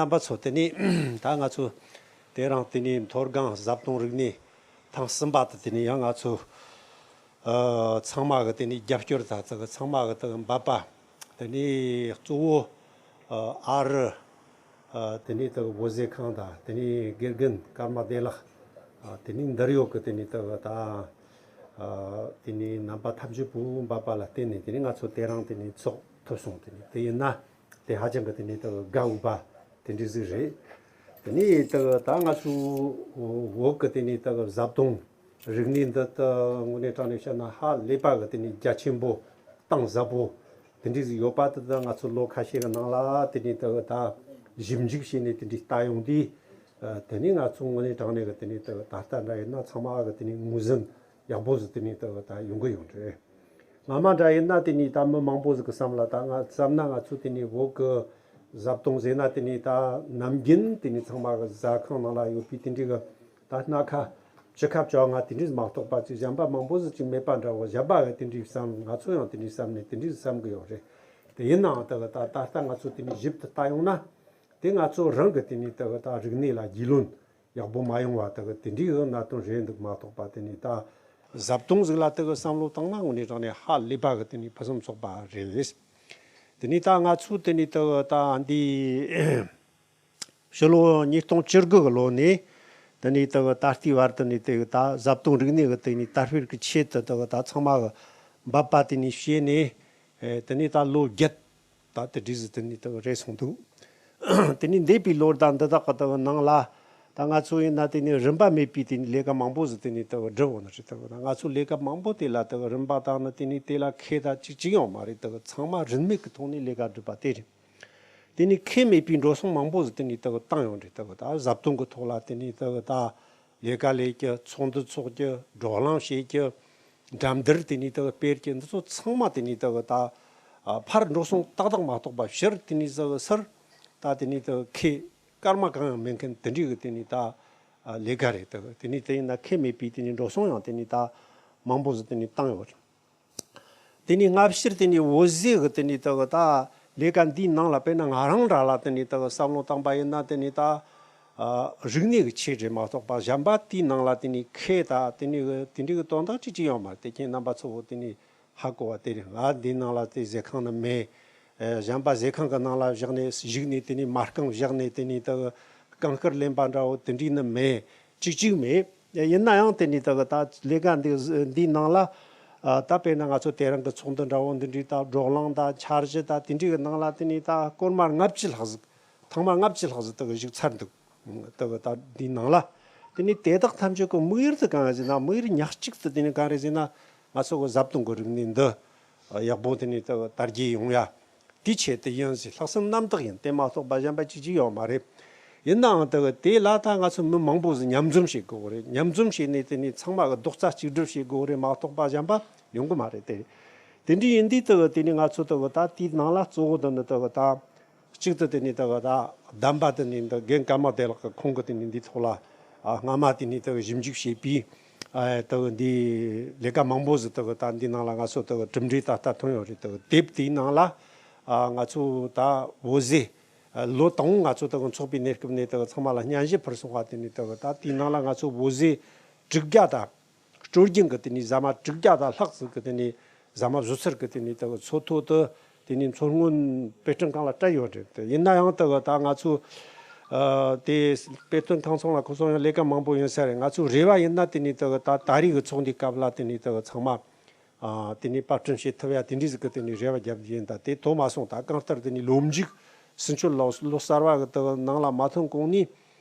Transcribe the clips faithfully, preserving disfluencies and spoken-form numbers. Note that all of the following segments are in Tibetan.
རྣམ་པ་ཚོ། དེ་ནས་ད་ང་ཚོ་དེ་རིང་དེ་ནས་མཐོ་སྒང་བཟའ་བཏུང་རིག་གནས་ཐེངས་གསུམ་པ་དེ། དེ་ནས་ཡང་ང་ཚོ་ཨ་ཚང་མ་གི་དེ་ནས་རྒྱབ་སྐྱོར་དང་དེ་གི་ཚང་མ་གི་དེ་གི་འབད་པ། དེ་ནས་གཙོ་བོ་ཨ་ཨ་རི། ཨ་དེ་ནས་དེ་གི་བོད་ཟས་ཁང་དང་། དེ་ནས་དགེ་རྒན་ཀརྨ་བདེ་ལེགས། ཨ་དེ་ནས་འདིར་ཡོད་གི་དེ་ནས་དེ་གི་ད་ཨ་དེ་ནས་རྣམ་པ་ཐམས་ཅད་པོ་འབད་པ་ལ་བརྟེན་ནས། དེ་ནས་ང་ཚོ་དེ་རིང་དེ་ནས་ཚོགས་ཐུབ་སོང་། དེ་ནས་དེ་ཡིན་ན་དེ་ཧ་ཅང་གི་དེ་ནས་དེ་གི་དགའ་འོས་པ་དེ་འདྲ་ཟིག་རེད། དེ་ནས་དེ་གི་ད་ང་ཚོ་བོད་གི་དེ་ནས་དེ་གི་བཟའ་བཏུང་རིག་གནས་འདི་དག་དངོས་གནས་དྲང་གནས་བཤད་ན་ཧ་ལས་པ་གི་དེ་ནས་རྒྱ་ཆེན་པོ། གཏིང་ཟབ་པོ་དེ་འདྲ་ཟིག་ཡོད་པ་དེ་དག་ང་ཚོ་ལོ་ཁ་ཤས་གི་ནང་ལ་དེ་ནས་དེ་གི་ད་ཞིབ་འཇུག་བྱས་ནས་དེ་འདྲ་ལྟ་ཡོང་དུས། ཨ་དེ་ནས་ང་ཚོ་དངོས་གནས་དྲང་གནས་གི་དེ་ནས་དེ་གི་ད་ལྟ་འདྲ་ཡིན་ན་ཚང་མ་གི་དེ་ནས་ངོས་ཟིན་ཡག་པོ་ཟིག་དེ་ནས་དེ་གི་ད་ཡོང་གི་ཡོད་རེད། སྔ་མ་འདྲ་ཡིན་ན་དེ་ནས་ད་མི་མང་པོ་ཟིག་གི་བསམ་ལ། ད་ང་བསམ་ན་ང་ཚོ་དེ་ནས་བོད་གི་བཟའ་བཏུང་ཟེར་ན་དེ་ནས་ད་ནམ་རྒྱུན་དེ་ནས་ཚང་མ་གི་ཟ་ཁང་ནང་ལ་ཡོད་པའི་དེ་འདྲའི་གི་ད་སྣ་ཁ་བཅུ་ཁ་བཅོ་ལྔ་དེ་འདྲས་མ་གཏོགས་པ་ཅིག་གཞན་པ་མང་པོ་ཟིག་ཅིག་མེད་པ་འདྲ་བོ། གཞན་པ་གི་དེ་འདྲས་བསམ། ང་ཚོ་ཡང་དེ་འདྲས་བསམ་ནས་དེ་འདྲས་བསམ་གི་ཡོད་རེད། དེ་ཡིན་ནའང་ད་གི་ད་ད་ལྟ་ང་ཚོ་དེ་འདྲས་ཞིབ་ཏུ་ལྟ་ཡོང་ན། དེ་ང་ཚོ་རང་གི་དེ་ནས་ད་གི་ད་རིག་གནས་ལ་རྒྱུས་ལོན་ཡག་པོ་མ་ཡོང་བ་ད་གི་དེ་འདྲའི་གི་གནད་དོན་རེད་འདུག་མ་གཏོགས་པ། དེ་ནས་ད་བཟའ་བཏུང་ཟིག་ལ་ད་གི་བསམ་བློ་བཏང་ན་དངོས་གནས་དྲང་གནས་ཧ་ལས་པ་གི་དེ་ནས་ཕུན་སུམ་ཚོགས་པ་རེད། དེ་ནས་ད་ང་ཚོ་དེ་ནས་ད་གི་ད་འདི་ཕྱི་ལོ་ཉིས་སྟོང་བཅུ་དགུ་གི་ལོ་ནས་དེ་ནས་ད་གི་ད་ལྟའི་བར་དུ་ནས་དེ་གི་ད་བཟའ་བཏུང་རིག་གནས་གི་དེ་ནས་དར་སྤེལ་གི་ཆེད་དུ་ད་གི་ད་ཚང་མ་གི་འབད་པ་དེ་ནས་བྱས་ནས། ཨེ་དེ་ནས་ད་ལོ་བརྒྱད་ད་དེ་འདྲ་ཟིག་དེ་ནས་ད་གི་རེད་སོང་འདུག་དེ་ནས་འདས་པའི་ལོ་དང་འདི་དག་གི་ད་གི་ནང་ལ་ད་ང་ཚོ་ཡིན་ན་དེ་ནས་རིན་པ་མེད་པའི་དེ་ནས་ལས་ཀ་མང་པོ་ཟིག་དེ་ནས་ད་གི་བསྒྲུབས་ཡོང་ནི་རེད། ད་གི་ད་ང་ཚོ་ལས་ཀ་མང་པོ་དེ་ལ་ད་གི་རིན་པ་དང་ནི་དེ་ནས་དེ་ལ་ཁེ་ད་ཅིག་ཅིག་ཡོད་མ་རེད། ད་གི་ཚང་མ་རིན་མེད་གི་ཐོག་ནས་ལས་ཀ་བསྒྲུབས་པ་དེ་རེད། དེ་ནས་ཁེ་མེད་པའི་འགྲོ་སོང་མང་པོ་ཟིག་དེ་ནས་ད་གི་བཏང་ཡོང་རེད། ད་གི་ད་བཟའ་བཏུང་གི་ཐོག་ལ་དེ་ནས་ད་གི་ད་ལས་ཀ་ལས་རྒྱུ། ཚོགས་འདུ་འཚོགས་རྒྱུ། བགྲོ་གླེང་བྱེད་རྒྱུ། འགྲན་བསྡུར་དེ་ནས་ད་གི་སྤེལ་རྒྱུ། འདི་ཚོ་ཚང་མ་དེ་ནས་ད་གི་ད་ཨ་ཕར་འགྲོ་སོང་ཏག་ཏག་མ་གཏོགས་པ་ཕྱིར་དེ་ནས་ད་གི་ཚུར་ད་དེ་ནས་ད་གི་ཁེ་སྐར་མ་གང་ཡང་མེད་མཁན་དེ་འདྲའི་གི་དེ་ནས་ད་ཨ་ལས་ཀ་རེད། ད་གི་དེ་ནས་དེ་ཡིན་ན་ཁེ་མེད་པའི་དེ་ནས་འགྲོ་སོང་ཡང་དེ་ནས་ད་མང་པོ་ཟིག་དེ་ནས་བཏང་ཡོད་རེད། དེ་ནས་སྔ་ཕྱིར་དེ་ནས་འོད་ཟེར་གི་དེ་ནས་ད་གི་ད་ལས་ཀ་འདིའི་ནང་ལ་དཔེར་ན་ང་རང་འདྲ་ལ་དེ་ནས་ད་གི་བསམ་བློ་བཏང་པ་ཡིན་ན། དེ་ནས་ད་ཨ་རིག་གནས་གི་ཆེད་རེད་མ་གཏོགས་པ། གཞན་པ་དེའི་ནང་ལ་དེ་ནས་ཁེ་ད་དེ་ནས་གི་དེ་འདྲའི་གི་དོན་དག་ཅིག་ཅིག་ཡོད་མ་རེད། དེ་ཁྱེད་རྣམ་པ་ཚོ་བོ་དེ་ནས་ཧ་གོ་བ་དེ་རེད། ང་འདིའི་ནང་ལ་དེ་ཟས་ཁང་ནི་མེད། ཨེ་གཞན་པ་ཟས་ཁང་གི་ནང་ལ་བཞག་ནས་བཞུགས་ནས་དེ་ནས་མ་རྐང་བཞག་ནས་དེ་ནས་ད་གི་རྐང་སྐོར་ལེན་པ་འདྲ་བོ་དེ་འདྲའི་ནི་མེད། ཅིག་ཅིག་མེད། ཡིན་ན་ཡང་དེ་ནས་ད་གི་ད་ལས་ཀ་འདི་འདིའི་ནང་ལ་ཨ་ད་དཔེར་ན་ང་ཚོ་དེ་རིང་གི་ཚོགས་འདུ་འདྲ་བོ་འདི་འདྲའི་ད་བགྲོ་གླེང་ད་འཆར་གཞི་ད་དེ་འདྲའི་གི་ནང་ལ་དེ་ནས་ད་སྐར་མ་ལྔ་བཅུ་ལྷག་ཟིག་ཐེངས་མ་ལྔ་བཅུ་ལྷག་ཟིག་ད་གི་བཞུགས་ཚར་འདུག་ད་གི་ད་འདིའི་ནང་ལ། དེ་ནས་དེ་དག་ཐམས་ཅད་ཀྱི་དམིགས་ཡུལ་དེ་གང་ཡིན་ཟེར་ན། དམིགས་ཡུལ་ཉག་གཅིག་ཏུ་དེ་ནས་གང་རེད་ཟེར་ན། ང་ཚོ་གི་བཟའ་བཏུང་གི་རིག་གནས་འདི་ཡག་པོ་དེ་ནས་ད་གི་དར་རྒྱས་ཡོང་ཡ། དེའི་ཆེད་དུ་ཡིན་ཟེར། ལྷག་བསམ་རྣམ་དག་ཡིན། དེ་མ་གཏོགས་པ་གཞན་པ་ཅིག་ཅིག་ཡོད་མ་རེད། ཡིན་ནའང་ད་གི་དེ་ལ་ད་ང་ཚོ་མི་མང་པོ་ཟིག་མཉམ་འཛོམས་བྱེད་དགོས་རེད། མཉམ་འཛོམས་བྱས་ནས་དེ་ནས་ཚང་མ་གི་རྡོག་རྩ་གཅིག་སྒྲིལ་བྱེད་དགོས་རེད་མ་གཏོགས་པ་གཞན་པ་ཡོང་གི་མ་རེད་དེ། དེ་འདྲ་ཡིན་དུས་ད་གི་དེ་ནས་ང་ཚོ་ད་གི་ད་དེའི་ནང་ལ་གཙོ་བོ་དེ་ནི་ད་གི་ད་གཅིག་ཏུ་དེ་ནས་ད་གི་ད་གདམས་པ་དེ་ནས་ད་རྒན་ཀརྨ་བདེ་ལེགས་ཀྱིས་ཁོང་གིས་དེ་ནས་འདིའི་ཐོག་ལ་ཨ་སྔ་མ་དེ་ནས་ད་གི་ཞིབ་འཇུག་བྱས་པའི། ཨ་ད་གི་འདི་ལས་ཀ་མང་པོ་ཟིག་ད་གི་ད་འདི་ནང་ལ་ང་ཚོ་ད་གི་གྲུབ་འབྲས་ད་ལྟ་ཐོན་ཡོད་རེད། ད་གི་དེབ་དེའི་ནང་ལ་ཨ་ང་ཚོ་ད་འོད་ཟེར་ཨ་ལོ་དང་པོ་ང་ཚོ་ད་གི་འཚོགས་པའི་གནས་སྐབས་ནས་ད་གི་ཚང་མ་ལ་སྙན་ཞུ་ཕུལ་སོང་བ། དེ་ནས་ད་གི་ད་དེའི་ནང་ལ་ང་ཚོ་འོད་ཟེར་དྲུག་བརྒྱ་དང་སྲོལ་རྒྱུན་གི་དེ་ནས་ཟ་མ་དྲུག་བརྒྱ་དང་ལྷག་ཙམ་གི་དེ་ནས་ཟ་མ་བཟོ་ཚུལ་གི་དེ་ནས་ད་གི་མཚོ་ཐོག་ཏུ་དེ་ནས་མཚོ་སྔོན་དཔེ་སྐྲུན་ཁང་ལ་སྤྲད་ཡོད་རེད། དེ་ཡིན་ན་ཡང་ད་གི་ད་ང་ཚོ་ཨ་དེ་དཔེ་སྟོན་ཁང་ཚང་ལ་ཁོ་ཚོ་ཡང་ལས་ཀ་མང་པོ་ཡོད་ས་རེད། ང་ཚོ་རེ་བ་ཡིན་ན་དེ་ནས་ད་གི་ད་ད་རེས་གི་ཚོགས་འདུའི་སྐབས་ལ་དེ་ནས་ད་གི་ཚང་མ་ཨ་དེ་ནས་པར་སྐྲུན་བྱེད་ཐུབ་ཡ་དེ་འདྲའི་ཟིག་གི་དེ་ནས་རེ་བ་བརྒྱབ་ཡིན། ད་དེ་ཐོན་མ་སོང་། ད་གང་ལྟར་དེ་ནས་ལོ་མཇུག་ཚུན་ཆད་ལོ་ལོ་གསར་བ་གི་ད་གི་ནང་ལ་མ་ཐོན་གོང་ནས་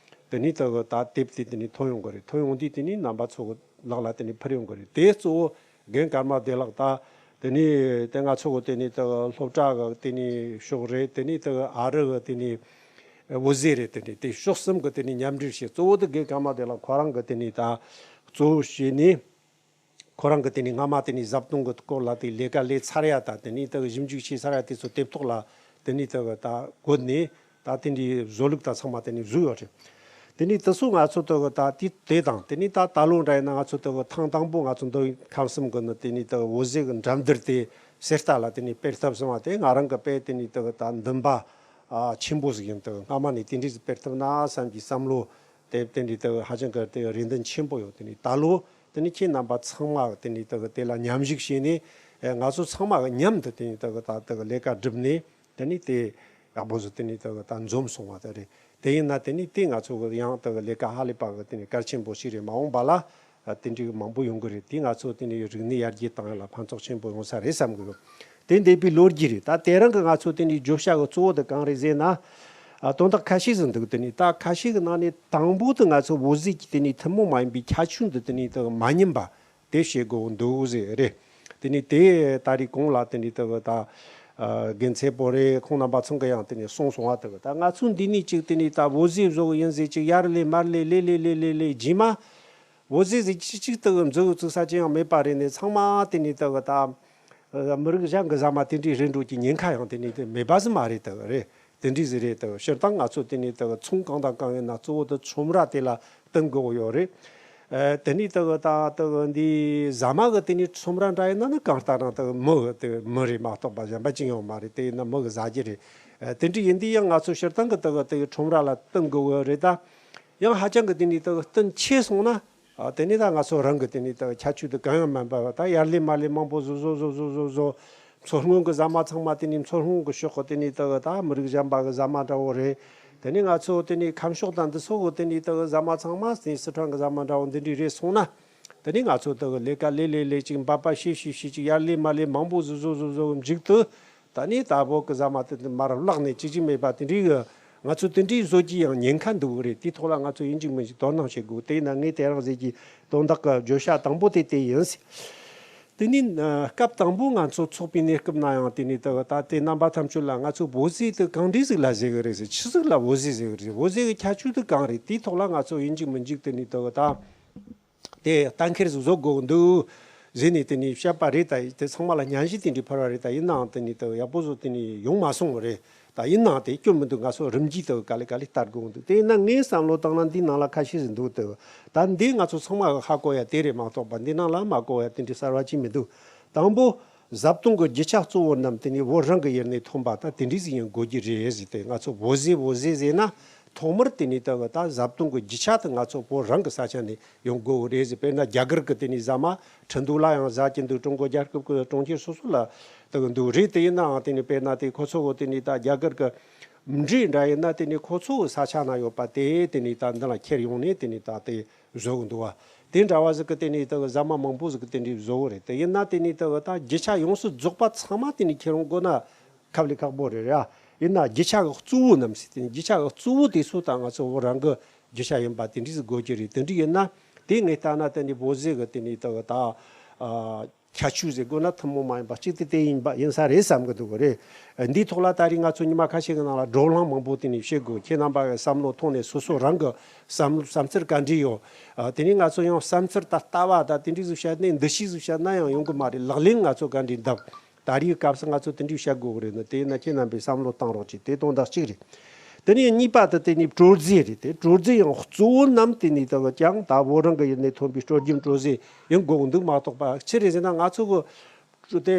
དེ་ནས་ད་གི་ད་དེབ་དེ་དེ་ནས་ཐོན་ཡོང་གི་རེད། ཐོན་ཡོང་དུས་དེ་ནས་རྣམ་པ་ཚོ་གི་ལག་ལ་དེ་ནས་ཕུལ་ཡོང་གི་རེད། དེ་གཙོ་བོ་རྒན་ཀརྨ་བདེ་ལེགས་དང་། དེ་ནས་དེ་ང་ཚོ་གི་དེ་ནས་ད་གི་སློབ་གྲྭ་གི་དེ་ནས་ཕྱོགས་རེད། དེ་ནས་ད་གི་ཨ་རི་གི་དེ་ནས་འོད་ཟེར་རེད། དེ་ནས་དེ་ཕྱོགས་གསུམ་གི་དེ་ནས་མཉམ་འབྲེལ་བྱས། གཙོ་བོ་དེ་རྒན་ཀརྨ་བདེ་ལེགས་ཁོ་རང་གི་དེ་ནས་ད་གཙོ་བོ་བྱས་ནས། ཁོ་རང་གི་དེ་ནས་སྔ་མ་དེ་ནས་བཟའ་བཏུང་གི་སྐོར་ལ་དེ་ལས་ཀ་ལས་ཚར་ཡ་དང་། དེ་ནས་ད་གི་ཞིབ་འཇུག་བྱས་ཚར་ཡ་དེ་ཚོ་དེབ་ཐོག་ལ་དེ་ནས་ད་གི་ད་བཀོད་ནས། ད་དེ་འདྲའི་བཟོ་ལུགས་ད་ཚང་མ་དེ་ནས་བཟོས་ཡོད་རེད། དེ་ནས་དེ་ཚོ་ང་ཚོ་ད་གི་ད་དེ་དེ་དང་། དེ་ནས་ད་ད་ལོ་འདྲ་ཡིན་ན་ང་ཚོ་ད་གི་ཐེངས་དང་པོ་ང་ཚོ་མདོ་དབུས་ཁམས་གསུམ་གི་ནི་དེ་ནས་ད་གི་འོད་ཟེར་གི་འགྲན་བསྡུར་དེ་གསེར་རྟ་ལ་དེ་ནས་སྤེལ་ཐབས་བྱུང་བ་དེ། ང་རང་གི་དཔེ་དེ་ནས་ད་གི་ད་འདུན་པ་ ཨ་ཆེན་པོ་ཟིག་ཡིན། དེ་སྔ་མ་ནས་དེ་འདྲ་ཟིག་སྤེལ་ཐུབ་ན་བསམ་གྱི་བསམ་བློ་དེ་དེ་འདྲ་དེ་ཧ་ཅང་གི་དེ་རེ་འདུན་ཆེན་པོ་ཡོད། དེ་ནས་ད་ལོ་དེ་ནས་ཁྱེད་རྣམ་པ་ཚང་མ་དེ་ནས་དེ་དེ་ལ་མཉམ་ཞུགས་བྱས་ནས། ཨེ་ང་ཚོ་ཚང་མ་གི་མཉམ་དུ་དེ་ནས་དེ་ད་དེ་ལས་ཀ་བསྒྲུབས་ནས། དེ་ནས་དེ་ཡག་པོ་ཟིག་དེ་ནས་དེ་ད་འཛོམས་སོང་བ་དེ་རེད། དེ་ཡིན་ན་དེ་ནས་དེ་ང་ཚོ་གི་ཡང་དེ་ལས་ཀ་ཧ་ལས་པ་གི་དེ་ནས་གལ་ཆེན་པོ་ཞིག་རེད། མ་འོངས་པ་ལ་ཨ་དེ་འདྲའི་མང་པོ་ཡོང་གི་རེད། དེ་ང་ཚོ་དེ་ནས་རིག་གནས་ཡར་རྒྱས་བཏང་ཡ་ལ་ཕན་ཐོགས་ཆེན་པོ་ཡོང་ས་རེད་བསམ་གི་ཡོད། དེ་འདས་པའི་ལོ་རྒྱུས་རེད། ད་དེ་རིང་གི་ང་ཚོ་དེ་འདྲའི་བརྗོད་བྱ་གི་གཙོ་བོ་དེ་གང་རེད་ཟེར་ན། ཨ་དོན་དག་ཁ་ཤས་ཟིག་འདུག་དེ་ནས་ད་ཁ་ཤས་གི་ནང་ནས་དང་པོ་དེ་ང་ཚོ་བོད་ཟས་ཀྱི་དེ་ནས་ཐུན་མོང་མ་ཡིན་པའི་ཁྱད་ཆོས་འདི་དེ་ནས་དེ་མ་ཉམས་པ་དེ་བྱེད་དགོས་འདུག་ཟེར་རེད། དེ་ནས་དེ་ད་རེས་གོང་ལ་དེ་ནས་དེ་གི་ད་ཨ་རྒན་ཚེ་པོ་རེད། ཁོང་རྣམ་པ་ཚང་གི་ཡང་དེ་ནས་གསུངས་སོང་བ། དེ་གི་ད་ང་ཚོ་འདི་ནས་ཅིག་དེ་ནས་ད་བོད་ཟས་བཟོ་གི་ཡིན་ཟེར་ཅིག་ཡར་ལས་མར་ལས་ལས་ལས་ལས་ལས་ལས་རྗེས་མ། བོད་ཟས་ཟིག་གཅིག་གཅིག་དེ་གི་མཛོད་བཙུགས་ས་ཅི་ཡང་མེད་པ་རེད་ནས། ཚང་མ་དེ་ནས་དེ་གི་ད་ཨ་མི་རིགས་གཞན་གི་ཟ་མ་དེ་འདྲའི་རེད་འགྲོ་གི་ཉེན་ཁ་ཡང་དེ་ནས་དེ་མེད་པ་ཟིག་མ་རེད། དེ་གི་རེད། དེ་འདྲའི་ཟིག་རེད། དེ་གི་སྤྱིར་བཏང་ང་ཚོ་དེ་ནས་དེ་གི་ཚོང་གང་དང་གང་ཡིན་ན་གཙོ་བོ་དེ་ཁྲོམ་ར་དེ་ལ་བསྟུན་དགོས་ཡོད་རེད། ཨ་དེ་ནས་དེ་གི་ད་དེ་གི་འདི་ཟ་མ་གི་དེ་ནས་ཁྲོམ་ར་འདྲ་ཡིན་ན་ནི་གང་ལྟར་ན་དེ་གི་མི་གི་དེ་མི་རེད་མ་གཏོགས་པ་གཞན་པ་ཅི་ཡང་མ་རེད། དེ་ཡིན་ན་མི་གི་ཟ་རྒྱུ་རེད། ཨ་དེ་འདྲའི་ཡིན་དུས་ཡང་ང་ཚོ་སྤྱིར་བཏང་གི་དེ་གི་དེ་གི་ཁྲོམ་ར་ལ་བསྟུན་དགོས་ཡོད་རེད། ད་ཡང་ཧ་ཅང་གི་དེ་ནས་དེ་གི་བསྟུན་ཆེ་སོང་ན། ཨ་དེ་ནས་ད་ང་ཚོ་རང་གི་དེ་ནས་ད་ཁྱད་ཆོས་དེ་གང་ཡང་མིན་པ། ད་ཡར་ལས་མར་ལས་མང་པོ་བཟོ་བཟོ་བཟོ་བཟོ་བཟོ་བཟོ། མཚོ་སྔོན་གི་ཟ་མ་ཚང་མ་དེ་ནས་མཚོ་སྔོན་གི་ཕྱོགས་གི་དེ་ནས་ད་ད་མི་རིགས་གཞན་པ་གི་ཟ་མ་འདྲ་བོ་རེད། དེ་ནས་ང་ཚོ་དེ་ནས་ཁམས་ཕྱོགས་དང་འདི་ཚོ་གི་དེ་ནས་ད་ཟ་མ་ཚང་མ་དེ་སི་ཁྲོན་གི་ཟ་མ་འདྲ་བོ་འདི་འདྲའི་རེད་སོང་ན། དེ་ནས་ང་ཚོ་ད་ལས་ཀ་ལས་ལས་ལས་ཅིག་འབད་པ་བྱས་བྱས་བྱས་ཅིག་ཡར་ལས་མར་ལས་མང་པོ་བཟོ་བཟོ་བཟོ་བཟོ་གི་མཇུག་ཏུ། ད་ནི་ད་བོད་གི་ཟ་མ་དེ་མར་བརླག་ནས་ཅི་ཅི་མེད་པ་དེ་འདྲའི་གི་ང་ཚོ་དེ་འདྲའི་བཟོ་རྒྱུ་ཡང་ཉེན་ཁ་འདུག་གི་རེད། དེའི་ཐོག་ལ་ང་ཚོ་ཡིན་གཅིག་མིན་གཅིག་དོ་སྣང་བྱེད་དགོས། དེ་ཡིན་ན་ངས་དེ་རིང་ཟེར་གྱི་དོན་དག་གི་བརྗོད་བྱ་དང་པོ་དེ་དེ་ཡིན། དེ་ནི་ཨ་སྐབས་དང་པོ་ང་ཚོ་ཚོགས་པའི་གནས་སྐབས་ན་ཡང་དེ་ནི་ད་ད་དེ་རྣམ་པ་ཐམས་ཅད་ལ་ང་ཚོ་བོད་ཟས་དེ་གང་འདྲ་ཟིག་ལ་ཟེར་གི་རེད་ཟེར། ཆི་ཟིག་ལ་བོད་ཟས་ཟེར་གི་རེད། བོད་ཟས་གི་ཁྱད་ཆོས་དེ་གང་རེད། དེའི་ཐོག་ལ་ང་ཚོ་ཡིན་གཅིག་མིན་གཅིག་དེ་ནི་ད་ད། དེ་གཏན་འཁེལ་ཟིག་བཟོ་དགོས་འདུག་ཟེར་ནས་དེ་ནས་བཤད་པ་རེད། ད་དེ་ཚང་མ་ལ་སྙན་ཞུ་དེ་འདྲའི་ཕུལ་བ་རེད། ད་ཡིན་ནའང་དེ་ནས་ད་ཡག་པོ་བཟོ་དེ་ནས་ཡོང་མ་སོང་བ་རེད། ད་ཡིན་ནའང་དེ་སྐྱོན་མི་འདུག་ང་ཚོ་རིམ་གྱིས་ད་ག་ལེ་ག་ལེ་བསྟར་དགོས་འདུག་དེ་ཡིན་ན་ངའི་བསམ་བློ་བཏང་ན་འདི་ནང་ལ་ཁ་ཤས་ཟིག་འདུག་ད་ད་འདི་ང་ཚོ་ཚང་མ་གི་ཧ་གོ་ཡ་དེ་རེད་མ་གཏོགས་པ་འདི་ནང་ལ་མ་གོ་ཡ་དེ་འདྲའི་གསར་བ་ཅིག་མི་འདུག་དང་པོ། བཟའ་བཏུང་གི་རྒྱུ་ཆ་གཙོ་བོ་རྣམས་དེ་ནི་བོད་རང་གི་ཡུལ་ནས་ཐོན་པ་དང་དེ་འདྲ་ཟིག་ཡིན་དགོས་ཀྱི་རེད་ཟེར་ཏེ། ང་ཚོ་བོད་ཟས་བོད་ཟས་ཟེར་ན་ཐོག་མར་དེ་ནི་ད་གི་ད་བཟའ་བཏུང་གི་རྒྱུ་ཆ་དེ་ང་ཚོ་བོད་རང་གི་ས་ཆ་ནས་ཡོང་དགོས་རེད་ཟེར། དཔེར་ན་རྒྱ་གར་གི་དེ་ནི་ཟ་མ་ཁྲིན་ཏུའུ་ལ་ཡང་ཟ་གི་འདུག་ཀྲུང་གོ་རྒྱལ་ཁབ་ཀྱི་གྲོང་ཁྱེར་སོ་སོ་ལ་ད་གི་འདུག་རེད། དེ་ཡིན་ནའང་དེ་ནི་དཔེར་ན་དེ་ཁོ་ཚོ་གི་དེ་ནི་ད་རྒྱ་གར་གི་འབྲས་འདྲ་ཡིན་ན་དེ་ནི་ཁོ་ཚོ་གི་ས་ཆ་ན་ཡོད་པ་དེ་དེ་ནི་ད་འདི་ལ་ཁྱེར་ཡོང་ནས་དེ་ནི་ད་དེ། བཟོ་གི་འདུག་བ། དེ་འདྲ་བ་ཟིག་གི་དེ་ནས་ད་གི་ཟ་མ་མང་པོ་ཟིག་གི་དེ་འདྲའི་བཟོ་གི་རེད། དེ་ཡིན་ན་དེ་ནས་ད་གི་ད་རྒྱུ་ཆ་ཡོངས་སུ་རྫོགས་པ་ཚང་མ་དེ་ནས་ཁྱེར་ཡོང་དགོས་ན་ཁབ་ལས་ཁག་པོ་རེད་ར། ཡིན་ན་རྒྱུ་ཆ་གི་གཙོ་བོ་རྣམས་ཟེར། དེ་རྒྱུ་ཆ་གི་གཙོ་བོ་དེ་ཚོ་ད་ང་ཚོ་བོད་རང་གི་རྒྱུ་ཆ་ཡིན་པ་དེ་འདྲ་ཟིག་དགོས་ཀྱི་རེད། དེ་འདྲ་ཡིན་ན་དེ་ངས་ལྟ་ན་དེ་ནས་བོད་ཟས་གི་དེ་ནས་ད་གི་ད་ཨ། ཁྱད་ཆོས་ཟེར་དགོས་ན་ཐུན་མོང་མ་ཡིན་པ་གཅིག་དེ་དེ་ཡིན་པ་ཡིན་ས་རེད་བསམ་གི་འདུག་གི་རེད། འདིའི་ཐོག་ལ་ད་རེས་ང་ཚོ་ཉི་མ་ཁ་ཤས་ཀྱི་ནང་ལ་བགྲོ་གླེང་མང་པོ་དེ་ནས་བྱེད་དགོས། ཁྱེད་རྣམ་པ་གི་བསམ་བློ་ཐོག་ནས་སོ་སོ་རང་གི་བསམ་བསམ་ཚུལ་ག་འདྲ་ཡོད། ཨ་དེ་ནས་ང་ཚོ་ཡང་བསམ་ཚུལ་ད་ལྟ་བ་ད་དེ་འདྲ་ཟིག་བཤད་ནས་འདུ་ཤེས་ཟིག་བཤད་ན་ཡང་ཡོང་གི་མ་རེད། ལག་ལེན་ང་ཚོ་ག་འདྲ་འདེབས། ད་རེས་སྐབས་སུ་ང་ཚོ་དེ་འདྲ་བཤད་དགོས་གི་རེད་ན། དེ་ཡིན་ན་ཁྱེད་རྣམ་པས་བསམ་བློ་བཏང་རོགས་གྱིས། དེ་དོན་དག་གཅིག་རེད། དེ་ནས་གཉིས་པ་དེ་དེ་ནས་སྤྲོ་རྫས་རེད། དེ་སྤྲོ་རྫས་ཡང་གཙོ་བོ་རྣམས་དེ་ནས་ད་གི་ཀྱང་ད་བོད་རང་གི་ཡུལ་ནས་ཐོན་པའི་སྤྲོ་སྐྱིད་སྤྲོ་རྫས་ཡིན་དགོས་འདུག་མ་གཏོགས་པ། ཅི་རེད་ཟེར་ན་ང་ཚོ་གི་དེ་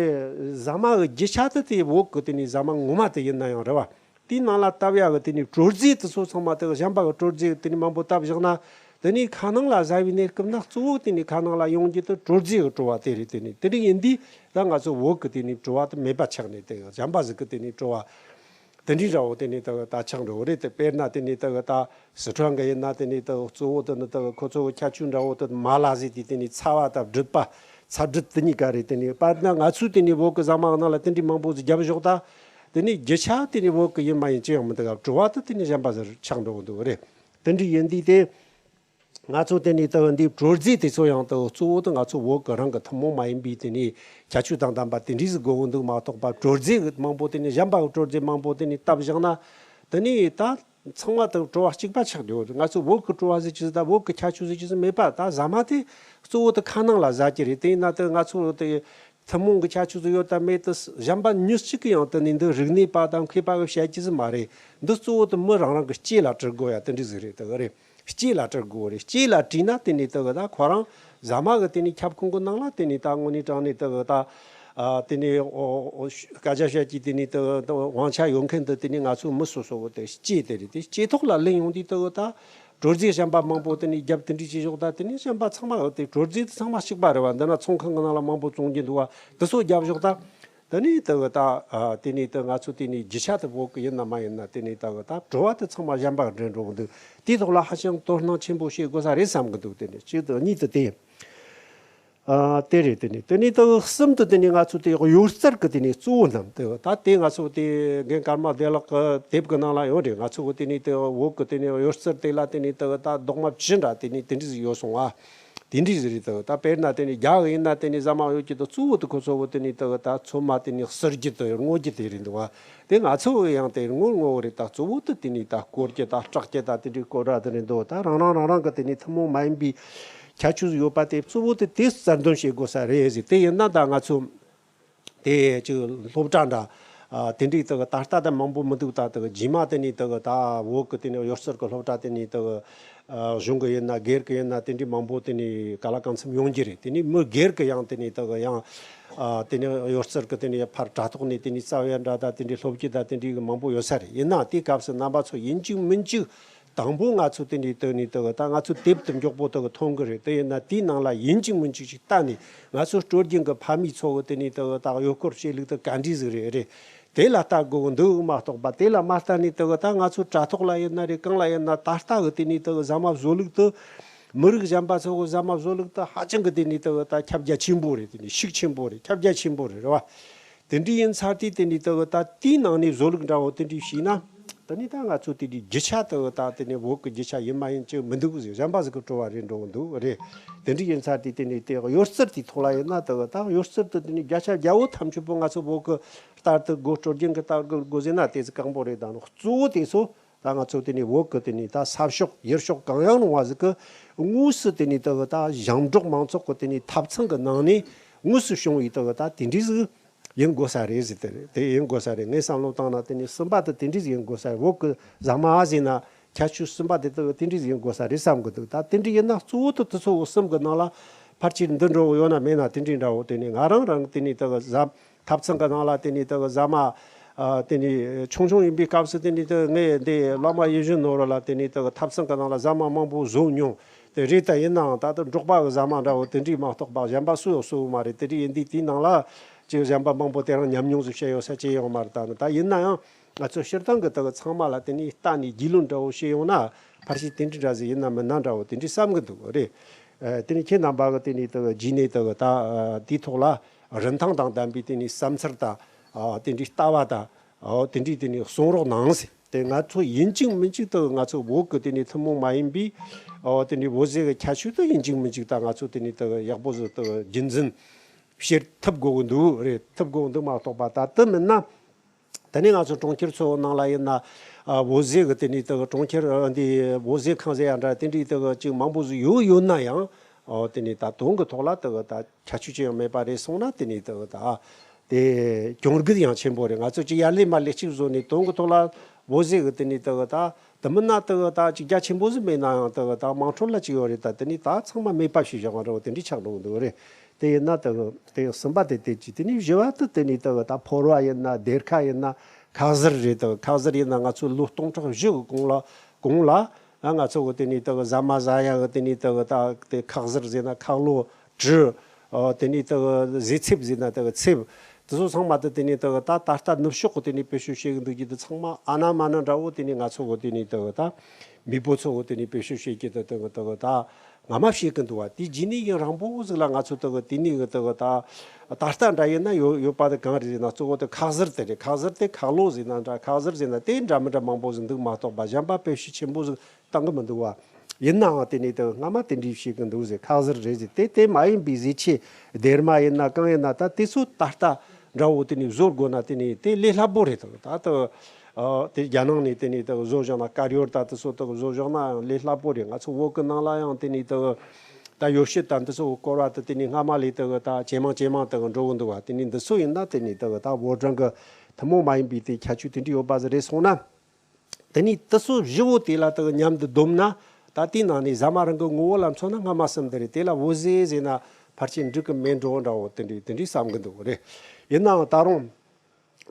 ཟ་མ་གི་རྒྱུ་ཆ་དེ་དེ་བོད་གི་དེ་ནས་ཟ་མ་ངོ་མ་དེ་ཡིན་ན་ཡང་རེད་བ། དེའི་ནང་ལ་བཏབ་ཡག་གི་དེ་ནས་སྤྲོ་རྫས་དེ་ཚོ་ཚང་མ་དེ་གཞན་པ་གི་སྤྲོ་རྫས་དེ་ནས་མང་པོ་བཏབ་བཞག་ན། དེ་ནས་ཁ་ནང་ལ་ཟ་བའི་གནས་སྐབས་ན་གཙོ་བོ་དེ་ནས་ཁ་ནང་ལ་ཡོང་རྒྱུ་དེ་སྤྲོ་རྫས་གི་བྲོ་བ་དེ་རེད། དེ་ནས་དེ་འདྲ་ཡིན་དུས་ད་ང་ཚོ་བོད་གི་དེ་ནས་བྲོ་བ་དེ་མེད་པ་ཆགས་ནས་དེ་གཞན་པ་ཟིག་གི་དེ་ནས་བྲོ་བ། དེ་འདྲའི་འདྲ་བོ་དེ་ནས་ད་ད་ཆགས་འགྲོ་གི་རེད། དེ་དཔེར་ན་དེ་ནས་ད་ད་སི་ཁྲོན་གི་ཡིན་ན་དེ་ནས་ད་གཙོ་བོ་དེ་ནི་ད་ཁོ་ཚོ་གི་ཁྱད་ཆོས་འདྲ་བོ་དེ་མ་ལ་ཟེར་དུས་དེ་ནས་ཚ་བ་དང་སྦྲུད་པ། ཚ་སྦྲུད་དེ་གཉིས་ཀ་རེད། དེ་ནས་དཔེར་ན་ང་ཚོས་དེ་ནས་བོད་གི་ཟ་མ་ནང་ལ་དེ་འདྲའི་མང་པོ་ཟིག་བརྒྱབ་ཞོག་ད། དེ་ནས་རྒྱུ་ཆ་དེ་ནས་བོད་གི་ཡིན་མ་ཡིན་ཅི་ཡང་མི་འདུག་ག་བྲོ་བ་དེ་དེ་ནས་གཞན་པ་ཟིག་ཆགས་འགྲོ་གི་འདུག་གི་རེད། དེ་འདྲ་ཡིན་དུས་དེ། ང་ཚོ་དེ་ནས་ད་འདི་སྤྲོ་རྫས་དེ་ཚོ་ཡང་ད་གཙོ་བོ་དེ་ང་ཚོ་བོད་གི་རང་གི་ཐུན་མོང་མ་ཡིན་པའི་དེ་ནས་ཁྱད་ཆོས་དང་ལྡན་པ་དེ་འདྲ་ཟིག་དགོས་གི་འདུག་མ་གཏོགས་པ། སྤྲོ་རྫས་གི་མང་པོ་དེ་ནས་གཞན་པ་གི་སྤྲོ་རྫས་མང་པོ་དེ་ནས་བཏབ་བཞག་ན། དེ་ནས་ད་ཚང་མ་ད་བྲོ་བ་གཅིག་པ་ཆགས་འགྲོ་གི་འདུག་ང་ཚོ་བོད་གི་བྲོ་བ་ཟེར་རྒྱུ་ཟིག་དང་བོད་གི་ཁྱད་ཆོས་ཟེར་རྒྱུ་ཟིག་མེད་པ། ད་ཟ་མ་དེ་གཙོ་བོ་དེ་ཁ་ནང་ལ་ཟ་རྒྱུ་རེད། དེ་ཡིན་ན་ད་ང་ཚོ་དེ་ཐུན་མོང་གི་ཁྱད་ཆོས་ཟིག་ཡོད་དམ་མེད་དེ་གཞན་པ་མྱི་གཅིག་གིས་ཡང་དེ་ནས་འདི་རིག་གནས་པ་དང་མཁས་པ་གིས་བཤད་རྒྱུ་ཟིག་མ་རེད། འདི་གཙོ་བོ་དེ་མི་རང་རང་གི་ལྕེ་ལ་དྲི་དགོས་ཡ་དེ་འདྲ་ཟིག་རེད། ད་གི་རེད། ལྕེ་ལ་དྲི་དགོས་རེད། ལྕེ་ལ་དྲིས་ན་དེ་ནས་ད་གི་ད་ཁོ་རང་ཟ་མ་གི་དེ་ནས་ཁྱབ་ཁོངས་གི་ནང་ལ་དེ་ནས་ད་དངོས་གནས་དྲང་གནས་ད་གི་ད་ ཨ་དེ་ནས་ཨོ་ཨོ་སྐད་ཆ་བཤད་ཀྱི་དེ་ནས་དེ་དེ་དབང་ཆ་ཡོད་མཁན་དེ་དེ་ནས་ང་ཚོའི་མི་སོ་སོ་གི་དེ་སྐྱེས་དེ་རེད། དེ་སྐྱེས་ཐོག་ལ་ལེན་ཡོང་དུས་དེ་གི་ད་དྲོད་རྫས་གཞན་པ་མང་པོ་དེ་ནས་རྒྱབ་དེ་འདྲས་བྱས་ཞོག་ད་དེ་ནས་གཞན་པ་ཚང་མ་དེ་དྲོད་རྫས་དེ་ཚང་མ་གཅིག་པ་རེད་བ། འདི་ན་ཚོང་ཁང་གི་ནང་ལ་མང་པོ་བཙོང་གི་འདུག་བ། དེ་ཚོ་རྒྱབ་ཞོག་ད། དེ་ནས་དེ་གི་ད་ཨ་དེ་ནས་དེ་ང་ཚོ་དེ་ནས་རྒྱུ་ཆ་དེ་བོད་གི་ཡིན་ན་མ་ཡིན་ན་དེ་ནས་དེ་གི་ད་བྲོ་བ་དེ་ཚང་མ་གཞན་པ་འདྲེན་འགྲོ་གི་འདུག་དེའི་ཐོག་ལ་ཧ་ཅང་དོ་སྣང་ཆེན་པོ་བྱེད་དགོས་ས་རེད་བསམ་གི་འདུག་དེ་ནས་གཅིག་དང་གཉིས་དེ་དེ། ཨ་དེ་རེད། དེ་ནས་དེ་ནས་ད་གསུམ་དུ་དེ་ནས་ང་ཚོ་དེ་གཡོ་རྩར་གི་དེ་ནས་གཙོ་བོ་རྣམས་དེ་ད་དེ་ང་ཚོ་དེ་རྒན་ཀརྨ་བདེ་ལེགས་གི་དེབ་གི་ནང་ལ་ཡོད་རེད། ང་ཚོ་གི་དེ་ནས་དེ་བོད་གི་དེ་ནས་གཡོ་རྩར་དེ་ལ་དེ་ནས་དེ་ད་རྡོག་མ་བཅུ་འདྲ་དེ་ནས་དེ་འདྲ་ཟིག་ཡོད་སོང་ཨ། དེ་འདྲ་ཟིག་རེད། དེ་ད་དཔེར་ན་དེ་ནས་རྒྱ་གི་ཡིན་ན་དེ་ནས་ཟ་མ་གཡོ་རྒྱུ་དེ་གཙོ་བོ་དེ་ཁོ་ཚོ་གི་དེ་ནས་དེ་ད་ཚོད་མ་དེ་ནས་གསུར་རྒྱུ་དེ་རྔོ་རྒྱུ་དེ་རེད་འདུག་ཨ། དེ་ང་ཚོ་གི་ཡང་དེ་རྔོ་རྔོ་རེད། ད་གཙོ་བོ་དེ་དེ་ནས་ད་སྐོར་རྒྱུ་ད་སྐྲག་རྒྱུ་ད་དེ་འདྲའི་སྐོར་ར་དེ་རེད་འདུག་ད་རང་རང་རང་རང་གི་དེ་ནས་ཐུན་མོང་མ་ཡིན་པའི་ཁྱད་ཆོས་ཡོད་པ་དེ་གཙོ་བོ་དེ་དེ་གསར་འདོན་བྱེད་དགོས་ས་རེད་ཟེར། དེ་ཡིན་ན་ད་ང་ཚོ་དེ་ཅིག་སློབ་གྲྭ་འདྲ་ཨ་དེ་འདྲའི་དག་ད་ལྟ་ད་མང་པོ་མི་འདུག་ད་དག་རྗེས་མ་དེ་ནས་དག་ད་བོད་ཀྱི་དེ་ནས་གཡོ་རྩར་གྱི་སློབ་གྲྭ་དེ་ནས་དག་ཨ་གཞུང་གི་ཡིན་ན་སྒེར་གྱི་ཡིན་ན་དེ་འདྲའི་མང་པོ་དེ་ནས་ག་ལ་གང་འཚམ་ཡོང་གི་རེད། དེ་ནས་མི་སྒེར་གྱི་ཡང་དེ་ནས་དག་ཡང་ཨ་དེ་ནས་གཡོ་རྩར་གྱི་དེ་ནས་ཕར་དྲ་ཐོག་ནས་དེ་ནས་རྩ་བའི་འདྲ་ད་དེ་འདྲའི་སློབ་ཀྱི་ད་དེ་འདྲའི་གི་མང་པོ་ཡོད་ས་རེད། ཡིན་ན་དེའི་སྐབས་སུ་རྣམ་པ་ཚོ་ཡིན་གཅིག་མིན་གཅིག་དང་པོ་ང་ཚོ་དེ་འདྲའི་དེ་ནས་དེ་གི་ད་ང་ཚོ་དེབ་དེ་མགྱོགས་པོ་དེ་གི་ཐོན་གི་རེད། དེ་ཡིན་ན་དེའི་ནང་ལ་ཡིན་གཅིག་མིན་གཅིག་ཅིག་ལྟ་ནས་ང་ཚོ་སྲོལ་རྒྱུན་གི་ཕ་མེས་ཚོ་གི་དེ་ནས་དེ་གི་ད་གཡོ་སྐོར་བྱེད་ལུགས་དེ་ག་འདྲ་ཟིག་རེད་རེད། དེ་ལ་ལྟ་དགོས་གི་འདུག་མ་གཏོགས་པ་དེ་ལ་མ་ལྟ་ནས་དེ་གི་ད་ང་ཚོ་དྲ་ཐོག་ལ་ཡིན་ན་རེད། གང་ལ་ཡིན་ན་ད་ལྟ་གི་དེ་ནས་དེ་གི་ཟ་མ་བཟོ་ལུགས་དེ་མི་རིགས་གཞན་པ་ཚོ་གི་ཟ་མ་བཟོ་ལུགས་དེ་ཧ་ཅང་གི་དེ་ནས་དེ་གི་ད་ཁྱབ་རྒྱ་ཆེན་པོ་རེད། དེ་ནས་ཤུགས་ཆེན་པོ་རེད། ཁྱབ་རྒྱ་ཆེན་པོ་རེད། རེད་བ། དེ་འདྲ་ཡིན་ཚར་དུས་དེ་འདྲའི་ལྟ་བུ་ད་དེའི་ནང་ནས་བཟོ་ལུགས་འདྲ་བོ་དེ་འདྲ་བྱས་ན། དེ་ནས་ད་ང་ཚོ་དེ་འདྲའི་རྒྱུ་ཆ་ལྟ་བུ་ད་དེ་ནས་བོད་ཀྱི་རྒྱུ་ཆ་ཡིན་མ་ཡིན་ཅིག་མི་འདུག་ཟེར། གཞན་པ་ཟིག་གི་སྤྲོ་བ་རེད་འགྲོ་གི་འདུག་རེད། དེ་འདྲ་ཡིན་ཚར་དུས་དེ་ནས་དེ་གཡོ་རྩར་དེའི་ཐོག་ལ་ཡིན་ན་ལྟ་བུ་ད་གཡོ་རྩར་དུ་དེ་ནས་བརྒྱ་ཆ་བརྒྱ་བོ་ཐམས་ཅད་པོ་ང་ཚོ་བོད་ཀྱི་ལྟར་དུ་སྒོ་སྲོལ་རྒྱུན་གྱི་ལྟར་དགོས་ཟེར་ན་དེ་ཟིག་དཀོན་པོ་རེད། ད་ནི་གཙོ་བོ་དེ་ཚོ་ད་ང་ཚོ་དེ་ནས་བོད་ཀྱི་དེ་ནས་ད་ས་ཕྱོགས་ཡུལ་ཕྱོགས་གང་ཡང་རུང་བ་ཟིག་གི་དངོས་སུ་དེ་ནས་ལྟ་བུ་ད་ཞིང་འབྲོག་མང་ཚོགས་ཀྱི་དེ་ནས་ཐབ་ཚང་གི་ནང་ནས་དངོས་སུ་བྱུང་བའི་ལྟ་བུ་ད་དེ་འདྲ་ཟིག་ཡིན་དགོས་ས་རེད་ཟེར། དེ་རེད། དེ་ཡིན་དགོས་ས་རེད། ངས་བསམ་བློ་བཏང་ན་དེ་ནས་གསུམ་པ་དེ་དེ་འདྲ་ཟིག་ཡིན་དགོས་ས་རེད། བོད་ཀྱི་ཟ་མ་ཟེར་ན་ཁྱད་ཆོས་གསུམ་པ་དེ་དག་དེ་འདྲ་ཟིག་ཡིན་དགོས་ས་རེད་བསམ་གི་འདུག་ད་དེ་འདྲ་ཡིན་ན་གཙོ་བོ་དེ་དེ་ཚོ་གསུམ་གི་ནང་ལ་ཕལ་ཆེར་འདི་འདྲ་བོ་ཡོད་ན་མེད་ན་དེ་འདྲ་འདྲ་བོ་དེ་ནས་ང་རང་རང་དེ་ནས་དག་ཟ་ཐབ་ཚང་གི་ནང་ལ་དེ་ནས་དག་ཟ་མ་ཨ་དེ་ནས་ཆུང་ཆུང་ཡིན་པའི་སྐབས་སུ་དེ་ནས་དག་ངས་འདི་བླ་མ་ཡིད་བཞིན་ནོར་བུ་ལ་དེ་ནས་དག་ཐབ་ཚང་གི་ནང་ལ་ཟ་མ་མང་པོ་བཟོ་མྱོང་། དེ་རེད། ད་ཡིན་ནའང་ད་ལྟ་འབྲོག་པ་གི་ཟ་མ་འདྲ་བོ་དེ་འདྲས་མ་གཏོགས་པ་གཞན་པ་སུ་ཡང་གསོ་གི་མ་རེད། དེ་འདྲས་ཡིན་དུས་དེའི་ནང་ལ་ཅིག་གཞན་པ་མང་པོ་དེ་རང་ཉམས་མྱོང་ཟིག་བཤད་ཡོད་ས་ཅི་ཡང་མ་རེད། ད་ནི་ད་ཡིན་ན་ཡང་ང་ཚོ་སྤྱིར་བཏང་གི་ད་གི་ཚང་མ་ལ་དེ་ནས་ལྟ་ནས་རྒྱུས་ལོན་འདྲ་བོ་བྱས་ཡོང་ན་ཕལ་ཆེར་དེ་འདྲས་འདྲ་ཟིག་ཡིན་ན་མིན་ན་འདྲ་བོ་དེ་འདྲས་བསམ་གི་འདུག་རེད། ཨ་དེ་ནས་ཁྱེད་རྣམ་པ་གི་དེ་ནས་ད་གི་རྗེས་ནས་ད་གི་ད་ཨ་དེའི་ཐོག་ལ་རིན་ཐང་དང་ལྡན་པའི་དེ་ནས་བསམ་ཚུལ་དང་ཨ་དེ་འདྲས་ལྟ་བ་དང་། ཨོ་དེ་འདྲས་དེ་ནས་གསུང་རོགས་གནང་ཟེར། དེ་ང་ཚོ་ཡིན་གཅིག་མིན་གཅིག་ཏུ་ང་ཚོ་བོད་ཀྱི་དེ་ནས་ཐུན་མོང་མ་ཡིན་པའི་ཨོ་དེ་འདྲས་བོད་ཟས་ཀྱི་ཁྱད་ཆོས་དེ་ཡིན་གཅིག་མིན་གཅིག་ད་ང་ཚོ་དེ་ནས་ད་ཡག་པོ་ཟིག་ཏུ་རྒྱུན་འཛིན་བྱེད་ཐུབ་དགོས་ཀྱི་འདུག་རེད། ཐུབ་དགོས་ཀྱི་འདུག་མ་གཏོགས་པ་ད་དེ་མིན་ན། ད་ནས་ང་ཚོ་གྲོང་ཁྱེར་ཚོ་ནང་ལ་ཡིན་ན་ཨ་བོད་ཟས་ཀྱི་དེ་ནས་ད་གྲོང་ཁྱེར་ཨ་འདི་བོད་ཟས་ཁང་ཟེར་ཡ་འདྲ་དེ་འདྲས་ད་ཅིག་མང་པོ་ཟིག་ཡོད་ཡོད་ན་ཡང་ཨོ་དེ་ནས་ད་དོན་གྱི་ཐོག་ལ་ད་ད་ཁྱད་ཆོས་ཅི་ཡང་མེད་པ་རེད་སོང་ན་དེ་ནས་ད་ད། དེ་གྱོང་གུད་ཡང་ཆེན་པོ་རེད། ང་ཚོ་ཅིག་ཡར་ལས་མར་ལས་གཅིག་བཟོ་ནས་དོན་གྱི་ཐོག་ལ་བོད་ཟས་ཀྱི་དེ་ནས་ད་གི་ད་དེ་མིན་ན་ད་གི་ད་ཅིག་རྒྱ་ཆེན་པོ་ཟིག་མེད་ན་ཡང་ད་གི་ད་དམངས་ཁྲོད་ལ་ཅིག་ཡོད་རེད། ད་དེ་ནས་ད་ཚང་མ་མེད་པ་བྱས་བཞག་པ་འདྲ་བོ་དེ་འདྲས་ཆགས་འགྲོ་གི་འདུག་རེད། དེ་ཡིན་ན་ད་གི་དེ་གསུམ་པ་དེ་དེ་ཅིག་དེ་ནས་བཞི་བ་དེ་དེ་ནས་ད་གི་ད་ཕོར་བ་ཡིན་ན་སྡེར་ཁ་ཡིན་ན་ཁ་ཟུར་རེད། ད་གི་ཁ་ཟུར་ཡིན་ན་ང་ཚོ་ལོ་སྟོང་ཕྲག་བཞི་གི་གོང་ལ་གོང་ལ་ང་ཚོ་གི་དེ་ནས་ད་གི་ཟ་མ་ཟ་ཡ་གི་དེ་ནས་ད་གི་ད་དེ་ཁ་ཟུར་ཟེར་ན་ཁ་ལོ། གྲི། ཨོ་དེ་ནས་ད་གི་ཟས་ཚེབ་ཟེར་ན་ད་གི་ཚེབ། དེ་ཚོ་ཚང་མ་ད་དེ་ནས་ད་གི་ད་ད་ལྟ་ནུབ་ཕྱོགས་གི་དེ་ནས་བེད་སྤྱོད་བྱེད་གི་འདུག་རྒྱུ་དེ་ཚང་མ་ཨ་ན་མ་ན་འདྲ་བོ་དེ་ནས་ང་ཚོ་གི་དེ་ནས་ད་གི་ད་མེས་པོ་ཚོ་གི་དེ་ནས་བེད་སྤྱོད་བྱེད་རྒྱུ་དེ་ད་གི་ད་གི་ད་ངོ་མ་བྱེད་གི་འདུག་བ། དེ་རྗེས་ནས་ཡིན་རང་པོ་ཟིག་ལ་ང་ཚོ་ད་གི་དེ་ནས་གི་ད་གི་ད་ད་ལྟ་འདྲ་ཡིན་ན་ཡོད་ཡོད་པ་དེ་གང་རེད་ཟེར་ན་གཙོ་བོ་དེ་ཁ་ཟུར་དེ་རེད། ཁ་ཟུར་དེ་ཁ་ལོ་ཟེར་ན་འདྲ། ཁ་ཟུར་དེ་ཁ་ལོ་ཟེར་ན་དེ་འདྲ་མི་འདྲ་མང་པོ་ཟིག་འདུག་མ་གཏོགས་པ་གཞན་པ་བེད་སྤྱོད་ཆེན་པོ་ཟིག་བཏང་གི་མི་འདུག་བ། ཡིན་ནའང་དེ་ནས་ད་སྔ་མ་དེ་འདྲའི་བྱེད་ཀྱི་འདུག་ཟེར། ཁ་ཟུར་རེད་ཟེར། དེ་དེ་མ་ཡིན་པའི་ཟས་ཆས་སྡེར་མ་ཡིན་ན་གང་ཡིན་ན་ད་དེ་ཚོ་ད་ལྟ་འདྲ་བོ་དེ་ནས་བཟོ་དགོས་ན་དེ་ནས་དེ་ལས་སླ་པོ་རེད། ད་ད་ད་དེ་རྒྱ་ནང་ནས་དེ་ནས་ད་བཟོ་བཞག་ན་དཀར་ཡོལ་ད་དེ་ཚོ་ད་བཟོ་བཞག་ན་ཡང་ལས་སླ་པོ་རེད། ང་ཚོ་བོད་ཀྱི་ནང་ལ་ཡང་དེ་ནས་ད་ད་ཡོ་བྱད་ད་འདི་ཚོ་སྐོར་བ་ད་དེ་ནས་སྔ་མ་ལས་ད་ད་ཇེ་མང་ཇེ་མང་ད་འགྲོ་གི་འདུག་བ། དེ་ནས་འདི་ཚོ་ཡིན་ན་དེ་ནས་ད་ད་བོད་རང་གི་ཐུན་མོང་མ་ཡིན་པའི་དེ་ཁྱད་ཆོས་དེ་འདྲ་ཡོད་པ་ཟིག་རེད་སོང་ན། དེ་ནས་དེ་ཚོ་བཞི་བོ་དེ་ལ་དེ་མཉམ་དུ་བསྡོམས་ན་ད་དེའི་ནང་ནས་ཟ་མ་རང་གི་ངོ་བོ་ལ་མཚོན་ན་སྔ་མ་གསུམ་དེ་རེད། དེ་ལ་བོད་ཟས་ཟེར་ན་ ཕལ་ཆེར་འགྲིག་གི་མེད་འགྲོ་འདྲ་བོ་དེ་འདྲའི་དེ་འདྲའི་བསམ་གི་འདུག་རེད། ཡིན་ནའང་ད་རུང་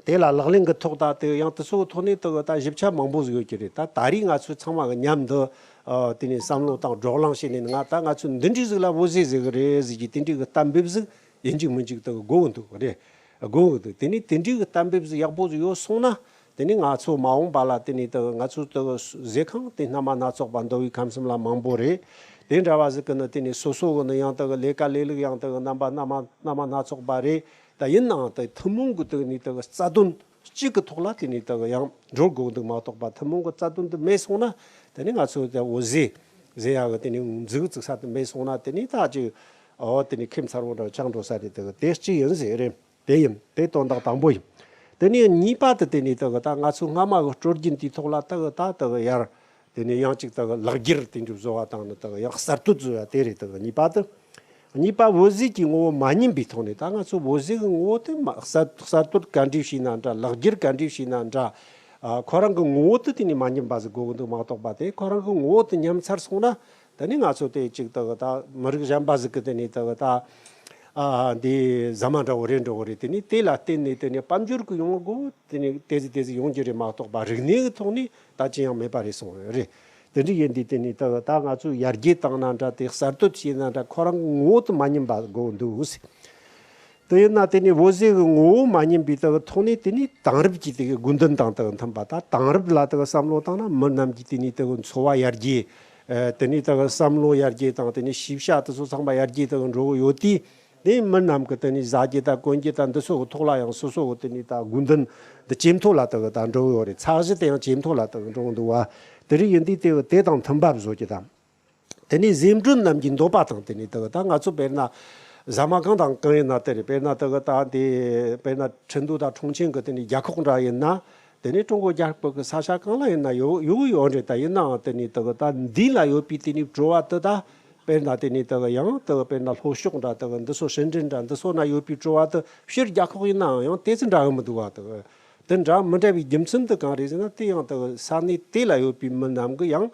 དེ་ལ་ལག་ལེན་གྱི་ཐོག་ད་དེ་ཡང་དེ་ཚོ་གི་ཐོག་ནས་དེ་གི་ད་ཞིབ་ཆ་མང་པོ་ཟིག་ཡོད་ཀྱི་རེད། ད་ད་རེས་ང་ཚོ་ཚང་མ་གི་མཉམ་དུ་ཨ་དེ་ནས་བསམ་བློ་དང་བགྲོ་གླེང་བྱས་ནས། ང་ད་ང་ཚོ་འདི་འདྲའི་ཟིག་ལ་བོད་ཟས་ཟེར་གི་རེད་ཟེར་གྱི་དེ་འདྲའི་གི་གཏན་འབེབས་ཟིག་ཡིན་གཅིག་མིན་གཅིག་དེ་གི་དགོས་གི་འདུག་རེད། དགོས་གི་འདུག་དེ་ནས་དེ་འདྲའི་གི་གཏན་འབེབས་ཟིག་ཡག་པོ་ཟིག་ཡོད་སོང་ན། དེ་ནས་ང་ཚོ་མ་འོངས་པ་ལ་དེ་ནས་དེ་གི་ང་ཚོ་དེ་གི་ཟས་ཁང་དེ་སྣ་མང་སྣ་ཚོགས་པ་མདོ་དབུས་ཁམས་གསུམ་ལ་མང་པོ་རེད། དེ་འདྲ་བ་ཟིག་གི་ནི་དེ་ནས་སོ་སོ་གི་ནི་ཡང་དེ་གི་ལས་ཀ་ལས་ལུགས་ཡང་དེ་གི་རྣམ་པ་སྣ་མང་སྣ་མང་སྣ་ཚོགས་པ་རེད། ད་ཡིན་ནའང་དེ་ཐུན་མོང་གི་དེ་གི་ནི་དེ་གི་རྩ་དོན་གཅིག་གི་ཐོག་ལ་དེ་ནས་དེ་གི་ཡང་འགྲོ་དགོས་འདུག་མ་གཏོགས་པ། ཐུན་མོང་གི་རྩ་དོན་དེ་མེད་སོང་ན། དེ་ནས་ང་ཚོ་དེ་འོ་ཟས་ཟེར་ཡག་གི་དེ་ནས་འཛུགས་བཙུགས་ས་དེ་མེད་སོང་ན། དེ་ནས་ད་ཅིག་ཨོ་དེ་ནས་ཁེ་མཚར་བོ་འདྲ་ཆགས་འགྲོ་ས་རེད། དེ་གི་དེ་གཅིག་ཡིན་ཟེར་རེད། དེ་ཡིན། དེ་དོན་དག་དང་པོ་ཡིན། དེ་ནས་གཉིས་པ་དེ་དེ་ནས་དེ་གི་ད་ང་ཚོ་སྔ་མ་གི་སྲོལ་རྒྱུན་དེའི་ཐོག་ལ་དེ་གི་ད་དེ་གི་ཡར་དེ་ནས་ཡང་ཅིག་དེ་གི་ལག་འཁྱེར་དེ་འདྲ་བཟོ་བ་དང་ནི་དེ་གི་ཡང་གསར་གཏོད་བཟོ་ཡ་དེ་རེད། དེ་གི་གཉིས་པ་དེ། གཉིས་པ་བོད་ཟས་ཀྱི་ངོ་བོ་མ་ཉམས་པའི་ཐོག་ནས། ད་ང་ཚོ་བོད་ཟས་ཀྱི་ངོ་བོ་དེ་མ་གསར་གསར་གཏོད་ག་འདྲས་བྱས་ན་འདྲ། ལག་འཁྱེར་ག་འདྲས་བྱས་ན་འདྲ། ཨ་ཁོ་རང་གི་ངོ་བོ་དེ་དེ་ནས་མ་ཉམས་པ་ཟིག་དགོས་ཀྱི་འདུག་མ་གཏོགས་པ། དེ་ཁོ་རང་གི་ངོ་བོ་དེ་ཉམས་ཚར་སོང་ན། དེ་ནས་ང་ཚོ་དེ་གཅིག་དེ་གི་ད་མི་རིགས་གཞན་པ་ཟིག་གི་དེ་ནས་དེ་གི་ད་ཨ་འདི་ཟ་མ་འདྲ་བོ་རེད་འགྲོ་གི་རེད། དེ་ནས་དེ་ལ་བརྟེན་ནས་དེ་ནས་དཔལ་འབྱོར་གི་ཡོང་སྒོ་དེ་ནས་ཏོག་ཙམ་ཏོག་ཙམ་ཡོང་རྒྱུ་རེད་མ་གཏོགས་པ། རིག་གནས་ཀྱི་ཐོག་ནས་ད་ཅི་ཡང་མེད་པ་རེད་སོང་རེད། དེ་འདྲ་ཡིན་དུས་དེ་ནས་དེ་གི་ད་ང་ཚོས་ཡར་རྒྱས་བཏང་ན་འདྲ། དེ་གསར་གཏོད་བྱས་ན་འདྲ། ཁོ་རང་གི་ངོ་བོ་དེ་མ་ཉམས་པ་དགོས་འདུག་ཟེར། དེ་ཡིན་ན་དེ་ནས་བོད་ཟས་ཀྱི་ངོ་བོ་མ་ཉམས་པའི་དེ་གི་ཐོག་ནས། དེ་ནས་དེང་རབས་ཀྱི་དེ་གི་དགོས་འདུན་དང་དེ་གི་མཐུན་པ། ད་དེང་རབས་ལ་དེ་གི་བསམ་བློ་བཏང་ན། མི་རྣམས་ཀྱི་དེ་ནས་དེ་གི་འཚོ་བ་ཡར་རྒྱས། ཨ་དེ་ནས་དེ་གི་བསམ་བློ་ཡར་རྒྱས་དང་། དེ་ནས་ཤེས་བྱ་དེ་ཚོ་ཚང་མ་ཡར་རྒྱས་དེ་གི་འགྲོ་གི་ཡོད་དུས། དེ་མི་རྣམས་ཀྱི་དེ་ནས་ཟ་རྒྱུ་དང་གོན་རྒྱུ་དང་འདི་ཚོ་གི་ཐོག་ལ་ཡང་སོ་སོ་གི་དེ་ནས་ད་དགོས་འདུན་འདི་ཇེ་མཐོ་ལ་དེ་གི་ད་འགྲོ་གི་ཡོད་རེད། ཚད་གཞི་དེ་ཡང་ཇེ་མཐོ་ལ་དེ་གི་འགྲོ་གི་འདུག་བ། དེ་རིགས་ཡིན་དུས་དེ་གི་དེ་དང་མཐུན་པ་བཟོ་རྒྱུ་དང་། དེ་ནས་ཟས་འགྲོ་རྣམས་ཀྱི་འདོད་པ་དང་། དེ་ནས་དེ་གི་ད་ང་ཚོ་དཔེར་ན་ཟ་མ་གང་དང་གང་ཡིན་ན་དེ་རེད། དཔེར་ན་དེ་གི་ད་དེ་དཔེར་ན་ཁྲིན་ཏུའུ་དང་ཁྲུང་ཆིང་གི་དེ་ནས་རྒྱལ་ཁོག་འདྲ་ཡིན་ན། དེ་ནས་ཀྲུང་གོ་རྒྱལ་ཁབ་ཀྱི་ས་ཆ་གང་ལ་ཡིན་ན་ཡོད་ཡོད་ཡོད་རེད། ད་ཡིན་ནའང་དེ་ནས་དེ་གི་ད་འདི་ལ་ཡོད་པའི་དེ་ནས་བྲོ་བ་དེ། ད་དཔེར་ན་དེ་ནས་དེ་གི་ཡང་དེ་གི་དཔེར་ན་ལྷོ་ཕྱོགས་འདྲ། དེ་གི་འདི་ཚོ་ཧྲིན་ཀྲིན་འདྲ། འདི་ཚོ་ན་ཡོད་པའི་བྲོ་བ་དེ་ཕྱིར་རྒྱལ་ཁོག་ཡིན་ནའང་ཡང་དེ་ཙི་འདྲ་གི་མི་འདུག་བ། དེ་གི་དེ་འདྲ་མི་འདྲ་བའི་རྒྱུ་མཚན་དེ་གང་རེད་ཟེར་ན། དེ་ཡང་དེ་གི་ས་གནས་དེ་ལ་ཡོད་པའི་མི་རྣམས་ཀྱི་ཡང་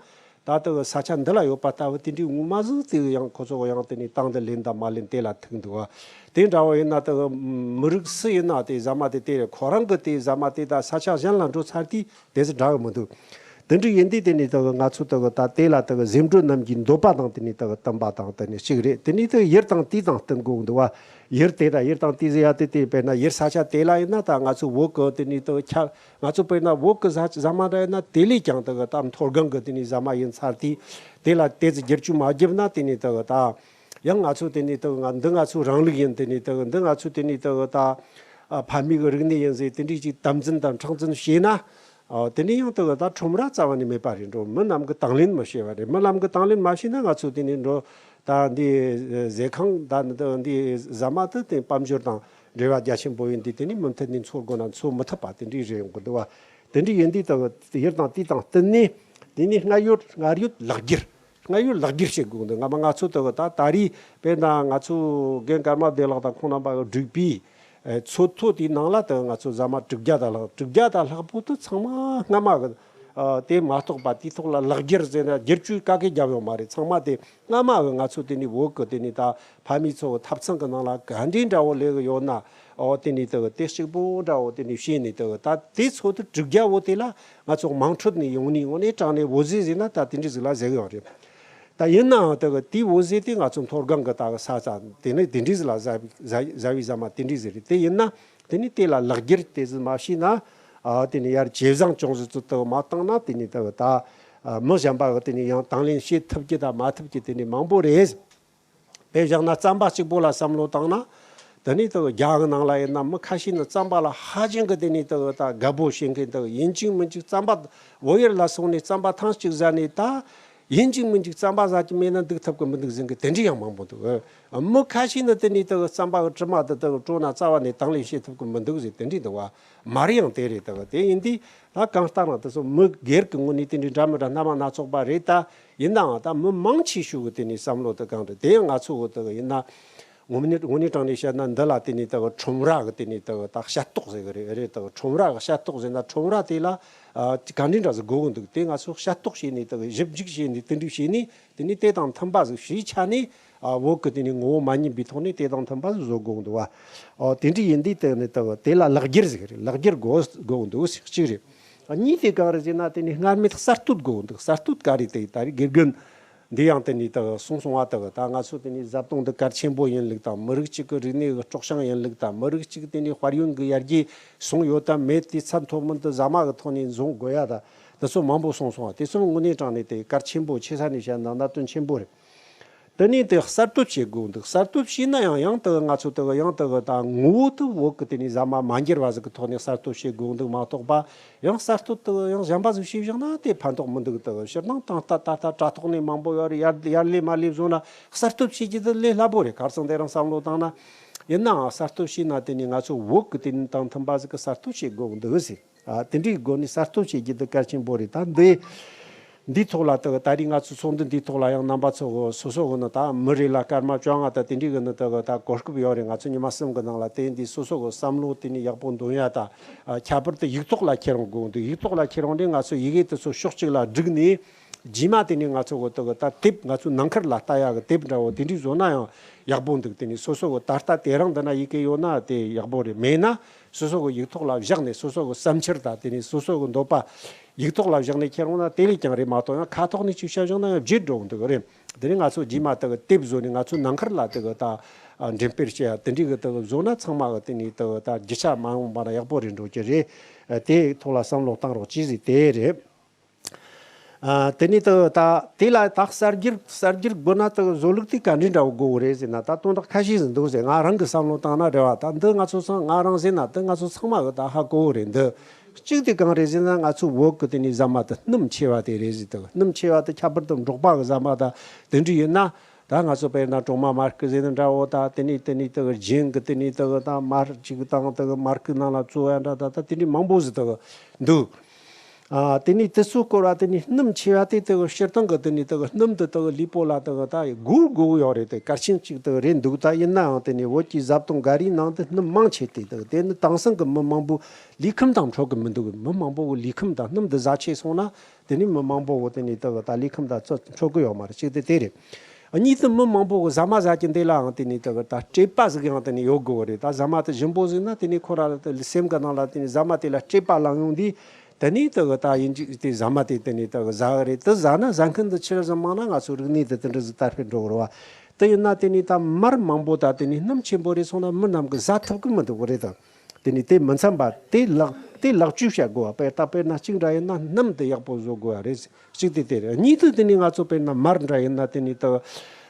ད་དེ་གི་ས་ཆ་འདི་ལ་ཡོད་པ་ལྟ་བུ་དེ་འདྲའི་ངོ་མ་ཟིག་དེ་གི་ཡང་ཁོ་ཚོ་གི་ཡང་དེ་ནས་དང་དུ་ལེན་དང་མ་ལེན་དེ་ལ་ཐུག་འདུག་བ། དེ་འདྲ་བོ་ཡིན་ན་དེ་གི་མི་རིགས་སུ་ཡིན་ན་དེ་ཟ་མ་དེ་དེ་རེད། ཁོ་རང་གི་དེ་ཟ་མ་དེ་ད་ས་ཆ་གཞན་ལ་འགྲོ་ཚར་དུས་དེ་ཚོ་འདྲ་གི་མི་འདུག་དེ་འདྲ་ཡིན་དུས་དེ་ནས་དེ་གི་ང་ཚོ་དེ་གི་ད་དེ་ལ་དེ་གི་ཟས་འགྲོ་རྣམས་ཀྱི་འདོད་པ་དང་དེ་ནས་དེ་གི་བསྟུན་པ་དང་དེ་ནས་གཅིག་རེད། དེ་ནས་དེ་གི་ཡུལ་དང་དུས་དང་བསྟུན་དགོས་འདུག་བ། ཡུལ་དེ་དང་ཡུལ་དང་དུས་ཟེར་ཡ་དེ་དེ་དཔེར་ན་ཡུལ་ས་ཆ་དེ་ལ་ཡིན་ན། ད་ང་ཚོ་བོད་གི་དེ་ནས་དེ་གི་ཁྱ་ང་ཚོ་དཔེར་ན་བོད་གི་ཟ་ཟ་མ་འདྲ་ཡིན་ན། དེ་ལས་ཀྱང་དེ་གི་ད་མཐོ་སྒང་གི་དེ་ནས་ཟ་མ་ཡིན་ཚར་དུས། དེ་ལ་དེ་ཚོ་བསྒྱུར་བཅོས་མ་བརྒྱབ་ན་དེ་ནས་དེ་གི་ད་ཡང་ང་ཚོ་དེ་ནས་དེ་གི་ང་འདི་ང་ཚོའི་རིང་ལུགས་ཡིན། དེ་ནས་དེ་གི་འདི་ང་ཚོའི་དེ་ནས་དེ་གི་ད་ཨ་ཕ་མེས་ཀྱི་རིག་གནས་ཡིན་ཟེར་དེ་འདྲའི་ཅིག་དམ་འཛིན་དང་མཁྲེགས་འཛིན་བྱས་ན། ཨ་དེ་ནས་ཡང་དེ་གི་ད་ཁྲོམ་ར་རྩ་བ་ནས་མེད་པ་རེད་འགྲོ། མི་རྣམས་ཀྱིས་དང་ལེན་མི་བྱེད་པ་རེད། མི་རྣམས་ཀྱིས་དང་ལེན་མ་བྱས་ན་ང་ཚོ་དེ་ནས་འགྲོ། ད་འདི་ཟས་ཁང་ད་འདི་ཟ་མ་དེ་དེ་དཔལ་འབྱོར་དང་འབྲེལ་བ་རྒྱ་ཆེན་པོ་ཡིན་དུས། དེ་ནས་མུ་མཐུད་ནས་འཚོ་དགོས་ན་འཚོ་མི་ཐུབ་པ་དེ་འདྲའི་རེད་ཡོང་གི་འདུག་བ། དེ་འདྲའི་ཡིན་དུས་དེ་གི་ཡུལ་དང་དུས་དང་བསྟུན་ནས། དེ་ནས་སྔར་ཡོད་སྔར་ཡོད་ལག་འཁྱེར། སྔར་ཡོད་ལག་འཁྱེར་བྱེད་དགོས་འདུག་ང་མ་ང་ཚོ་དེ་གི་ད་ད་རེས་དཔེར་ན་ང་ཚོ་རྒན་ཀརྨ་བདེ་ལེགས་དང་ཁོང་རྣམ་པ་གི་བསྒྲིགས་པའི་ཨེ་མཚོ་ཐོ་དེའི་ནང་ལ་དེ་ང་ཚོ་ཟ་མ་དྲུག་བརྒྱ་དང་ལྷག་དྲུག་བརྒྱ་དང་ལྷག་པོ་དེ་ཚང་མ་སྔ་མ་གི་ཨ་དེ་མ་གཏོགས་པ། དེའི་ཐོག་ལ་ལག་འཁྱེར་ཟེར་ན་བསྒྱུར་བཅོས་ག་གེ་བརྒྱབ་ཡོད་མ་རེད། ཚང་མ་དེ་སྔ་མ་གི་ང་ཚོ་དེ་ནས་བོད་གི་དེ་ནས་ད་ཕ་མེས་ཚོ་གི་ཐབ་ཚང་གི་ནང་ལ་ག་འདྲའི་འདྲ་བོ་ལས་གི་ཡོད་ན། ཨོ་དེ་ནས་དེ་གི་དེ་གཅིག་པོ་འདྲ་བོ་དེ་ནས་བྱས་ནས། དེ་གི་ད་དེ་མཚོ་ཐོ་དྲུག་བརྒྱ་བོ་དེ་ལ་ང་ཚོ་དམངས་ཁྲོད་ནས་ཡོང་ནས་དངོས་གནས་དྲང་གནས་བོད་ཟས་ཟེར་ན་ད་དེ་འདྲ་ཟིག་ལ་ཟེར་གི་ཡོད་རེད། ད་ཡིན་ནའང་དེ་གི་དེའི་བོད་ཟས་དེ་ང་ཚོ་མཐོ་སྒང་གི་ད་གི་ས་ཆ་དེ་ནས་དེ་འདྲ་ཟིག་ལ་ཟ་བའི་ཟ་བའི་ཟ་མ་དེ་འདྲ་ཟིག་རེད། དེ་ཡིན་ན་དེ་ནས་དེ་ལ་ལག་འཁྱེར་དེ་ཟིག་མ་བྱས་ན། ཨ་དེ་ནས་ཡར་ཇེ་བཟང་ཅུང་ཟད་ཙམ་དེ་གི་མ་བཏང་ན། དེ་ནས་དེ་གི་ད་ཨ་མི་གཞན་པ་གི་དེ་ནས་ཡང་དང་ལེན་བྱེད་ཐུབ་རྒྱུ་དང་མ་ཐུབ་རྒྱུ་དེ་ནས་མང་པོ་རེད། དཔེ་བཞག་ན་རྩམ་པ་གཅིག་པོ་ལ་བསམ་བློ་བཏང་ན། དེ་ནས་དེ་གི་རྒྱ་གི་ནང་ལ་ཡིན་ན་མི་ཁ་ཤས་ནི་རྩམ་པ་ལ་ཧ་ཅང་གི་དེ་ནས་དེ་གི་ད་དགའ་པོ་བྱེད་མཁན། དེ་གི་ཡིན་གཅིག་མིན་གཅིག་རྩམ་པ་བོད་ཡུལ་ལ་སོང་ནས་རྩམ་པ་ཐེངས་གཅིག་ཟ་ནས། ད་ཡིན་གཅིག་མིན་གཅིག་རྩམ་པ་ཟ་རྒྱུ་མེད་ན་འདུག་ཐུབ་གི་མི་འདུག་ཟེར་མཁན་དེ་འདྲ་ཡང་མང་པོ་འདུག་མི་ཁ་ཤས་ནི་དེ་ནས་དེ་གི་རྩམ་པ་གི་དྲི་མ་དེ་དེ་གི་བྲོ་ན་རྩ་བ་ནས་དང་ལེན་བྱེད་ཐུབ་གི་མི་འདུག་ཟེར་དེ་འདྲ་འདུག་བ། མར་ཡང་དེ་རེད། དེ་གི་དེ་ཡིན་དུས། ད་གང་ལྟར་ན་དེ་ཚོ་མི་སྒེར་གྱི་ངོས་ནས་དེ་འདྲའི་འདྲ་མི་འདྲ་སྣ་མང་སྣ་ཚོགས་པ་རེད། ད་ཡིན་ནའང་ད་མི་མང་ཆེ་ཤོས་ཀྱི་དེ་ནས་བསམ་བློ་དེ་གང་རེད། དེ་ཡང་ང་ཚོ་གི་དེ་གི་ཡིན་ན་དངོས་གནས་དངོས་གནས་དྲང་གནས་བཤད་ན་འདི་ལ་དེ་ནས་དེ་གི་ཁྲོམ་ར་གི་དེ་ནས་དེ་གི་ད་ཤ་སྟག་ཟེར་གི་རེད། རེད། དེ་གི་ཁྲོམ་ར་གི་ཤ་སྟག་ཟེར་ན་ཁྲོམ་ར་དེ་ལ་ཨ་ག་འདྲའི་འདྲ་ཟིག་དགོས་གི་འདུག་དེ་ང་ཚོ་ཤ་སྟག་བྱས་ནས་དེ་གི་ཞིབ་འཇུག་བྱས་ནས་དེ་འདྲ་བྱས་ནས་དེ་ནས་དེ་དང་མཐུན་པ་ཟིག་བྱས་ཆ་ནས། ཨ། བོད་ཀྱི་དེ་ནས་ངོ་བོ་མ་ཉམས་པའི་ཐོག་ནས་དེ་དང་མཐུན་པ་བཟོ་དགོས་འདུག་བ། ཨོ། དེ་འདྲ་ཡིན་དུས་དེ་ནས་དེ་དེ་ལ་ལེགས་སྒྱུར་ཟེར་གི་རེད། ལེགས་སྒྱུར་དགོས་དགོས་འདུག་ཟེར་གཅིག་རེད། ཨ། གཉིས་དེ་གང་རེད་ཟེར་ན། དེ་ནས་སྔར་མེད་གསར་གཏོད་དགོས་འདུག་གསར་གཏོད་ག་རེ་དེ་ད་རེས་དགེ་རྒན་འདི་ཡང་དེ་ནས་དེ་གསུངས་སོང་བ། དེ་ད་ང་ཚོ་དེ་ནས་བཟའ་བཏུང་འདི་གལ་ཆེན་པོ་ཡིན་ལུགས་དང་། མི་རིགས་གཅིག་གི་རིག་གནས་ཀྱི་སྲོག་ཤིང་ཡིན་ལུགས་དང་། མི་རིགས་གཅིག་དེ་ནས་དཔལ་ཡོན་གྱི་ཡར་རྒྱས་སོང་ཡོད་དམ་མེད། དེ་ཚད་མཐོ་དམན་དེ་ཟ་མ་གི་ཐོག་ནས་འཛོམས་དགོས་ཡ་ད་དེ་ཚོ་མང་པོ་གསུངས་སོང་བ། དེ་ཚོ་དངོས་གནས་དྲང་གནས་དེ་གལ་ཆེན་པོ། ཆེ་ས་ནས་བཤད་ན་གནད་དོན་ཆེན་པོ་རེད། དེ་ནས་དེ་གསར་གཏོད་བྱེད་དགོས་འདུག་གསར་གཏོད་བྱས་ན་ཡང་ཡང་དེ་ང་ཚོ་དེ་ཡང་དེ་ད་ངོ་བོ་དེ་བོད་ཀྱི་དེ་ནས་ཟ་མ་མ་འགྱུར་བ་ཟིག་གི་ཐོག་ནས་གསར་གཏོད་བྱེད་དགོས་འདུག་མ་གཏོགས་པ། ཡང་གསར་གཏོད་དེ་ཡང་གཞན་པ་ཟིག་བྱས་བཞག་ན་དེ་ཕན་ཐོགས་མི་འདུག་དེ་སྤྱིར་བཏང་ད་ལྟ་ད་ལྟ་དྲ་ཐོག་ནས་མང་པོ་ཡོད་རེད། ཡར་ཡར་ལས་མར་ལས་བཟོ་ན་གསར་གཏོད་བྱེད་རྒྱུ་དེ་ལས་སླ་པོ་རེད། ཁ་སང་དེ་རིང་བསམ་བློ་བཏང་ན། ཡིན་ནའང་གསར་གཏོད་བྱས་ན་དེ་ནས་ང་ཚོ་བོད་ཀྱི་དེ་ནས་དང་མཐུན་པ་ཟིག་གི་གསར་གཏོད་བྱེད་དགོས་འདུག་ཟེར། ཨ། དེ་འདྲའི་སྒོ་ནས་གསར་གཏོད་བྱེད་རྒྱུ་དེ་གལ་ཆེན་པོ་རེད། ད་འདི་འདིའི་ཐོག་ལ་དེ་ད་རེས་ང་ཚོ་ཚོགས་འདུ་འདིའི་ཐོག་ལ་ཡང་རྣམ་པ་ཚོ་གི་སོ་སོ་གི་ནི་ད་མི་རེ་ལ་སྐར་མ་བཅོ་ལྔ་ད་དེ་འདྲའི་གི་ནི་དེ་གི་ད་གོ་སྐབས་ཡོད་རེད། ང་ཚོ་ཉི་མ་གསུམ་གི་ནང་ལ་དེ་འདི་སོ་སོ་གི་བསམ་བློ་དེ་ནས་ཡག་པོ་འདོན་ཡ་ད། ཨ། ཁྱད་པར་དུ་ཡིག་ཐོག་ལ་འཁྱེར་ཡོང་དགོས་འདུག་ཡིག་ཐོག་ལ་འཁྱེར་ཡོང་དུས་ང་ཚོ་ཡི་གེ་དེ་ཚོ་ཕྱོགས་གཅིག་ལ་བསྒྲིགས་ནས། རྗེས་མ་དེ་ནས་ང་ཚོ་གི་དེ་གི་ད་དེབ། ང་ཚོའི་ནང་ཁུལ་ལ་ལྟ་ཡག་གི་དེབ་འདྲ་བོ་དེ་འདྲའི་བཟོ་ན་ཡང་ཡག་པོ་འདུག་དེ་ནས་སོ་སོ་གི་ད་ལྟ་དེ་རིང་འདི་ན་ཡི་གེ་ཡོད་ན་དེ་ཡག་པོ་རེད། མེད་ན་སོ་སོ་གི་ཡིག་ཐོག་ལ་བཞག་ནས། སོ་སོ་གི་བསམ་འཆར་དང་དེ་ནས་སོ་སོ་གི་འདོད་པ་ཡིག་ཐོག་ལ་བཞག་ནས་འཁྱེར་ཡོང་ན་དེ་ལས་ཀྱང་རེད་མ་གཏོགས། ཡང་ཁ་ཐོག་ནས་ཅིག་བཤད་བཞག་ན་ཡང་བརྗེད་འགྲོ་གི་འདུག་རེད། དེ་ནས་ང་ཚོ་རྗེས་མ་དེ་གི་དེབ་བཟོ་ནས་ང་ཚོའི་ནང་ཁུལ་ལ་དེ་གི་ད་འགྲེམས་སྤེལ་བྱེད་ཡ་དེ་འདྲའི་གི་དེ་གི་བཟོ་ན་ཚང་མ་གི་དེ་ནས་དེ་གི་ད་རྒྱུ་ཆ་མ་ཡོང་པ་ན་ཡག་པོ་རེད་འགྲོ་གི་རེད། དེའི་ཐོག་ལ་བསམ་བློ་བཏང་རོགས་གྱིས་ཟེར་དེ་རེད། ཨ། དེ་ནས་དེ་ད་དེ་ལ་ད་གསར་འགྱུར་གསར་འགྱུར་དགོས་ན་དེ་བཟོ་ལུགས་དེ་ག་འདྲའི་འདྲ་བོ་དགོས་རེད་ཟེར་ན། ད་དོན་དག་ཁ་ཤས་ཟིག་འདུག་ཟེར། ང་རང་གི་བསམ་བློ་བཏང་ན་རེད་བ། ད་འདི་ང་ཚོ་ཚང་ང་རང་ཟེར་ན་དེ་ང་ཚོ་ཚང་མ་གི་ད་ཧ་གོ་གི་རེད། འདི་གཅིག་དེ་གང་རེད་ཟེར་ན། ང་ཚོ་བོད་གི་དེ་ནས་ཟ་མ་དེ་སྣུམ་ཆེ་བ་དེ་རེད་ཟེར། དེ་སྣུམ་ཆེ་བ་དེ་ཁྱད་པར་དུ་འབྲོག་པ་གི་ཟ་མ་ད་དེ་འདྲ་ཡིན་ན། ད་ང་ཚོ་དཔེར་ན་གྲོ་མ་མར་ཁུ་ཟེར་ན་འདྲ་བོ། ད་དེ་ནས་དེ་ནས་དེ་གི་རྒྱན་གི་དེ་ནས་དེ་གི་ད་མར་གཅིག་དང་དེ་གི་མར་ཁུ་ནང་ལ་བཙོ་ཡ་འདྲ་ད་ད་དེ་འདྲའི་མང་པོ་ཟིག་དེ་གི་འདུག་ཨ། དེ་ནས་དེ་ཚོ་སྐོར་བ་དེ་ནས་སྣུམ་ཆེ་བ་དེ་དེ་གི་སྤྱིར་བཏང་གི་དེ་ནས་དེ་གི་སྣུམ་དེ་དེ་གི་ལུས་པོ་ལ་དེ་གི་ད་དགོས་དགོས་ཡོད་རེད། དེ་གལ་ཆེན་གཅིག་དེ་གི་རེད་འདུག་ད་ཡིན་ནའང་དེ་ནས་བོད་ཀྱི་བཟའ་བཏུང་ག་རེའི་ནང་དུ་སྣུམ་མང་ཆེ་དེ་དེ་གི་དེ་ནི་དེང་སང་གི་མི་མང་པོ་ལུས་ཁམས་དང་འཕྲོད་གི་མི་འདུག་མི་མང་པོ་གི་ལུས་ཁམས་དང་སྣུམ་དེ་ཟ་ཆེ་སོང་ན། དེ་ནི་མི་མང་པོ་གི་དེ་ནས་དེ་གི་ད་ལུས་ཁམས་དང་ཚོ་འཕྲོད་གི་ཡོད་མ་རེད། གཅིག་དེ་དེ་རེད། གཉིས་དེ་མི་མང་པོ་གི་ཟ་མ་ཟ་རྒྱུ་འདི་ལའང་དེ་ནས་དེ་གི་ད་སྤྲོས་པ་ཟིག་ཡང་དེ་ནས་ཡོད་དགོས་རེད། ད་ཟ་མ་དེ་ཞིམ་པོ་ཟིག་ན་དེ་ནས་ཁོ་ར་ལ་དེ་སེམས་གི་ནང་ལ་དེ་ནས་ཟ་མ་དེ་ལ་སྤྲོས་པ་ལངས་ཡོང་དུས། དེ་ནས་དེ་གི་ད་ཡིན་གཅིག་དེ་ཟ་མ་དེ་དེ་ནས་དེ་གི་ཟ་གི་རེད། དེ་ཟ་ན་ཟ་མཁན་དེ་ཆི་ར་ཟིག་མང་ན་ང་ཚོ་རིག་གནས་དེ་དེ་འདྲ་ཟིག་དར་སྤེལ་འགྲོ་གི་རེད་བ། དེ་ཡིན་ན་དེ་ནས་ད་མར་མང་པོ་ད་དེ་ནས་སྣུམ་ཆེན་པོ་རེད་སོང་ན་མི་རྣམས་གི་ཟ་ཐུབ་གི་མི་འདུག་གི་རེད་ད། དེ་ནས་དེ་མི་འཚམ་པ་དེ་ལག་དེ་ལག་བཅོས་བྱ་དགོས་པ། དཔེ་ད་དཔེར་ན་གཅིག་འདྲ་ཡིན་ན་སྣུམ་དེ་ཡག་པོ་བཟོ་དགོས་པ་རེད། གཅིག་དེ་དེ་རེད། གཉིས་དེ་དེ་ནས་ང་ཚོ་དཔེར་ན་མར་འདྲ་ཡིན་ན་དེ་ནས་དེ་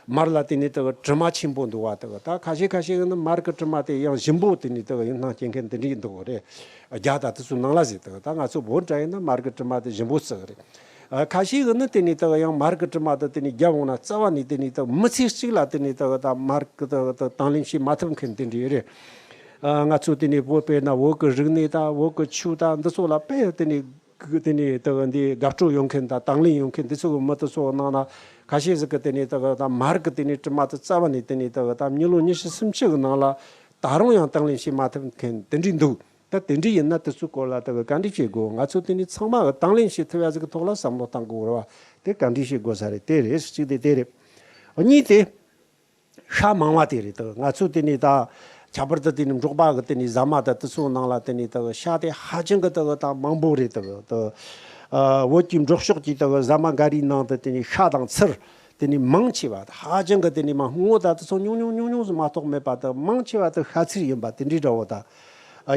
མར་ལ་དེ་ནས་དེ་དྲི་མ་ཆེན་པོ་འདུག་བ། དེ་ད་ཁ་ཤས་ཁ་ཤས་ཡིན་ན་མར་གི་དྲི་མ་དེ་ཡང་ཞིམ་པོ་དེ་ནས་དེ་ཡིན་སྣང་སྐྱེ་མཁན་དེ་འདྲ་འདུག་རེད། རྒྱ་ད་དེ་ཚོའི་ནང་ལ་ཟེར། དེ་ད་ང་ཚོ་བོད་འདྲ་ཡིན་ན་མར་གི་དྲི་མ་དེ་ཞིམ་པོ་ཟིག་རེད། ཨ། ཁ་ཤས་ཀྱིས་ནི་དེ་ནས་དག་ཡང་མར་གི་དྲི་མ་དེ་དེ་ནས་རྒྱབ་འོང་ན་རྩ་བ་ནས་དེ་ནས་དག་མི་ཚེ་གཅིག་ལ་དེ་ནས་དག་ད་མར་གི་དག་དང་ལེན་བྱེད་མ་ཐུབ་མཁན་དེ་འདྲ་ཡོད་རེད། ཨ། ང་ཚོ་དེ་ནས་བོད་དཔེར་ན་བོད་གི་རིག་གནས་དང་བོད་གི་ཆོས་དང་འདི་ཚོ་ལ་དཔེ་དེ་ནས་དེ་ནས་དག་འདི་དགའ་སྤྲོ་ཡོད་མཁན་དང་དང་ལེན་ཡོད་མཁན་འདི་ཚོ་གི་མི་དེ་ཚོ་གི་ནང་ན་ཁ་ཤས་ཟིག་གི་དེ་ནས་དག་ད་མར་གི་དེ་ནས་དྲི་མ་དེ་རྩ་བ་ནས་དེ་ནས་དག་ད་མི་ལོ་ཉི་ཤུ་སུམ་ཅུ་གི་ནང་ལ་ད་རུང་ཡང་དང་ལེན་བྱེད་མ་ཐུབ་མཁན་དེ་འདྲ་འདུག་ད་དེ་འདྲ་ཡིན་ན་དེ་ཚོའི་སྐོར་ལ་དེ་གི་བཀའ་འདྲི་བྱེད་དགོས། ང་ཚོ་དེ་ནས་ཚང་མ་གི་དང་ལེན་བྱེད་ཐུབ་ཡ་ཟིག་གི་ཐོག་ལ་བསམ་བློ་གཏང་དགོས་རེད་བ། དེ་བཀའ་འདྲི་བྱེད་དགོས་ས་རེད། དེ་རེད། གཅིག་དེ་དེ་རེད། གཉིས་དེ་ཤ་མང་བ་དེ་རེད། དེ་ང་ཚོ་དེ་ནས་ད་ཁྱད་པར་དུ་དེ་ནས་འབྲོག་པ་གི་དེ་ནས་ཟ་མ་ད་དེ་ཚོའི་ནང་ལ་དེ་ནས་དེ་གི་ཤ་དེ་ཧ་ཅང་གི་དེ་གི་ད་མང་པོ་རེད། དེ་གི་དེ་ཨ་བོད་ཀྱི་འབྲོག་ཕྱོགས་ཀྱི་དེ་གི་ཟ་མ་འགའ་རེའི་ནང་དུ་དེ་ནས་ཤ་དང་ཚིལ། དེ་ནས་མང་ཆེ་བ་ཧ་ཅང་གི་དེ་ནས་མ་སྔོ་ད་དེ་ཚོ་ཉུང་ཉུང་ཉུང་ཉུང་ཟིག་མ་གཏོགས་མེད་པ་དང་། མང་ཆེ་བ་དེ་ཤ་ཚིལ་ཡིན་པ་དེ་འདྲའི་འདྲ་བོ་དང་།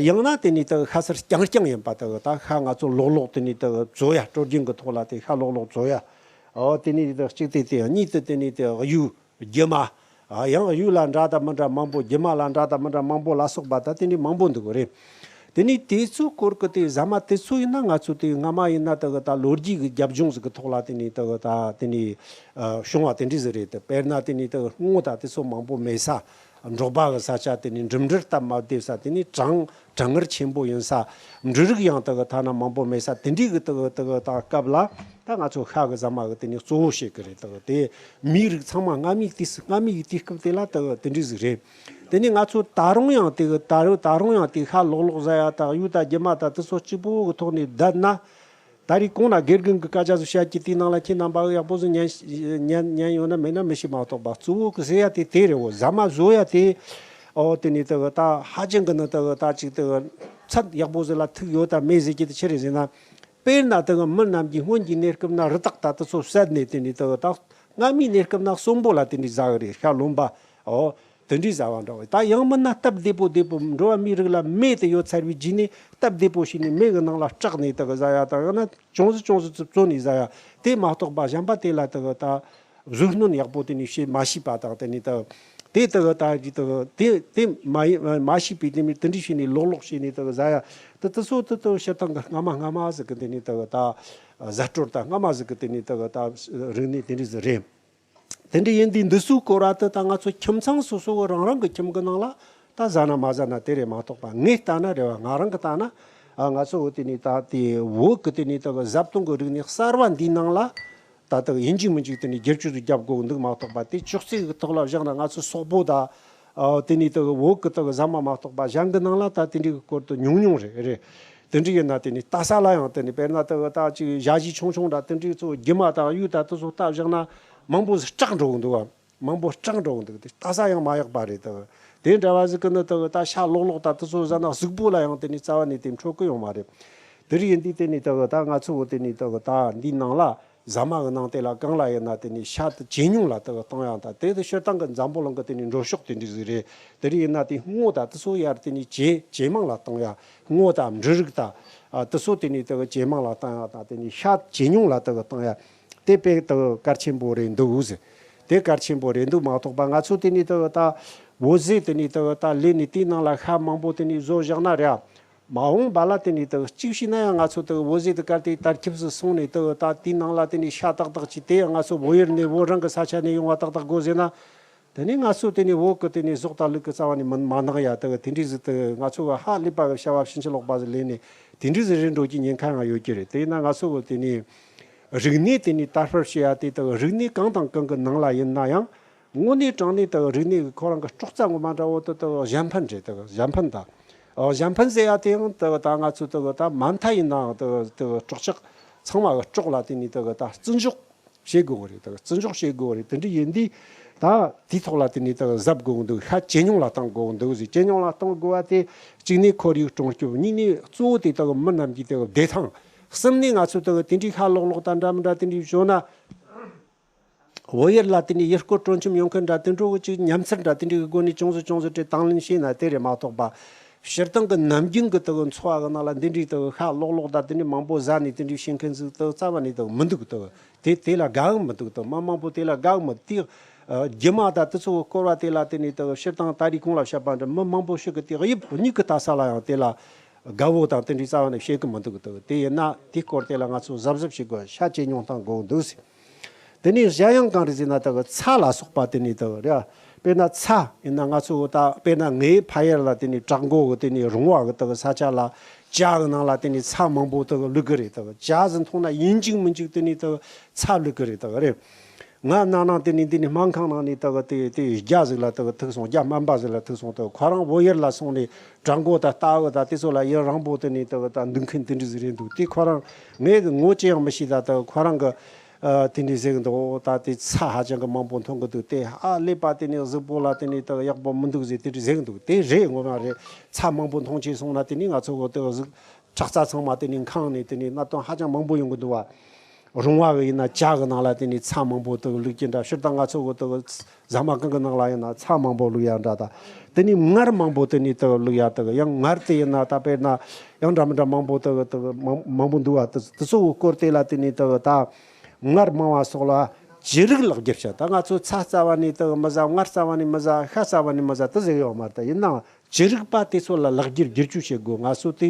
ཡང་ན་དེ་ནས་དེ་ཤ་ཚིལ་རྐྱང་རྐྱང་ཡིན་པ་དེ་ད་ཤ་ང་ཚོ་ལོག་ལོག་དེ་ནས་དེ་བཙོ་ཡ། སྲོལ་རྒྱུན་གི་ཐོག་ལ་དེ་ཤ་ལོག་ལོག་བཙོ་ཡ། ཨོ་དེ་ནས་དེ་གཅིག་དེ་དེ་གཉིས་དེ་དེ་ནས་དེ་གཡུ་རྒྱུ་མ། ཨ་ཡང་གཡུ་ལ་འདྲ་དང་མི་འདྲ་མང་པོ། རྒྱུ་མ་ལ་འདྲ་དང་མི་འདྲ་མང་པོ་ལ་སོགས་པ་ད་དེ་འདྲའི་མང་པོ་འདུག་གི་རེད། དེ་ནས་དེ་ཚོའི་སྐོར་གི་དེ་ཟ་མ་དེ་ཚོ་ཡིན་ན་ང་ཚོ་དེ་སྔ་མ་ཡིན་ན་དེ་གི་ད་ལོ་རྒྱུས་ཀྱི་རྒྱབ་ལྗོངས་ཟིག་གི་ཐོག་ལ་དེ་ནས་དེ་གི་ད་དེ་ནས་ཨ་བྱུང་བ་དེ་འདྲ་ཟིག་རེད། དེ་དཔེར་ན་དེ་ནས་དེ་གི་སྔོ་ད་དེ་ཚོ་མང་པོ་མེད་ས། འབྲོག་པ་གི་ས་ཆ་དེ་ནས་འགྲིམ་འགྲུལ་སྟབས་མ་བདེ་ས། དེ་ནས་གྲང་གྲང་ངར་ཆེན་པོ་ཡིན་ས། འབྲུ་རིགས་ཡང་དེ་གི་ཐ་ན་མང་པོ་མེད་ས། དེ་འདྲའི་གི་དེ་གི་དེ་གི་ད་སྐབས་ལ་ད་ང་ཚོ་ཤ་གི་ཟ་མ་གི་དེ་ནས་གཙོ་བོ་བྱེད་གི་རེད། དེ་གི་དེ་མིའི་རིགས་ཚང་མ་སྔ་མའི་དུས་སུ་སྔ་མའི་དུས་སྐབས་དེ་ལ་དེ་གི་དེ་འདྲ་ཟིག་རེད། དེ་ནས་ང་ཚོ་ད་རུང་ཡང་དེ་གི་ད་རུང་ད་རུང་ཡང་དེ་ཤ་ལོག་ལོག་ཟ་ཡ་དང་གཡུ་དང་རྒྱུ་མ་དང་དེ་ཚོ་གཅིག་པོ་གི་ཐོག་ནས་བསྡད་ན། ད་རེས་གོང་ན་དགེ་རྒན་གྱི་སྐད་ཆ་ཚོ་བཤད་ཀྱི་དེའི་ནང་ལ་ཁྱེད་རྣམ་པ་ཡག་པོ་ཟིག་ཉན་ཉན་ཉན་ཡོད་ན་མེད་ན་མི་ཤེས་མ་གཏོགས་པ། གཙོ་བོ་གི་ཟེར་ཡ་དེ་དེ་རེད། འོ་ཟ་མ་བཟོ་ཡ་དེ། ཨོ་དེ་ནས་དེ་གི་ད་ཧ་ཅང་གི་ནི་དེ་གི་ད་ཅིག་དེ་གི་ཚད་ཡག་པོ་ཟིག་ལ་ཐུག་ཡོད་དམ་མེད་ཟེར་གྱི་དེ་ཆི་རེད་ཟེར་ན། དཔེར་ན་དེ་གི་མི་རྣམས་ཀྱིས་སྔོན་གྱི་གནས་སྐབས་ན་རི་དྭགས་ད་དེ་ཚོ་བསད་ནས་དེ་ནས་དེ་གི་ད་སྔ་མའི་གནས་སྐབས་ན་གསོན་པོ་ལ་དེ་འདྲའི་ཟ་གི་རེད། ཤ་རློན་པ། ཨོ། དེ་འདྲའི་ཟ་བ་འདྲ་བ། ད་ཡང་མིན་ན་སྟབས་བདེ་པོ་བདེ་པོ་འགྲོ་བ་མིའི་རིགས་ལ་མེ་དེ་ཡོད་ཚར་བའི་རྗེས་ནས་སྟབས་བདེ་པོ་བྱས་ནས་མེ་གི་ནང་ལ་སྐྲག་ནས་དེ་གི་ཟ་ཡ་དང་། ཡང་ན་ཅུང་ཟད་ཅུང་ཟད་ཙིག་བཙོ་ནས་ཟ་ཡ། དེ་མ་གཏོགས་པ་གཞན་པ་དེ་ལ་དེ་གི་ད་བཟོ་སྣོན་ཡག་པོ་དེ་ནས་བྱེད་མ་ཤེས་པ་དང་། དེ་ནས་དེ་དེ་དེ་གི་ད་ཀྱི་དེ་གི་དེ་དེ་མ་ཡི་མ་ཤེས་པའི་དེ་མི་དེ་འདྲ་བྱས་ནས་ལོག་ལོག་བྱས་ནས་དེ་གི་ཟ་ཡ། དེ་དེ་ཚོ་དེ་དེ་སྤྱིར་བཏང་གི་སྔ་མ་སྔ་མ་ཟིག་གི་དེ་ནས་དེ་གི་ད་བཟའ་སྤྲོད་ད་སྔ་མ་ཟིག་གི་དེ་ནས་དེ་གི་ད་རིག་གནས་དེ་འདྲ་ཟིག་རེད། དེ་འདྲ་ཡིན་དུས་འདི་ཚོའི་སྐོར་བ་དེ་ད་ང་ཚོ་ཁྱིམ་ཚང་སོ་སོ་གི་རང་རང་གི་ཁྱིམ་གི་ནང་ལ་ད་ཟ་ན་མ་ཟ་ན་དེ་རེད་མ་གཏོགས་པ། ངས་ལྟ་ན་རེད་བ། ང་རང་གི་ལྟ་ན། ཨ། ང་ཚོ་འོ་དེ་ནས་ད་དེ་བོད་གི་དེ་ནས་ད་གི་བཟའ་བཏུང་གི་རིག་གནས་གསར་བ་འདིའི་ནང་ལ་ད་ད་ཡིན་གཅིག་མིན་གཅིག་དེ་ནས་བསྒྱུར་བཅོས་རྒྱབ་དགོས་འདུག་མ་གཏོགས་པ། དེ་ཅོག་ཙེ་གི་ཐོག་ལ་བཞག་ན་ང་ཚོ་སོག་པོ་ད། ཨ། དེ་ནས་ད་གི་བོད་གི་ད་གི་ཟ་མ་མ་གཏོགས་པ་གཞན་གི་ནང་ལ་ད་དེ་འདྲའི་གི་སྐོར་དུ་ཉུང་ཉུང་རེད། རེད། དེ་འདྲ་ཡིན་ན་དེ་ནི་ལྟ་ས་ལ་ཡང་དེ་ནི་དཔེར་ན་དེ་གི་ད་ཅིག་ཞ་ཡི་ཆུང་ཆུང་འདྲ་དེ་འདྲའི་ཚོ་རྒྱུ་མ་དང་གཡུ་ད་དེ་ཚོ་ལྟ་བཞག་ན་མང་པོ་ཟིག་སྐྲག་འགྲོ་གི་འདུག་བ། མང་པོ་སྐྲག་འགྲོ་གི་འདུག་དེ་ལྟ་ས་ཡང་མ་ཡག་པ་རེད། དེ་གི་དེ་འདྲ་བ་ཟིག་གི་ནི་དེ་གི་ད་ཤ་ལོག་ལོག་ད་དེ་ཚོ་ཟ་ན་གཟུགས་པོ་ལ་ཡང་དེ་ནི་རྩ་བ་ནས་དེ་འཕྲོད་གི་ཡོང་མ་རེད། དེ་རིགས་ཡིན་དུས་དེ་ནི་དེ་གི་ད་ང་ཚོ་གི་དེ་ནི་དེ་གི་ད་འདིའི་ནང་ལ། ཟ་མ་གི་ནང་དེ་ལ་གང་ལ་ཡིན་ན་དེ་ནི་ཤ་དེ་ཇེ་ཉུང་ལ་དེ་གི་གཏོང་ཡག་དང་། དེ་དེ་སྤྱིར་བཏང་གི་འཛམ་བུ་གླིང་གི་དེ་ནི་འགྲོ་ཕྱོགས་དེ་འདྲ་ཟིག་རེད། དེ་རིགས་ཡིན་ན་དེ་སྔོ་དང་དེ་ཚོ་ཡར་དེ་ནི་ཇེ་ཇེ་མང་ལ་གཏོང་ཡག་སྔོ་དང་འབྲུ་རིགས་དང་། ཨ། དེ་ཚོ་དེ་ནི་དེ་གི་ཇེ་མང་ལ་གཏོང་ཡག་དང་། དེ་ནི་ཤ་ཇེ་ཉུང་ལ་དེ་གི་གཏོང་ཡག་དེ་དཔེ་དེ་གི་གལ་ཆེན་པོ་རེད་འདུག་ཟེར། དེ་གལ་ཆེན་པོ་རེད་འདུག་མ་གཏོགས་པ། ང་ཚོ་དེ་ནི་དེ་གི་ད་འོད་ཟེར་དེ་ནི་དེ་གི་ད་ལས་ནི་དེའི་ནང་ལ་ཤ་མང་པོ་དེ་ནི་བཟོ་བཞག་ན་རེད། མ་འོངས་པ་ལ་དེ་ནས་དེ་གཅིག་བྱས་ན་ཡང་ང་ཚོ་དེ་འོད་ཟེར་དེ་གར་དེ་དར་ཁྱབ་སུ་སོང་ནས། དེ་ད་དེའི་ནང་ལ་དེ་ནས་ཤ་ཏག་ཏག་ཅིག་དེ་ཡང་ང་ཚོ་བོད་ཡུལ་ནས་བོད་རང་གི་ས་ཆ་ནས་ཡོང་བ་ཏག་ཏག་དགོས་ཟེར་ན། དེ་ནས་ང་ཚོ་དེ་ནས་བོད་གི་དེ་ནས་ཟོག་དང་ལུག་གི་རྩ་བ་ནས་མི་མ་གནང་ཡ། དེ་དེ་འདྲ་ཟིག་དེ་ང་ཚོ་གི་ཧ་ལས་པ་གི་བྱ་བ་ཕྱིན་ཅི་ལོག་པ་ཟིག་ལས་ནས་དེ་འདྲ་ཟིག་རེད་འགྲོ་གི་ཉེན་ཁ་ཡང་ཡོད་ཀྱི་རེད། དེ་ཡིན་ན་ང་ཚོ་གི་དེ་ནས་རིག་གནས་དེ་ནས་དར་སྤེལ་བྱེད་ཡ་དེ་དེ་རིག་གནས་གང་དང་གང་གི་ནང་ལ་ཡིན་ན་ཡང་། དངོས་གནས་དྲང་གནས་དེ་རིག་གནས་ཀྱི་ཁོ་རང་གི་སྲོག་རྩ་ངོ་མ་འདྲ་བོ་དེ་དེ་གཞན་ཕན་རེད། དེ་གཞན་ཕན་དང་། ཨོ། གཞན་ཕན་ཟེར་ཡ་དེ་ཡང་དེ་ད་ང་ཚོ་དེ་ད་མ་མཐའ་ཡིན་ནའང་དེ་དེ་སྲོག་ཆགས་ཚང་མ་གི་སྲོག་ལ་དེ་ནས་དེ་ད་བརྩི་འཇོག་བྱེད་དགོས་གི་རེད། དེ་བརྩི་འཇོག་བྱེད་དགོས་གི་རེད། དེ་འདྲ་ཡིན་དུས་ད་དེའི་ཐོག་ལ་དེ་ནས་དེ་གཟབ་དགོས་གི་འདུག་ཤ་ཇེ་ཉུང་ལ་གཏོང་དགོས་གི་འདུག་ཟེར། ཇེ་ཉུང་ལ་གཏོང་དགོས་པ་དེ་གཅིག་ནས་ཁོར་ཡུག་སྲུང་སྐྱོབ། གཉིས་ནས་གཙོ་བོ་དེ་དག་མི་རྣམས་ཀྱི་དེ་བདེ་ཐང་། གསུམ་ནས་ང་ཚོ་དེ་དེ་འདྲའི་ཤ་ལོག་ལོག་དང་འདྲ་མི་འདྲ་དེ་འདྲའི་བཟོ་ན། བོད་ཡུལ་ལ་དེ་ནས་ཡུལ་སྐོར་སྤྲོ་འཆམ་ཡོང་མཁན་འདྲ་དེ་འདྲ་བོ་ཅིག་ཉམས་ཚོད་འདྲ་དེ་འདྲའི་གི་སྒོ་ནས་ཅུང་ཟད་ཅུང་ཟད་དེ་དང་ལེན་བྱས་ན་དེ་རེད་མ་གཏོགས་པ། སྤྱིར་བཏང་གི་ནམ་རྒྱུན་གི་དེ་གི་འཚོ་བ་གི་ནང་ལ་འདི་འདྲའི་དེ་གི་ཤ་ལོག་ལོག་དང་དེ་འདྲའི་མང་པོ་ཟ་ནས་དེ་འདྲའི་བྱེད་མཁན་ཟིག་དེ་རྩ་བ་ནས་དེ་མི་འདུག་དེ་དེ་དེ་ལ་དགའ་གི་མི་འདུག་དེ་མི་མང་པོ་དེ་ལ་དགའ་གི་མི་འདུག་དེ་རྒྱུ་མ་དང་དེ་ཚོ་གི་སྐོར་བ་དེ་ལ་དེ་ནས་དེ་གི་སྤྱིར་བཏང་ད་རེས་གོང་ལ་བཤད་པ་འདྲ་མི་མང་པོ་ཞིག་གི་དེ་དབྱིབས་གཉིས་གི་ལྟ་ས་ལ་ཡང་དེ་ལ་དགའ་བོ་དང་དེ་འདྲའི་རྩ་བ་ནས་བྱེད་གི་མི་འདུག་དེ་དེ་ཡིན་ན་དེའི་སྐོར་དེ་ལ་ང་ཚོ་གཟབ་གཟབ་བྱེད་དགོས། ཤ་ཇེ་ཉུང་གཏོང་དགོས་འདུག་ཟེར། དེ་ནས་གཞན་ཡང་གང་རེད་ཟེར་ན། དེ་གི་ཚྭ་ལ་སོགས་པ་དེ་ནས་དེ་གི་རེད། དཔེར་ན་ཚྭ་ཡིན་ན་ང་ཚོ་ད་དཔེར་ན་ངའི་ཕ་ཡུལ་ལ་དེ་ནས་བྲག་འགོ་གི་དེ་ནས་རོང་བ་གི་དེ་གི་ས་ཆ་ལ་ཇ་གི་ནང་ལ་དེ་ནས་ཚྭ་མང་པོ་དེ་གི་བླུག་གི་རེད། དེ་གི་ཇ་ཟིག་འཐུང་ན་ཡིན་གཅིག་མིན་གཅིག་དེ་ནས་དེ་གི་ཚྭ་བླུག་གི་རེད། དེ་གི་རེད། ང་ནང་ནང་དེ་ནས་འདི་ནས་སྨན་ཁང་ནང་ནས་དེ་གི་དེ་དེ་རྒྱ་ཟིག་ལ་དེ་གི་ཐུག་སོང་། རྒྱ་སྨན་པ་ཟིག་ལ་ཐུག་སོང་། དེ་གི་ཁོ་རང་བོད་ཡུལ་ལ་སོང་ནས་བྲག་འགོ་དང་རྟ་གི་དང་དེ་ཚོ་ལ་ཡུན་རིང་པོ་དེ་ནས་དེ་གི་ད་འདུག་མཁན་དེ་འདྲ་ཟིག་རེད་འདུག་དེ་ཁོ་རང་ངས་གི་ངོ་ཅི་ཡང་མི་ཤེས། ད་དེ་གི་ཁོ་རང་གི་ཨ། དེ་འདྲ་ཟེར་གི་འདུག་ད་དེ་ཚྭ་ཧ་ཅང་གི་མང་པོ་འཐུང་གི་འདུག་དེ་ཧ་ལས་པ་དེ་ནས་གཟུགས་པོ་ལ་དེ་ནས་ད་ཡག་པོ་མི་འདུག་ཟེར་དེ་འདྲ་ཟེར་གི་འདུག་དེ་རེད། ངོ་མ་རེད། ཚྭ་མང་པོ་འཐུང་ཆེ་སོང་ན་དེ་ནས་ང་ཚོ་གི་དེ་གཟུགས་ཁྲག་རྩ་ཚང་མ་དེ་ནས་འཁང་ནས་དེ་ནས་གནད་དོན་ཧ་ཅང་མང་པོ་ཡོང་གི་འདུག་བ། རོང་བ་གི་ཡིན་ན་ཇ་གི་ནང་ལ་དེ་ནས་ཚྭ་མང་པོ་དེ་གི་བླུག་གི་འདྲ། སྤྱིར་བཏང་ང་ཚོ་གི་དེ་གི་ཟ་མ་གང་གི་ནང་ལ་ཡིན་ན་ཚྭ་མང་པོ་བླུག་ཡ་འདྲ། ད་དེ་ནས་མངར་མང་པོ་དེ་ནས་དེ་གི་བླུག་ཡ། དེ་གི་ཡང་མངར་དེ་ཡིན་ན་ད་དཔེར་ན་ཡང་འདྲ་མི་འདྲ་མང་པོ་དེ་གི་དེ་གི་མང་མང་པོ་འདུག་བ། དེ་དེ་ཚོ་གི་སྐོར་དེ་ལ་དེ་ནས་དེ་གི་ད། མངར་མང་བ་སོགས་ལ་ཅི་རིགས་ལག་འཁྱེར་བྱ། ད་ང་ཚོ་ཚྭ་རྩ་བ་ནས་དེ་གི་མི་ཟ། མངར་རྩ་བ་ནས་མི་ཟ། ཤ་རྩ་བ་ནས་མི་ཟ་དེ་ཟེར་ཡོད་མ་རེད། ད་ཡིན་ནའང་ཅི་རིགས་པ་དེ་ཚོ་ལ་ལག་འཁྱེར་བསྒྱུར་བཅོས་བྱེད་དགོས། ང་ཚོ་དེ་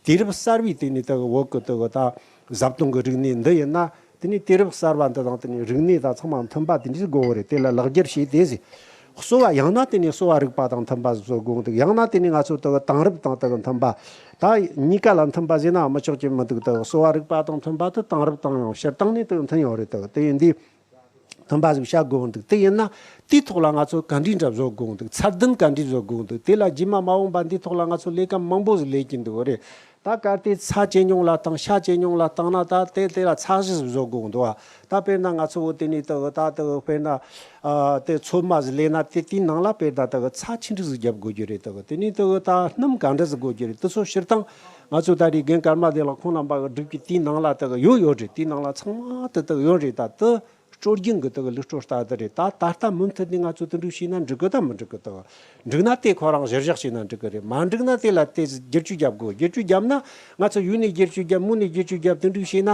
དུས་རབས་གསར་བའི་སྟེང་ནས་དེ་གི་བོད་གི་དེ་གི་ད་བཟའ་བཏུང་གི་རིག་གནས་འདི་ཡིན་ན། དེ་ནས་དུས་རབས་གསར་བ་འདི་དང་དེ་ནས་རིག་གནས་དང་ཚང་མ་མཐུན་པ་དེ་འདྲ་དགོས་གི་རེད། དེ་ལ་ལག་འཁྱེར་བྱས་ཏེ་ཟེར། གསོ་བ་ཡང་ན་དེ་ནས་གསོ་བ་རིག་པ་དང་མཐུན་པ་བཟོ་དགོས་འདུག་ཡང་ན་དེ་ནས་ང་ཚོ་དེ་གི་དེང་རབས་དང་དེ་གི་མཐུན་པ། ད་གཉིས་ཀ་ལ་མཐུན་པ་ཟེར་ན་མི་ཆོག་གི་མི་འདུག་དེ་གི་གསོ་བ་རིག་པ་དང་མཐུན་པ་དེ་དེང་རབས་དང་ཡང་སྤྱིར་བཏང་ནས་དེ་གི་མཐུན་ཡོད་རེད། དེ་གི་དེ་ཡིན་དུས་མཐུན་པ་ཟིག་བྱ་དགོས་འདུག་དེ་ཡིན་ན་དེའི་ཐོག་ལ་ང་ཚོ་ག་འདྲའི་འདྲ་བཟོ་དགོས་འདུག་ཚད་ལྡན་ག་འདྲའི་བཟོ་དགོས་འདུག་དེ་ལ་རྗེས་མ་མ་འོངས་པ་འདིའི་ཐོག་ལ་ང་ཚོ་ལས་ཀ་མང་པོ་ཟིག་ལས་ཀྱི་འདུག་རེད། ད་གལ་ཏེ་ཚྭ་ཇེ་ཉུང་ལ་བཏང་། ཤ་ཇེ་ཉུང་ལ་བཏང་ན། ད་དེ་དེ་ལ་ཚྭ་གཞི་ཟིག་བཟོ་དགོས་འདུག་བ། ད་དཔེར་ན་ང་ཚོ་བོ་དེ་ནས་དེ་ད་དེ་དཔེར་ན་ཨ་དེ་ཚོད་མ་ཟིག་ལས་ན། དེ་དེའི་ནང་ལ་དཔེར་ན་དེ་ཚྭ་ཆི་འདྲ་ཟིག་བརྒྱབ་དགོས་རྒྱུ་རེད། དེ་དེ་ནས་དེ་ད་སྣུམ་ག་འདྲ་ཟིག་དགོས་རྒྱུ་རེད། དེ་ཚོ་སྤྱིར་བཏང་ང་ཚོ་ད་རེས་རྒན་ཀརྨ་བདེ་ལེགས་ཁོང་རྣམ་པ་གི་སྒྲིག་གི་དེའི་ནང་ལ་དེ་ཡོད་ཡོད་རེད། དེའི་ནང་ལ་ཚང་མ་དེ་དེ་ཡོད་རེད། ད་དེ་སྲོལ་རྒྱུན་གྱི་དག་ལུགས་སྲོལ་ལྟར་དུ་རེད། ད་ད་ལྟ་མུ་མཐུད་ནས་ང་ཚོས་དེ་འདྲ་བྱས་ན་འགྲིག་གི་དང་མི་འགྲིག་གི་དང་། འགྲིག་ན་དེ་ཁོ་རང་གཞིར་བཞག་བྱས་ན་འགྲིག་གི་རེད། མ་འགྲིག་ན་དེ་ལ་དེ་བསྒྱུར་བཅོས་རྒྱབ་དགོས། བསྒྱུར་བཅོས་རྒྱབ་ན་ང་ཚོ་ཡུལ་ནས་བསྒྱུར་བཅོས་རྒྱབ། མུ་ནས་བསྒྱུར་བཅོས་རྒྱབ། དེ་འདྲ་བྱས་ན་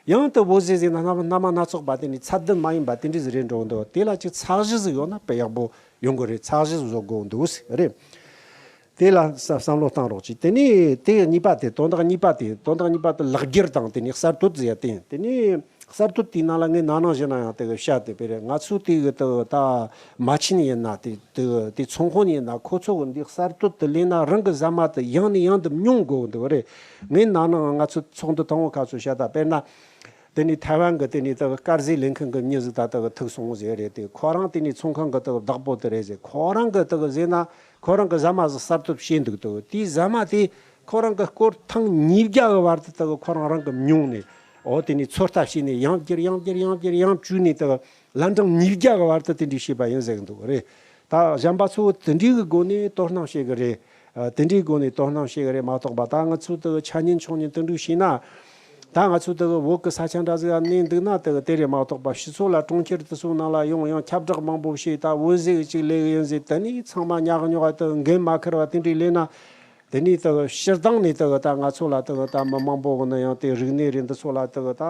ཡང་དུ་བོད་ཟས་ཟེར་ན་སྣ་མ་སྣ་མ་སྣ་ཚོགས་པ་དེ་ནས་ཚད་ལྡན་མ་ཡིན་པ་དེ་འདྲ་ཟིག་རེད་འགྲོ་འདུག་དེ་ལ་ཅིག་ཚད་གཞི་ཟིག་ཡོད་ན་དཔེ་ཡག་པོ་ཡོང་གི་རེད། ཚད་གཞི་བཟོ་དགོས་འདུག་ཟེར་རེད། དེ་ལ་བསམ་བསམ་བློ་བཏང་རོགས་གྱིས། དེ་ནས་དེ་གཉིས་པ་དེ། དོན་དག་གཉིས་པ་དེ། དོན་དག་གཉིས་པ་དེ་ལེགས་བསྒྱུར་དང་། དེ་ནས་གསར་གཏོད་ཟེར་ཡ་དེ་ཡིན། དེ་ནས་གསར་གཏོད་དེའི་ནང་ལ་ངས་ན་ནིང་གཞེས་ནིང་ཡང་དེ་གི་བཤད་དེ། དཔེར་ན་ང་ཚོ་དེ་གི་དེ་གི་ད་མ་བྱན་ཡིན་ན། དེ་དེ་དེ་ཚོང་དཔོན་ཡིན་ན། ཁོ་ཚོ་གི་འདི་གསར་གཏོད་དེ་ལས་ན་རང་གི་ཟ་མ་དེ་ཡང་ནས་ཡང་དུ་ཉུང་དགོས་འདུག་རེད། ངས་ན་ནིང་ང་ཚོ་ཚོགས་འདུ་དང་པོ་ཁ་ཚོ་བཤད། ད་དཔེར་ན་དེ་ནས་ཐའེ་ཝན་གི་དེ་ནས་དེ་གི་དཀར་ཟས་ལེན་མཁན་གི་མྱི་ཟིག་ད་དེ་གི་ཐུག་སོང་ཟེར་རེད། དེ་ཁོ་རང་དེ་ནས་ཚོང་ཁང་གི་དེ་གི་བདག་པོ་དེ་རེད་ཟེར། ཁོ་རང་གི་དེ་གི་ཟེར་ན་ཁོ་རང་གི་ཟ་མ་ཟིག་གསར་གཏོད་བྱས་འདུག་དེ་གི་དེའི་ཟ་མ་དེ་ཁོ་རང་གི་སྐོར་ཐེངས་ཉིས་བརྒྱ་གི་བར་དུ་དེ་གི་ཁོ་རང་རང་གི་ཉུང་ནས། འོ་དེ་ནས་ཚོད་ལྟ་བྱས་ནས་ཡང་བསྒྱུར་ཡང་བསྒྱུར་ཡང་བསྒྱུར་ཡང་བཅོས་ནས་དེ་གི་ལན་གྲངས་ཉིས་བརྒྱ་གི་བར་དུ་དེ་འདྲས་བྱས་པ་ཡིན་ཟེར་གི་འདུག་རེད། ད་གཞན་པ་ཚོ་དེ་འདྲས་གི་སྒོ་ནས་དོ་སྣང་བྱེད་གི་རེད། ཨ། དེ་འདྲས་སྒོ་ནས་དོ་སྣང་བྱེད་གི་རེད་མ་གཏོགས་པ། ད་ང་ཚོ་དེ་གི་ཆ་ཉན་ཆོག་ཉན་དེ་འདྲས་བྱས་ན། ད་ང་ཚོ་དེ་གི་བོད་གི་ས་ཆ་འདྲ་ཟིག་ག་གནས་འདུག་ན་དེ་གི་དེ་རེད་མ་གཏོགས་པ། ཕྱི་ཕྱོགས་ལ་གྲོང་ཁྱེར་དེ་ཚོ་ནང་ལ་ཡོང་ཡང་ཁྱབ་བསྒྲགས་མང་པོ་བྱས། ད་བོད་ཟས་གི་ཅིག་ལས་གི་ཡིན་ཟེར། དེ་ནས་ཚང་མ་ཉག་ཉོག་དེ་གི་འགན་མ་འཁུར་བ་དེ་འདྲས་ལས་ན། དེ་ནས་དེ་གི་སྤྱིར་བཏང་ནས་དེ་གི་ད་ང་ཚོ་ལ་དེ་གི་ད་མི་མང་པོ་གི་ནི་ཡང་དེ་རིག་གནས་རེད། འདི་ཚོ་ལ་དེ་གི་ད་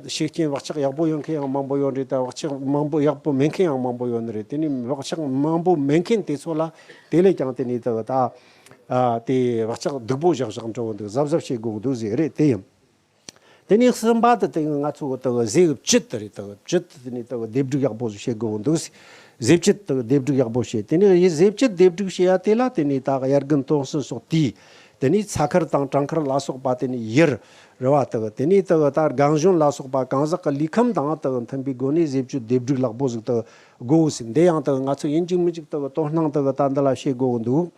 ཤེས་རྐྱེན་བག་ཆགས་ཡག་པོ་ཡོད་མཁན་ཡང་མང་པོ་ཡོད་རེད། ད་བག་ཆགས་མང་པོ་ཡག་པོ་མེད་མཁན་ཡང་མང་པོ་ཡོད་ནི་རེད། དེ་ནས་བག་ཆགས་མང་པོ་མེད་མཁན་དེ་ཚོ་ལ་དེ་ལས་ཀྱང་དེ་ནས་དེ་གི་ད་དེ་བག་ཆགས་སྡུག་པོ་བཞག་བཞག་འགྲོ་གི་འདུག་གཟབ་གཟབ་བྱེད་དགོས་ཀྱི་འདུག་ཟེར་རེད། དེ་ཡིན། དེ་ནས་གསུམ་པ་དེ་དེ་ང་ཚོ་དེ་གི་ཟས་གི་བཅུད་དེ་རེད། དེ་གི་བཅུད་དེ་ནས་དེ་གི་སྡེབ་སྒྲིག་ཡག་པོ་བྱེད་དགོས་འདུག་ཟས་བཅུད་དེ་གི་སྡེབ་སྒྲིག་ཡག་པོ་བྱེད། དེ་ནས་ཟས་བཅུད་སྡེབ་སྒྲིག་བྱེད་ཡ་དེ་ལ་དེ་ནས་ད་དབྱར་དགུན་སྟོན་སྲོལ་སོགས་དེའི། དེ་ནས་ཚྭ་ཁར་དང་བྲང་ཁར་ལ་སོགས་པ། དེ་ནས་ཡུར་རེད་བ། དེ་གི་དེ་ནས་དེ་གི་ད་རྒན་གཞོན་ལ་སོགས་པ་གང་ཟག་གི་ལུས་ཁམས་དང་དེ་གི་མཐུན་པའི་སྒོ་ནས་ཟས་བཅུད་སྡེབ་སྒྲིག་ལེགས་པོ་ཟིག་དེ་དགོས་ཟེར། འདི་ཡང་དེ་གི་ང་ཚོ་ཡིན་གཅིག་མིན་གཅིག་དེ་གི་དོ་སྣང་དེ་གི་ད་འདི་ལ་བྱེད་དགོས་གི་འདུག་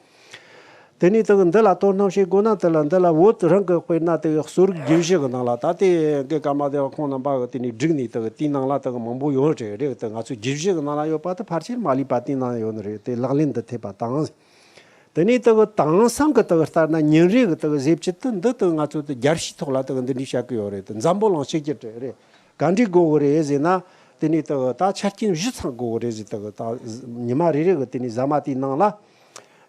དེ་ནས་དེ་གི་འདི་ལ་དོ་སྣང་བྱེད་དགོས་ན། དེ་ལ་འདི་ལ་བོད་རང་གི་དཔེར་ན་དེ་གི་གསོ་རིག་རྒྱུད་བཞི་གི་ནང་ལ། ད་དེ་རྒན་ཀརྨ་བདེ་བ་ཁོང་རྣམ་པ་གི་དེ་ནས་བསྒྲིགས་ནས་དེ་གི་དེའི་ནང་ལ་དེ་གི་མང་པོ་ཡོད་རེད། རེད། དེ་ང་ཚོའི་རྒྱུད་བཞི་གི་ནང་ལ་ཡོད་པ་དེ་ཕལ་ཆེར་མ་ལུས་པ་དེའི་ནང་ཡོད་ནི་རེད། དེ་ལག་ལེན་དུ་ཐེབས་པ་དང་། དེ་ནས་དེ་གི་དེང་སང་གི་དེ་གི་ལྟར་ན་ཉིན་རེ་གི་དེ་གི་ཟས་བཅུད་དེ་འདི་དེ་ང་ཚོ་དེ་རྒྱལ་སྤྱིའི་ཐོག་ལ་དེ་གི་འདི་འདྲས་བྱ་གི་ཡོད་རེད། དེ་འཛམ་བུ་གླིང་སྤྱི་རྒྱུ་རེད། རེད། ག་འདྲས་དགོས་གི་རེད་ཟེར་ན། དེ་ནས་དེ་གི་ད་ཆ་རྐྱེན་བཞི་ཚང་དགོས་གི་རེད་ཟེར། དེ་གི་ད་ཉི་མ་རེ་རེ་གི་དེ་ནས་ཟ་མ་དེའི་ནང་ལ།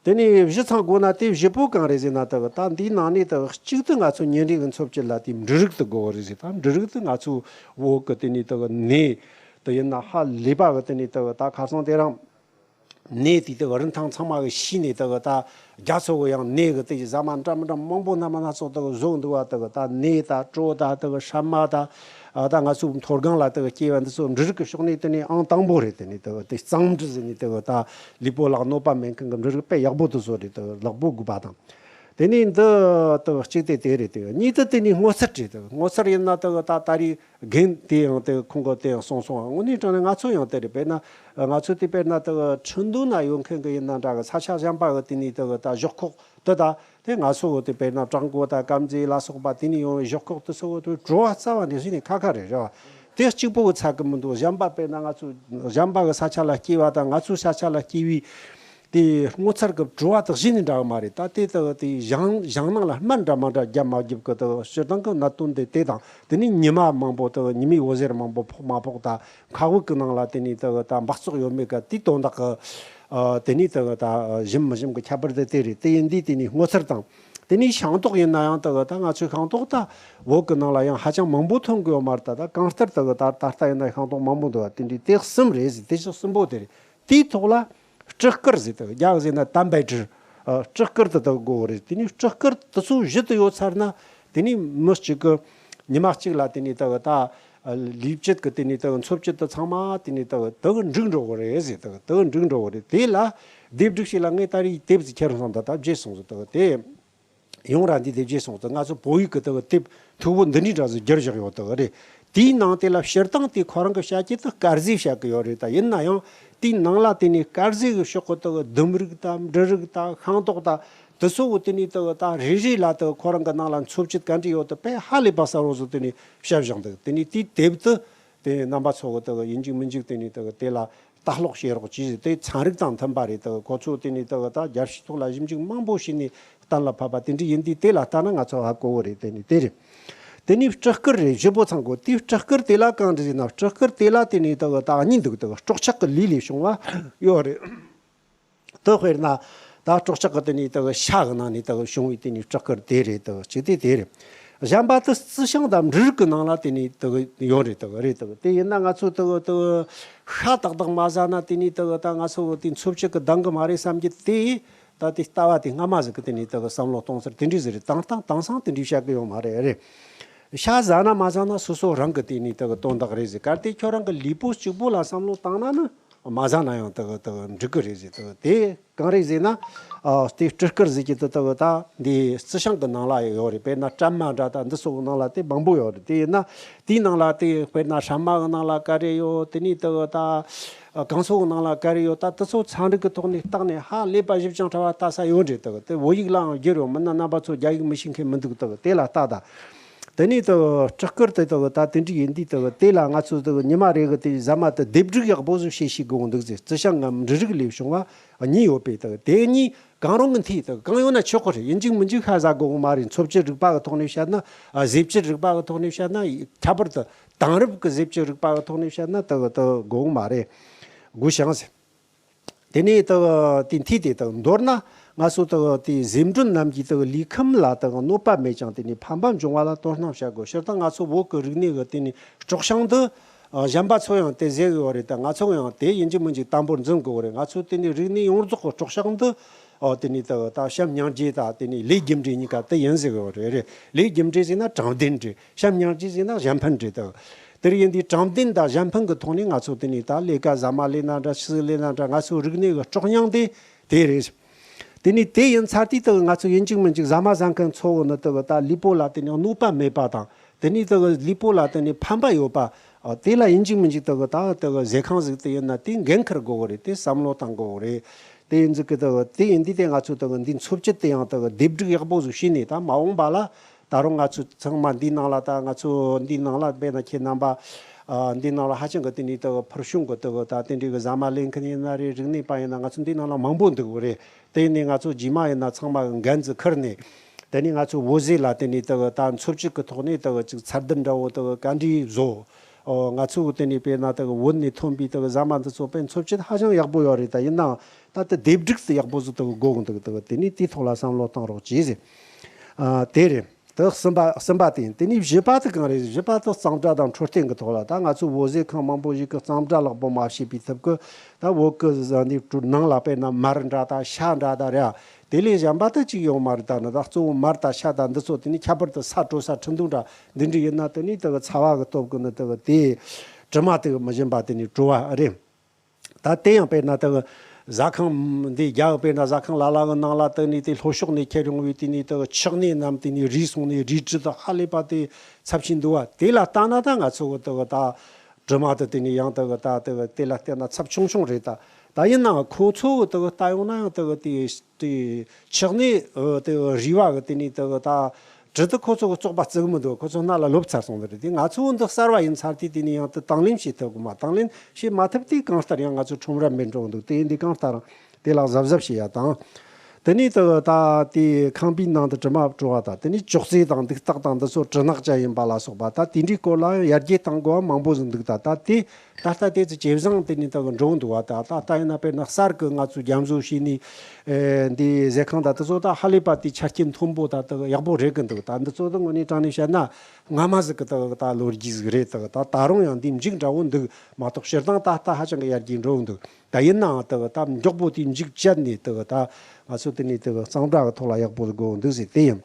དེ་ནས་བཞི་ཚང་དགོས་ན་དེ་བཞི་པོ་གང་རེད་ཟེར་ན། དེ་གི་ད་འདིའི་ནང་ནས་དེ་གི་གཅིག་ཏུ་ང་ཚོ་ཉིན་རེ་གི་འཚོ་བཅུད་ལ་དེ་འབྲུ་རིགས་དེ་དགོས་གི་རེད་ཟེར། ད་འབྲུ་རིགས་དེ་ང་ཚོ་བོད་གི་དེ་ནས་དེ་གི་ནས་དེ་ཡིན་ན་ཧ་ལས་པ་གི་དེ་ནས་དེ་གི་ད་ཁ་སང་དེ་རིང་ནས་དེ་དེ་གི་རིན་ཐང་ཚང་མ་གི་ཤི་ནས། དེ་གི་ད་རྒྱ་མཚོ་གི་ཡང་ནས་གི་དེ་ཟ་མ་འདྲ་མི་འདྲ་མང་པོ་སྣ་མ་སྣ་ཚོགས་དེ་གི་བཟོ་འདུག་བ། དེ་གི་ད་ནས་ད་གྲོ་ད་དེ་གི་སྲན་མ་ད། ཨ། ད་ང་ཚོའི་མཐོ་སྒང་ལ་དེ་གི་སྐྱེ་བ་འདི་ཚོ་འབྲུ་རིགས་ཀྱི་ཕྱོགས་ནས་དེ་ནས་ཨང་དང་པོ་རེད། དེ་ནས་དེ་གི་དེ་གཙང་འབྲུ་ཟེར་ནས་དེ་གི་ད་ལུས་པོ་ལ་གནོད་པ་མེད་མཁན་གྱི་འབྲུ་རིགས་དཔེ་ཡག་པོ་དེ་ཚོ་རེད། དེ་གི་ལེགས་པོ་དགོས་པ་དང་། དེ་ནས་འདི་དེ་གི་གཅིག་དེ་དེ་རེད། དེ་གི་གཉིས་དེ་དེ་ནས་སྔོ་ཚལ་རེད། དེ་གི་སྔོ་ཚལ་ཡིན་ན་དེ་གི་ད་ད་རེས་རྒན་དེ་ཡང་དེ་གི་ཁོང་གིས་དེ་ཡང་གསུངས་སོང་། དངོས་གནས་དྲང་གནས་ང་ཚོ་ཡང་དེ་རེད། དཔེར་ན་ང་ཚོ་དེ་དཔེར་ན་དེ་གི་ཁྲིན་ཏུའུ་ན་ཡོད་མཁན་གྱི་ཡིན་ན་འདྲ་གི། ས་ཆ་གཞན་པ་གི་དེ་ནས་དེ་གི་ད་ཞོག་ཁོག་དེ་ད། དེ་ང་ཚོ་དེ་དཔེར་ན་བྲག་འགོ་དང་དཀར་མཛེས་ལ་སོགས་པ་དེ་ནས་ཡོང་བའི་ཞོག་ཁོག་དེ་ཚོ་དེ་བྲོ་བ་རྩ་བ་ནས་གཞི་ནས་ཁ་ཁ་རེད། རེད་བ། དེ་གཅིག་པོ་གི་ཚད་གི་མི་འདུག་གཞན་པ་དཔེར་ན་ང་ཚོ་གཞན་པ་གི་ས་ཆ་ལ་སྐྱེས་པ་དང་ང་ཚོའི་ས་ཆ་ལ་སྐྱེས་པའི་དེ་སྔོ་ཚལ་གི་བྲོ་བ་དེ་གཞི་ནས་འདྲ་གི་མ་རེད། ད་དེ་དེ་དེ་ཞིང་ཞིང་ནང་ལ་སྨན་འདྲ་མ་འདྲ་བརྒྱབ་མ་བརྒྱབ་གི་དེ་སྤྱིར་བཏང་གི་གནད་དོན་དེ་དེ་དང་། དེ་ནས་ཉི་མ་མང་པོ་དེ་ཉི་མའི་འོད་ཟེར་མང་པོ་ཕོག་མ་ཕོག་དང་། མཁའ་དབུགས་ཀྱི་ནང་ལ་དེ་ནས་དེ་ད་འབག་བཙོག་ཡོད་མེད་ག་དེའི་དོན་དག་གི། ཨ། དེ་ནས་དེ་ད་ཞིམ་མི་ཞིམ་གི་ཁྱད་པར་དེ་དེ་རེད། དེ་ཡིན་དུས་དེ་ནས་སྔོ་ཚལ་དང་། དེ་ནས་ཤིང་ཏོག་ཡིན་ན་ཡང་དེ་ད་ང་ཚོའི་ཤིང་ཏོག་ད་བོད་ཀྱི་ནང་ལ་ཡང་ཧ་ཅང་མང་པོ་ཐོན་གི་ཡོད་མ་རེད། ད་ད་གང་ལྟར་དེ་ད་ད་ལྟ་ཡིན་ན་ཤིང་ཏོག་མང་པོ་འདུག་བ། དེ་འདྲའི་དེ་གསུམ་རེད་ཟེར། དེ་ཕྱོགས་གསུམ་པོ་དེ་རེད། དེའི་ཐོག་ལ་སྤྲི་དཀར་ཟེར། དེ་རྒྱ་ཟེར་ན་蛋白质། ཨ། སྤྲི་དཀར་དེ་ད་དགོས་རེད། དེ་ནས་སྤྲི་དཀར་དེ་ཚོ་བཞི་དེ་ཡོད་ཚར་ན། དེ་ནས་མི་གཅིག་གི་ཉི་མ་གཅིག་ལ་དེ་ནས་ད་ད་ལུས་བཅུད་ཀྱི་དེ་ནས་ད་འཚོ་བཅུད་དེ་ཚང་མ་དེ་ནས་ད་ད་འགྲིག་འགྲོ་གི་རེད་ཟེར། ད་ད་འགྲིག་འགྲོ་གི་རེད། དེ་ལ་སྡེབ་སྒྲིག་བྱེད་ལ་ངས་ད་རེས་དེབ་ཟིག་ཁྱེར་སོང་། ད་ད་བརྗེད་སོང་ཟེར། ད་དེ་ཡོང་ར་འདི་དེ་བརྗེད་སོང་ཟེར། ང་ཚོ་བོད་ཡིག་གི་ད་དེབ་མཐུག་པོ་འདི་འདྲའི་འདྲ་ཟིག་བསྒྱུར་བཞག་ཡོད། ད་རེད། དེའི་ནང་དེ་ལ་སྤྱིར་བཏང་དེ་ཁོ་རང་གི་བཤད་ཀྱི་ད་དཀར་ཟས་བཤད་གི་ཡོད་རེད། ད་ཡིན་ན་ཡང་དེའི་ནང་ལ་དེ་ནས་དཀར་ཟས་གི་ཕྱོགས་གི་ད་ལྡུམ་རིགས་དང་འབྲུ་རིགས་དང་ཤིང་ཏོག་དང་ དེ་ཚོ་བོ་དེ་ནས་དེ་གི་ད་རེ་རེ་ལ་དེ་གི་ཁོ་རང་གི་ནང་ལ་འཚོ་བཅུད་ག་འདྲ་ཡོད་དེ་དཔེ་ཧ་ལས་པ་གསལ་བོ་བཟོ་དེ་ནས་བཤད་བཞག་འདུག་དེ་ནས་དེའི་དེབ་དེ་དེ་རྣམ་པ་ཚོ་གི་དེ་གི་ཡིན་གཅིག་མིན་གཅིག་དེ་ནས་དེ་གི་དེ་ལ་ལྟ་ཀློག་བྱེད་རོགས་གྱིས། དེ་ཚན་རིག་དང་མཐུན་པ་རེད། དེ་གི་ཁོ་ཚོ་དེ་ནས་དེ་གི་ད་རྒྱལ་སྤྱིའི་ཐོག་ལ་ཞིབ་འཇུག་མང་པོ་བྱས་ནས་གཏན་ལ་ཕབ་པ་དེ་འདྲ་ཡིན་དུས་དེ་ལ་ལྟ་ན་ང་ཚོ་ཧ་གོ་བོ་རེད། དེ་ནས་དེ་རེད། དེ་ནས་སྤྲི་དཀར་རེད། བཞི་པོ་ཚང་གོ་དེའི་སྤྲི་དཀར་དེ་ལ་གང་འདྲ་ཟེར་ན། སྤྲི་དཀར་དེ་ལ་དེ་ནས་དེ་གི་ད་གཉིས་འདུག་དེ་གི་སྲོག་ཆགས་ཀྱི་ལུས་ལས་བྱུང་བ་ཡོད་རེད། དེ་དཔེར་ན་ད་སྲོག་ཆགས་ཀྱི་དེ་ནས་དེ་གི་ཤ་གི་ནང་ནས་དེ་གི་བྱུང་བའི་དེ་ནས་སྤྲི་དཀར་དེ་རེད། དེ་གི་གཅིག་དེ་དེ་རེད། གཞན་པ་དེ་རྩི་ཤིང་དང་འབྲུ་རིགས་ཀྱི་ནང་ལ་དེ་ནས་དེ་གི་ཡོད་རེད། དེ་གི་རེད། དེ་གི་དེ་ཡིན་ན་ང་ཚོ་དེ་གི་དེ་གི་ཤ་ཏག་ཏག་མ་ཟ་ན་དེ་ནས་དེ་གི་ད་ང་ཚོ་དེ་འཚོ་བཅུད་ཀྱི་ལྡང་གི་མ་རེད་བསམ་གྱི་དེ། ད་དེ་ལྟ་བ་དེ་སྔ་མ་ཟིག་གི་དེ་ནས་དེ་གི་བསམ་བློ་གཏོང་ཚུལ་དེ་འདྲ་ཟིག་རེད། དེང་སང་དེང་སང་དེ་འདྲ་བཤད་གི་ཡོད་མ་རེད། རེད། ཤ་ཟ་ན་མ་ཟ་ན་སོ་སོ་རང་གི་དེ་ནས་དེ་གི་དོན་དག་རེད་ཟེར། གལ་ཏེ་ཁྱོད་རང་གི་ལུས་པོ་གཅིག་པོ་ལ་བསམ་བློ་བཏང་ན་ནི་མ་ཟ་ན་ཡང་དེ་གི་དེ་གི་འགྲིག་གི་རེད་ཟེར། དེ་གི་དེ་གང་རེད་ཟེར་ན། ཨ་དེ་སྤྲི་དཀར་ཟེར་གྱི་དེ་དེ་གི་ད་འདི་རྩི་ཤིང་གི་ནང་ལ་ཡོད་རེད། དཔེར་ན་སྲན་མ་འདྲ་ད་འདི་ཚོ་གི་ནང་ལ་དེ་མང་པོ་ཡོད་རེད། དེ་ཡིན་ན་དེའི་ནང་ལ་དེ་དཔེར་ན་སྲན་མ་གི་ནང་ལ་ག་རེ་ཡོད། དེ་ནས་དེ་གི་ད་ཨ་གང་ཚོ་གི་ནང་ལ་ག་རེ་ཡོད། ད་དེ་ཚོ་ཚན་རིག་གི་ཐོག་ནས་བརྟག་ནས་ཧ་ལས་པ་ཞིབ་ཅིང་ཕྲ་བ་ལྟ་ས་ཡོད་རེད། དེ་གི་དེ་བོད་ཡིག་ལའང་བསྒྱུར་ཡོད། མིན་ན་རྣམ་པ་ཚོ་རྒྱ་ཡིག་མི་ཤེས་མཁན་མི་འདུག་དེ་གི་དེ་ལ་ལྟ་ད། དེ་ནས་དེ་སྤྲི་དཀར་དེ་དེ་གི་ད་དེ་འདྲ་ཡིན་དུས་དེ་གི་དེ་ལ་ང་ཚོ་དེ་གི་ཉི་མ་རེ་གི་དེ་ཟ་མ་དེ་སྡེབ་སྒྲིག་ཡག་པོ་ཟིག་བྱེད་ཤེས་དགོས་འདུག་ཟེར། རྩི་ཤིང་ངམ་འབྲུ་རིགས་ལས་བྱུང་བ་གཉིས་ཡོད་པས། དེ་གི་དེ་གཉིས་གང་རུང་གི་མཐའི་དེ་གི་གང་ཡོད་ན་ཆོག་གི་རེད། ཡིན་གཅིག་མིན་གཅིག་ཤ་ཟ་དགོས་གི་མ་རེད། འཚོ་བཅུད་རིག་པ་གི་ཐོག་ནས་བཤད་ན། ཨ་ཟས་བཅུད་རིག་པ་གི་ཐོག་ནས་བཤད་ན། ཁྱད་པར་དུ་དེང་རབས་ཀྱི་ཟས་བཅུད་རིག་པ་གི་ཐོག་ནས་བཤད་ན་དེ་གི་དེ་དགོས་གི་མ་རེད། དགོས་ཤིང་ཟེར། དེ་ནས་དེ་གི་དེ་མཐའི་དེ་དེ་གི་མདོར་ན་ང་ཚོ་དེ་གི་དེ་ཟས་སྦྲུལ་རྣམས་ཀྱིས་དེ་གི་ལུས་ཁམས་ལ་དེ་གི་གནོད་པ་མེད་ཀྱང་དེ་ནས་ཕན་པ་འབྱུང་བ་ལ་དོ་སྣང་བྱ་དགོས། སྤྱིར་བཏང་ང་ཚོ་བོད་ཀྱི་རིག་གནས་ཀྱི་དེ་ནས་སྲོག་ཤིང་འདི་ཨ་གཞན་པ་ཚོ་ཡང་དེ་ཟེར་གི་ཡོད་རེད། ད་ང་ཚོ་ཡང་དེ་ཡིན་གཅིག་མིན་གཅིག་དམ་པོར་འཛིན་དགོས་རེད། ང་ཚོ་དེ་ནས་རིག་གནས་ཡོངས་རྫོགས་ཀྱི་སྲོག་ཤིང་འདི་ཨོ་དེ་ནས་དེ་གི་ད་བྱམས་སྙིང་རྗེ་དང་དེ་ནས་ལས་རྒྱུ་འབྲས་གཉིས་ཀ་དེ་ཡིན་ཟེར་གི་ཡོད་རེད། རེད། ལས་རྒྱུ་འབྲས་ཟེར་ན་དྲང་བདེན་རེད། བྱམས་སྙིང་རྗེ་ཟེར་ན་གཞན་ཕན་རེད། དེ་གི་དེར་ཡིན་དུས་དྲང་བདེན་དང་གཞན་ཕན་གྱི་ཐོག་ནས་ང་ཚོ་དེ་ནས་ད་ལས་ཀ་ཟ་མ་ལས་ན་འདྲ། ཆུ་ལས་ན་འདྲ། ང་ཚོའི་རིག་གནས་ཀྱི་སྲོག་སྙིང་དེ་དེ་རེད། དེ་ནས་དེ་ཡིན་ཚར་དུས་དེ་གི་ང་ཚོ་ཡིན་གཅིག་མིན་གཅིག་ཟ་མ་ཟ་མཁན་ཚོ་བོ་ནི་དེ་གི་ད་ལུས་པོ་ལ་དེ་ནས་གནོད་པ་མེད་པ་དང་། དེ་ནས་དེ་གི་ལུས་པོ་ལ་དེ་ནས་ཕན་པ་ཡོད་པ། ཨ་དེ་ལ་ཡིན་གཅིག་མིན་གཅིག་དེ་གི་ད་དེ་གི་ཟས་ཁང་ཟིག་དེ་ཡིན་ན་དེ་འགན་འཁུར་དགོས་གི་རེད། དེ་བསམ་བློ་བཏང་དགོས་གི་རེད། དེ་ཡིན་ཟིག་གི་དེ་གི་དེ་ཡིན་དུས་དེ་ང་ཚོ་དེ་གི་འདི་འཚོ་བཅུད་དེ་ཡང་དེ་གི་སྡེབ་སྒྲིག་ཡག་པོ་ཟིག་བྱས་ནས། ད་མ་འོངས་པ་ལ་ད་རུང་ང་ཚོ་ཚང་མ་འདིའི་ནང་ལ། ད་ང་ཚོ་འདིའི་ནང་ལ་དཔེར་ན་ཁྱེད་རྣམ་པ་ཨ་འདིའི་ནང་ལ་ཧ་ཅང་གི་དེ་ནས་དེ་གི་ཕུལ་བྱུང་གི་དེ་གི་ད་དེ་འདྲའི་གི་ཟ་མ་ལེན་མཁན་ཡིན་ན་རེད། རིག་གནས་པ་ཡིན་ན། ང་ཚོ་འདིའི་ནང་ལ་མང་པོ་འདུག་གི་རེད། དེ་ཡིན་ནས་ང་ཚོ་རྗེས་མ་ཡིན་ན་ཚང་མ་གི་འགན་ཟིག་འཁུར་ནས། དེ་ནས་ང་ཚོ་བོད་ཟས་ལ་དེ་ནས་དེ་གི་ད་འཚོ་བཅུད་ཀྱི་ཐོག་ནས་དེ་གི་ཅིག་ཚད་ལྡན་འདྲ་བོ་དེ་གི་ག་འདྲས་བཟོ། ཨོ་ང་ཚོ་གི་དེ་ནས་དཔེར་ན་དེ་གི་བོད་ནས་ཐོན་པའི་དེ་གི་ཟ་མ་འདི་ཚོ་དཔེ་འཚོ་བཅུད་ཧ་ཅང་ཡག་པོ་ཡོད་རེད། ད་ཡིན་ནའང་ད་དེ་སྡེབ་སྒྲིག་དེ་ཡག་པོ་ཟིག་དེ་གི་དགོས་གི་འདུག་དེ་གི་དེ་ནས་དེའི་ཐོག་ལ་བསམ་བློ་བཏང་རོགས་གྱིས་ཟེར། ཨ་དེ་རེད། དེ་གསུམ་པ། གསུམ་པ་དེ་ཡིན། དེ་ནས་བཞི་པ་དེ་གང་རེད། བཞི་པ་དེ་གཙང་སྦྲ་དང་འཕྲོད་བསྟེན་གྱི་ཐོག་ལ། ད་ང་ཚོ་བོད་ཟས་ཁང་མང་པོ་ཞིག་གིས་གཙང་སྦྲ་ལེགས་པོ་མ་བྱས་པའི་ཐབས་ཀྱིས་ད་བོད་ཀྱི་ཟ་ནས་ནང་ལ་དཔེར་ན་མར་འདྲ་དང་ཤ་འདྲ་དང་རེད། དེ་ལས་གཞན་པ་དེ་གཅིག་ཡོད་མ་རེད། ད་ནི་ད་གཙོ་བོ་མར་དང་ཤ་དང་འདི་ཚོ། དེ་ནས་ཁྱད་པར་དུ་ས་དྲོ་ས་ཁྲིན་ཏུའུ་འདྲ་འདི་འདྲ་ཡིན་ན། དེ་ནས་དེ་གི་ཚ་བ་གི་སྟོབས་ཀྱིས་ནི་དེ་གི་དེ་དྲི་མ་དེ་གི་མི་ཞིམ་པ་དེ་ནས་བྲོ་བ་རེད། ད་དེ་ཡང་དཔེར་ན་དེ་གི་ཟ་ཁང་འདི་རྒྱ་གི་དཔེར་ན་ཟ་ཁང་ལ་ལ་གི་ནང་ལ་དེ་ནས་དེ་ལྷོ་ཕྱོགས་ནས་ཁྱེར་ཡོང་བའི་དེ་ནས་དེ་གི་ཆག་སྣེ་རྣམས་དེ་ནས་རུལ་སོང་ནས་རུལ་དྲི་དང་ཧ་ལས་པ་དེ་ཚབས་ཆེན་འདུག་བ། དེ་ལ་ལྟ་ན་ད་ང་ཚོ་གི་དེ་གི་ད་དྲི་མ་དེ་དེ་ནས་ཡང་དེ་གི་ད་དེ་གི་དེ་ལ་བལྟས་ན་ཚབས་ཆུང་ཆུང་རེད། ད་ད་ཡིན་ནའང་ཁོ་ཚོ་གི་དེ་གི་ལྟ་ཡོང་ན་ཡང་དེ་གི་དེ་དེ་ཆག་སྣེ་ཨ་དེ་རུལ་བ་གི་དེ་ནས་དེ་གི་ད་དྲི་དེ་ཁོ་ཚོ་གི་བཙོག་པ་བརྩི་གི་མི་འདུག་ཁོ་ཚོ་སྣ་ལ་ལོབས་ཚར་སོང་ནི་རེད། དེ་ང་ཚོ་འདི་གསར་བ་ཡིན་ཚར་དུས་དེ་ནས་ཡང་དེ་དང་ལེན་བྱེད་ཐུབ་གི་མ། དང་ལེན་བྱེད་མ་ཐུབ་དུས་གང་ལྟར་ཡང་ང་ཚོ་ཁྲོམ་ར་མེད་འགྲོ་གི་འདུག་དེ་ཡིན་དུས་གང་ལྟར་དེ་ལ་གཟབ་གཟབ་བྱེད་ཡ་དང་། དེ་ནས་དེ་གི་ད་དེ་ཁང་པའི་ནང་དུ་དྲི་མ་བྲོ་བ་དང་། དེ་ནས་ཅོག་ཙེ་དང་འདུག་སྟེགས་དང་འདི་ཚོ་དྲི་ནག་ཅན་ཡིན་པ་ལ་སོགས་པ། ད་དེ་འདྲའི་སྐོར་ལ་ཡང་ཡར་རྒྱས་གཏང་དགོས་པ་མང་པོ་ཟིག་འདུག་ད་ད་དེ་ད་ལྟ་དེ་ཚོ་ཇེ་བཟང་དེ་ནས་དེ་གི་འགྲོ་འདུག་བ། ད་ད་ལྟ་ཡིན་ན་དཔེར་ན་གསར་གི་ང་ཚོས་རྒྱ་མཚོ་བྱས་ནས་ཨེ་འདི་ཟས་ཁང་དང་དེ་ཚོ་ད་ཧ་ལས་པ་དེ་ཆ་རྐྱེན་མཐོན་པོ་ད་དེ་ཡག་པོ་རེད་གི་འདུག་ད་འདི་ཚོ་ད་དངོས་གནས་དྲང་གནས་བཤད་ན་སྔ་མ་ཟིག་གི་དེ་ད་ལོ་རྒྱུས་ཟིག་རེད། དེ་ད་ད་རུང་ཡང་འདི་མཇུག་འདྲ་བོ་འདུག་མ་གཏོགས་སྤྱིར་བཏང་ད་ལྟ་ཧ་ཅང་གི་ཡར་རྒྱས་འགྲོ་འདུག་ད་ཡིན་ནའང་དེ་ད་མགྱོགས་པོ་དེ་མཇུག་བཅད་ནས་དེ་ད་ང་ཚོ་དེ་ནས་དེ་གཙང་སྦྲ་གི་ཐོག་ལ་ཡག་པོ་དགོས་འདུག་ཟེར་དེ་ཡིན།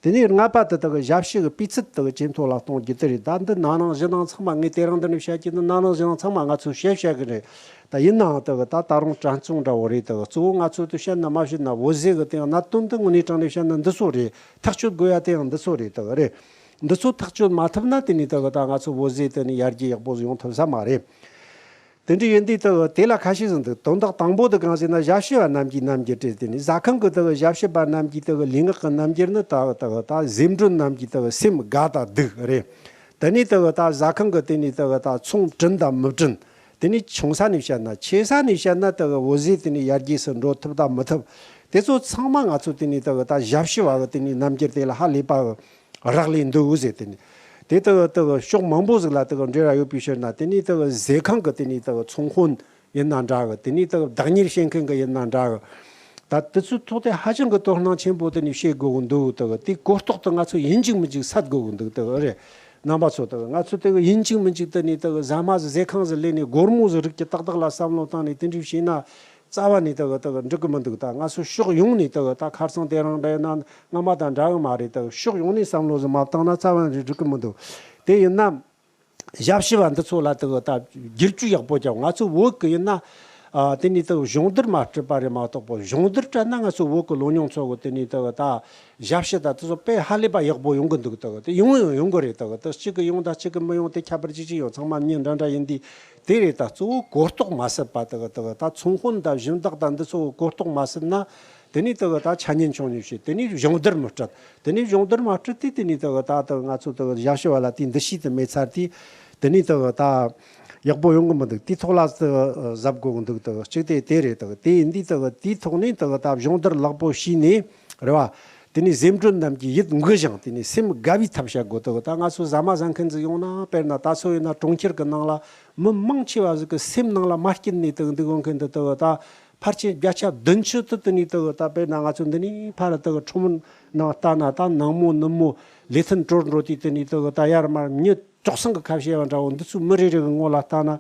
དེ་ནས་ལྔ་པ་དེ་དག་གི་ཞབས་ཕྱི་གི་སྤུས་ཚད་དག་ཇེ་མཐོ་ལ་གཏོང་རྒྱུ་དེ་རེད། ད་འདི་ན་ནིང་གཞེས་ནིང་ཚང་མ་ངས་དེ་རིང་འདི་ནས་བཤད་རྒྱུ་ནི་ན་ནིང་གཞེས་ནིང་ཚང་མ་ང་ཚོས་བཤད་བཤད་གི་རེད། ད་ཡིན་ནའང་དེ་གི་ད་ད་རུང་དྲན་གསོ་འདྲ་བོ་རེད། དེ་གི་གཙོ་བོ་ང་ཚོས་དེ་བཤད་ན་མ་བཤད་ན་བོད་ཟས་གི་དེ་ཡང་གནད་དོན་འདི་དངོས་གནས་དྲང་གནས་བཤད་ན་འདི་ཚོ་རེད། ཐག་གཅོད་དགོས་ཡ་དེ་ཡང་འདི་ཚོ་རེད། དེ་གི་རེད། འདི་ཚོ་ཐག་གཅོད་མ་ཐུབ་ན་དེ་ནས་དེ་གི་ད་ང་ཚོ་བོད་ཟས་དེ་ནས་ཡར་རྒྱས་ཡག་པོ་ཟིག་ཡོང་ཐུབ་ས་མ་རེད། དེ་འདྲ་ཡིན་དུས་དེ་གི་དེ་ལ་ཁ་ཤས་ཟིག་འདུག་དོན་དག་དང་པོ་དེ་གང་ཟེར་ན་ཞབས་ཕྱི་བ་རྣམས་ཀྱི་རྣམ་འགྱུར་རེད། དེ་ནི་ཟ་ཁང་གི་དེ་གི་ཞབས་ཕྱི་བ་རྣམས་ཀྱི་དེ་གི་ལུས་ངག་གི་རྣམ་འགྱུར་ནི་དེ་གི་དེ་གི་ད་ཟས་མགྲོན་རྣམས་ཀྱི་དེ་གི་སེམས་དགའ་དང་སྡུག་རེད། དེ་ནས་དེ་གི་ད་ཟ་ཁང་གི་དེ་ནས་དེ་གི་ད་ཚོང་བྲིན་དང་མི་བྲིན། དེ་ནས་ཆུང་ས་ནས་བཤད་ན་ཆེ་ས་ནས་བཤད་ན་དེ་གི་འོད་ཟེར་དེ་ནས་ཡར་རྒྱས་སུ་འགྲོ་ཐུབ་དང་མི་ཐུབ། དེ་ཚོ་ཚང་མ་ང་ཚོ་དེ་ནས་དེ་གི་ད་ཞབས་ཕྱི་བ་གི་དེ་ནས་རྣམ་འགྱུར་དེ་ལ་ཧ་ལས་པ་གི་རག་ལས་འདུག་ཟེར། དེ་ནི་དེ་དག་དག་ཕྱོགས་མང་པོ་ཟིག་ལ་དག་འབྲེལ་བ་ཡོད་པའི་ཕྱིར་ན། དེ་ནི་དག་ཟས་ཁང་གི་དེ་ནི་དག་ཚོང་དཔོན་ཡིན་ན་འདྲ་གི། དེ་ནི་དག་བདག་གཉེར་བྱེད་མཁན་གི་ཡིན་ན་འདྲ་གི། ད་དེ་ཚོའི་ཐོག་དེ་ཧ་ཅང་གི་དོ་སྣང་ཆེན་པོ་དེ་ནི་བྱེད་དགོས་གི་འདུག་དག་དེ་གོ་རྟོགས་དེ་ང་ཚོ་ཡིན་གཅིག་མིན་གཅིག་སད་དགོས་གི་འདུག་དག་རེད། རྣམ་པ་ཚོ་དག་ང་ཚོ་དག་ཡིན་གཅིག་མིན་གཅིག་དེ་ནི་དག་ཟ་མ་ཟ་ཟས་ཁང་ཟིག་ལས་ནས་སྒོར་མོ་ཟིག་རིགས་ཀྱི་ཏག་ཏག་ལ་བསམ་བློ་བཏང་ནས་དེ་འདྲ་བྱས་ན། རྩ་བ་ནས་དག་དག་འགྲིག་གི་མི་འདུག་ད་ང་ཚོ་ཕྱོགས་ཡོངས་ནས་དག་ད་ཁ་སང་དེ་རིང་འདྲ་ཡིན་ན་སྔ་མ་དང་འདྲ་གི་མ་རེད། དག་ཕྱོགས་ཡོངས་ནས་བསམ་བློ་ཟིག་མ་བཏང་ན་རྩ་བ་ནས་འགྲིག་གི་མི་འདུག་དེ་ཡིན་ན་ཞབས་ཕྱི་བ་འདི་ཚོ་ལ་དག་ད་བསྒྱུར་བཅོས་ཡག་པོ་རྒྱབ། ང་ཚོ་བོད་གི་ཡིན་ན་ཨ་དེ་ནས་དག་སྦྱོང་བརྡར་མ་སྤྲད་པ་རེད་མ་གཏོགས་པ། སྦྱོང་བརྡར་སྤྲད་ན་ང་ཚོ་བོད་གི་ལོ་ཉུང་ཚོ་གི་དེ་ནས་དག་ད་ཞབས་ཕྱི་ད་དེ་ཚོ་དཔེ་ཧ་ལས་པ་ཡག་པོ་ཡོང་གི་འདུག་དག་དེ་ཡོང་ཡང་ཡོང་གི་རེད། དག་དེ་གཅིག་གི་ཡོང་དང་གཅིག་གི་མི་ཡོང་དེ་ཁྱད་པར་ཅི་ཅི་ཡོད། ཚང་མ་མྱི་འདྲ་འདྲ་ཡིན་དུས། དེ་རེད། ད་གཙོ་བོ་གོ་རྟོགས་མ་སད་པ་དག་དག་ད་ཚོང་དཔོན་དང་སྦྱིན་བདག་དང་འདི་ཚོ་གོ་རྟོགས་མ་སད་ན། དེ་ནས་དག་ད་ཆ་ཉན་ཆུང་ཉུང་བྱེད། དེ་ནས་སྦྱོང་བརྡར་མི་སྤྲད། དེ་ནས་སྦྱོང་བརྡར་མ་སྤྲད་དུས་དེ་ནས་དག་ད་དག་ང་ཚོ་དག་ཞབས་ཕྱི་བ་ལ་དེའི་འདུ་ཤེས་དེ་མེད་ཚར་དུས། དེ་ནས་དག་ད་ཡག་པོ་ཡོང་གི་མི་འདུག་དེའི་ཐོག་ལ་དག་གཟབ་དགོས་གི་འདུག་དག་གཅིག་དེ་དེ་རེད། དག་དེ་ཡིན་དུས་དག་དེའི་ཐོག་ནས་དག་ད་སྦྱོང་བརྡར་ལེགས་པོ་བྱས་ནས་རེད་བ། དེ་ནས་ཟས་མགྲོན་རྣམས་ཀྱི་ཡིད་མགུ་ཞིང་དེ་ནས་སེམས་དགའ་བའི་ཐབས་བྱ་དགོས། དག་ད་ང་ཚོ་ཟ་མ་ཟ་མཁན་ཟིག་ཡོང་ན། དཔེར་ན་ད་ཚོ་ཡིན་ན་གྲོང་ཁྱེར་གི་ནང་ལ་མི་མང་ཆེ་བ་ཟིག་གི་སེམས་ནང་ལ་མ་སྐྱིད་ནས་དག་འདུག་ཡོང་མཁན་དེ་དག་ད་ཕལ་ཆེར་བརྒྱ་ཆ་བདུན་ཅུ་དེ་དེ་ནས་དག་ད་དཔེར་ན་ང་ཚོ་འདི་ནས་ཕར་དག་ཁྲོམ་ནང་ལྟ་ན། ད་ནངས་མོ་ནུབ་མོ་ལས་ཐོན་གྲོལ་འགྲོ་དུས་དེ་ནས་དག་ད་ཡར་མར་མྱི་ཅོག་ཚང་གི་ཁ་བཤད་པ་འདྲ་བོ་འདི་ཚོའི་མི་རེ་རེ་གི་ངོ་ལ་ལྟ་ན།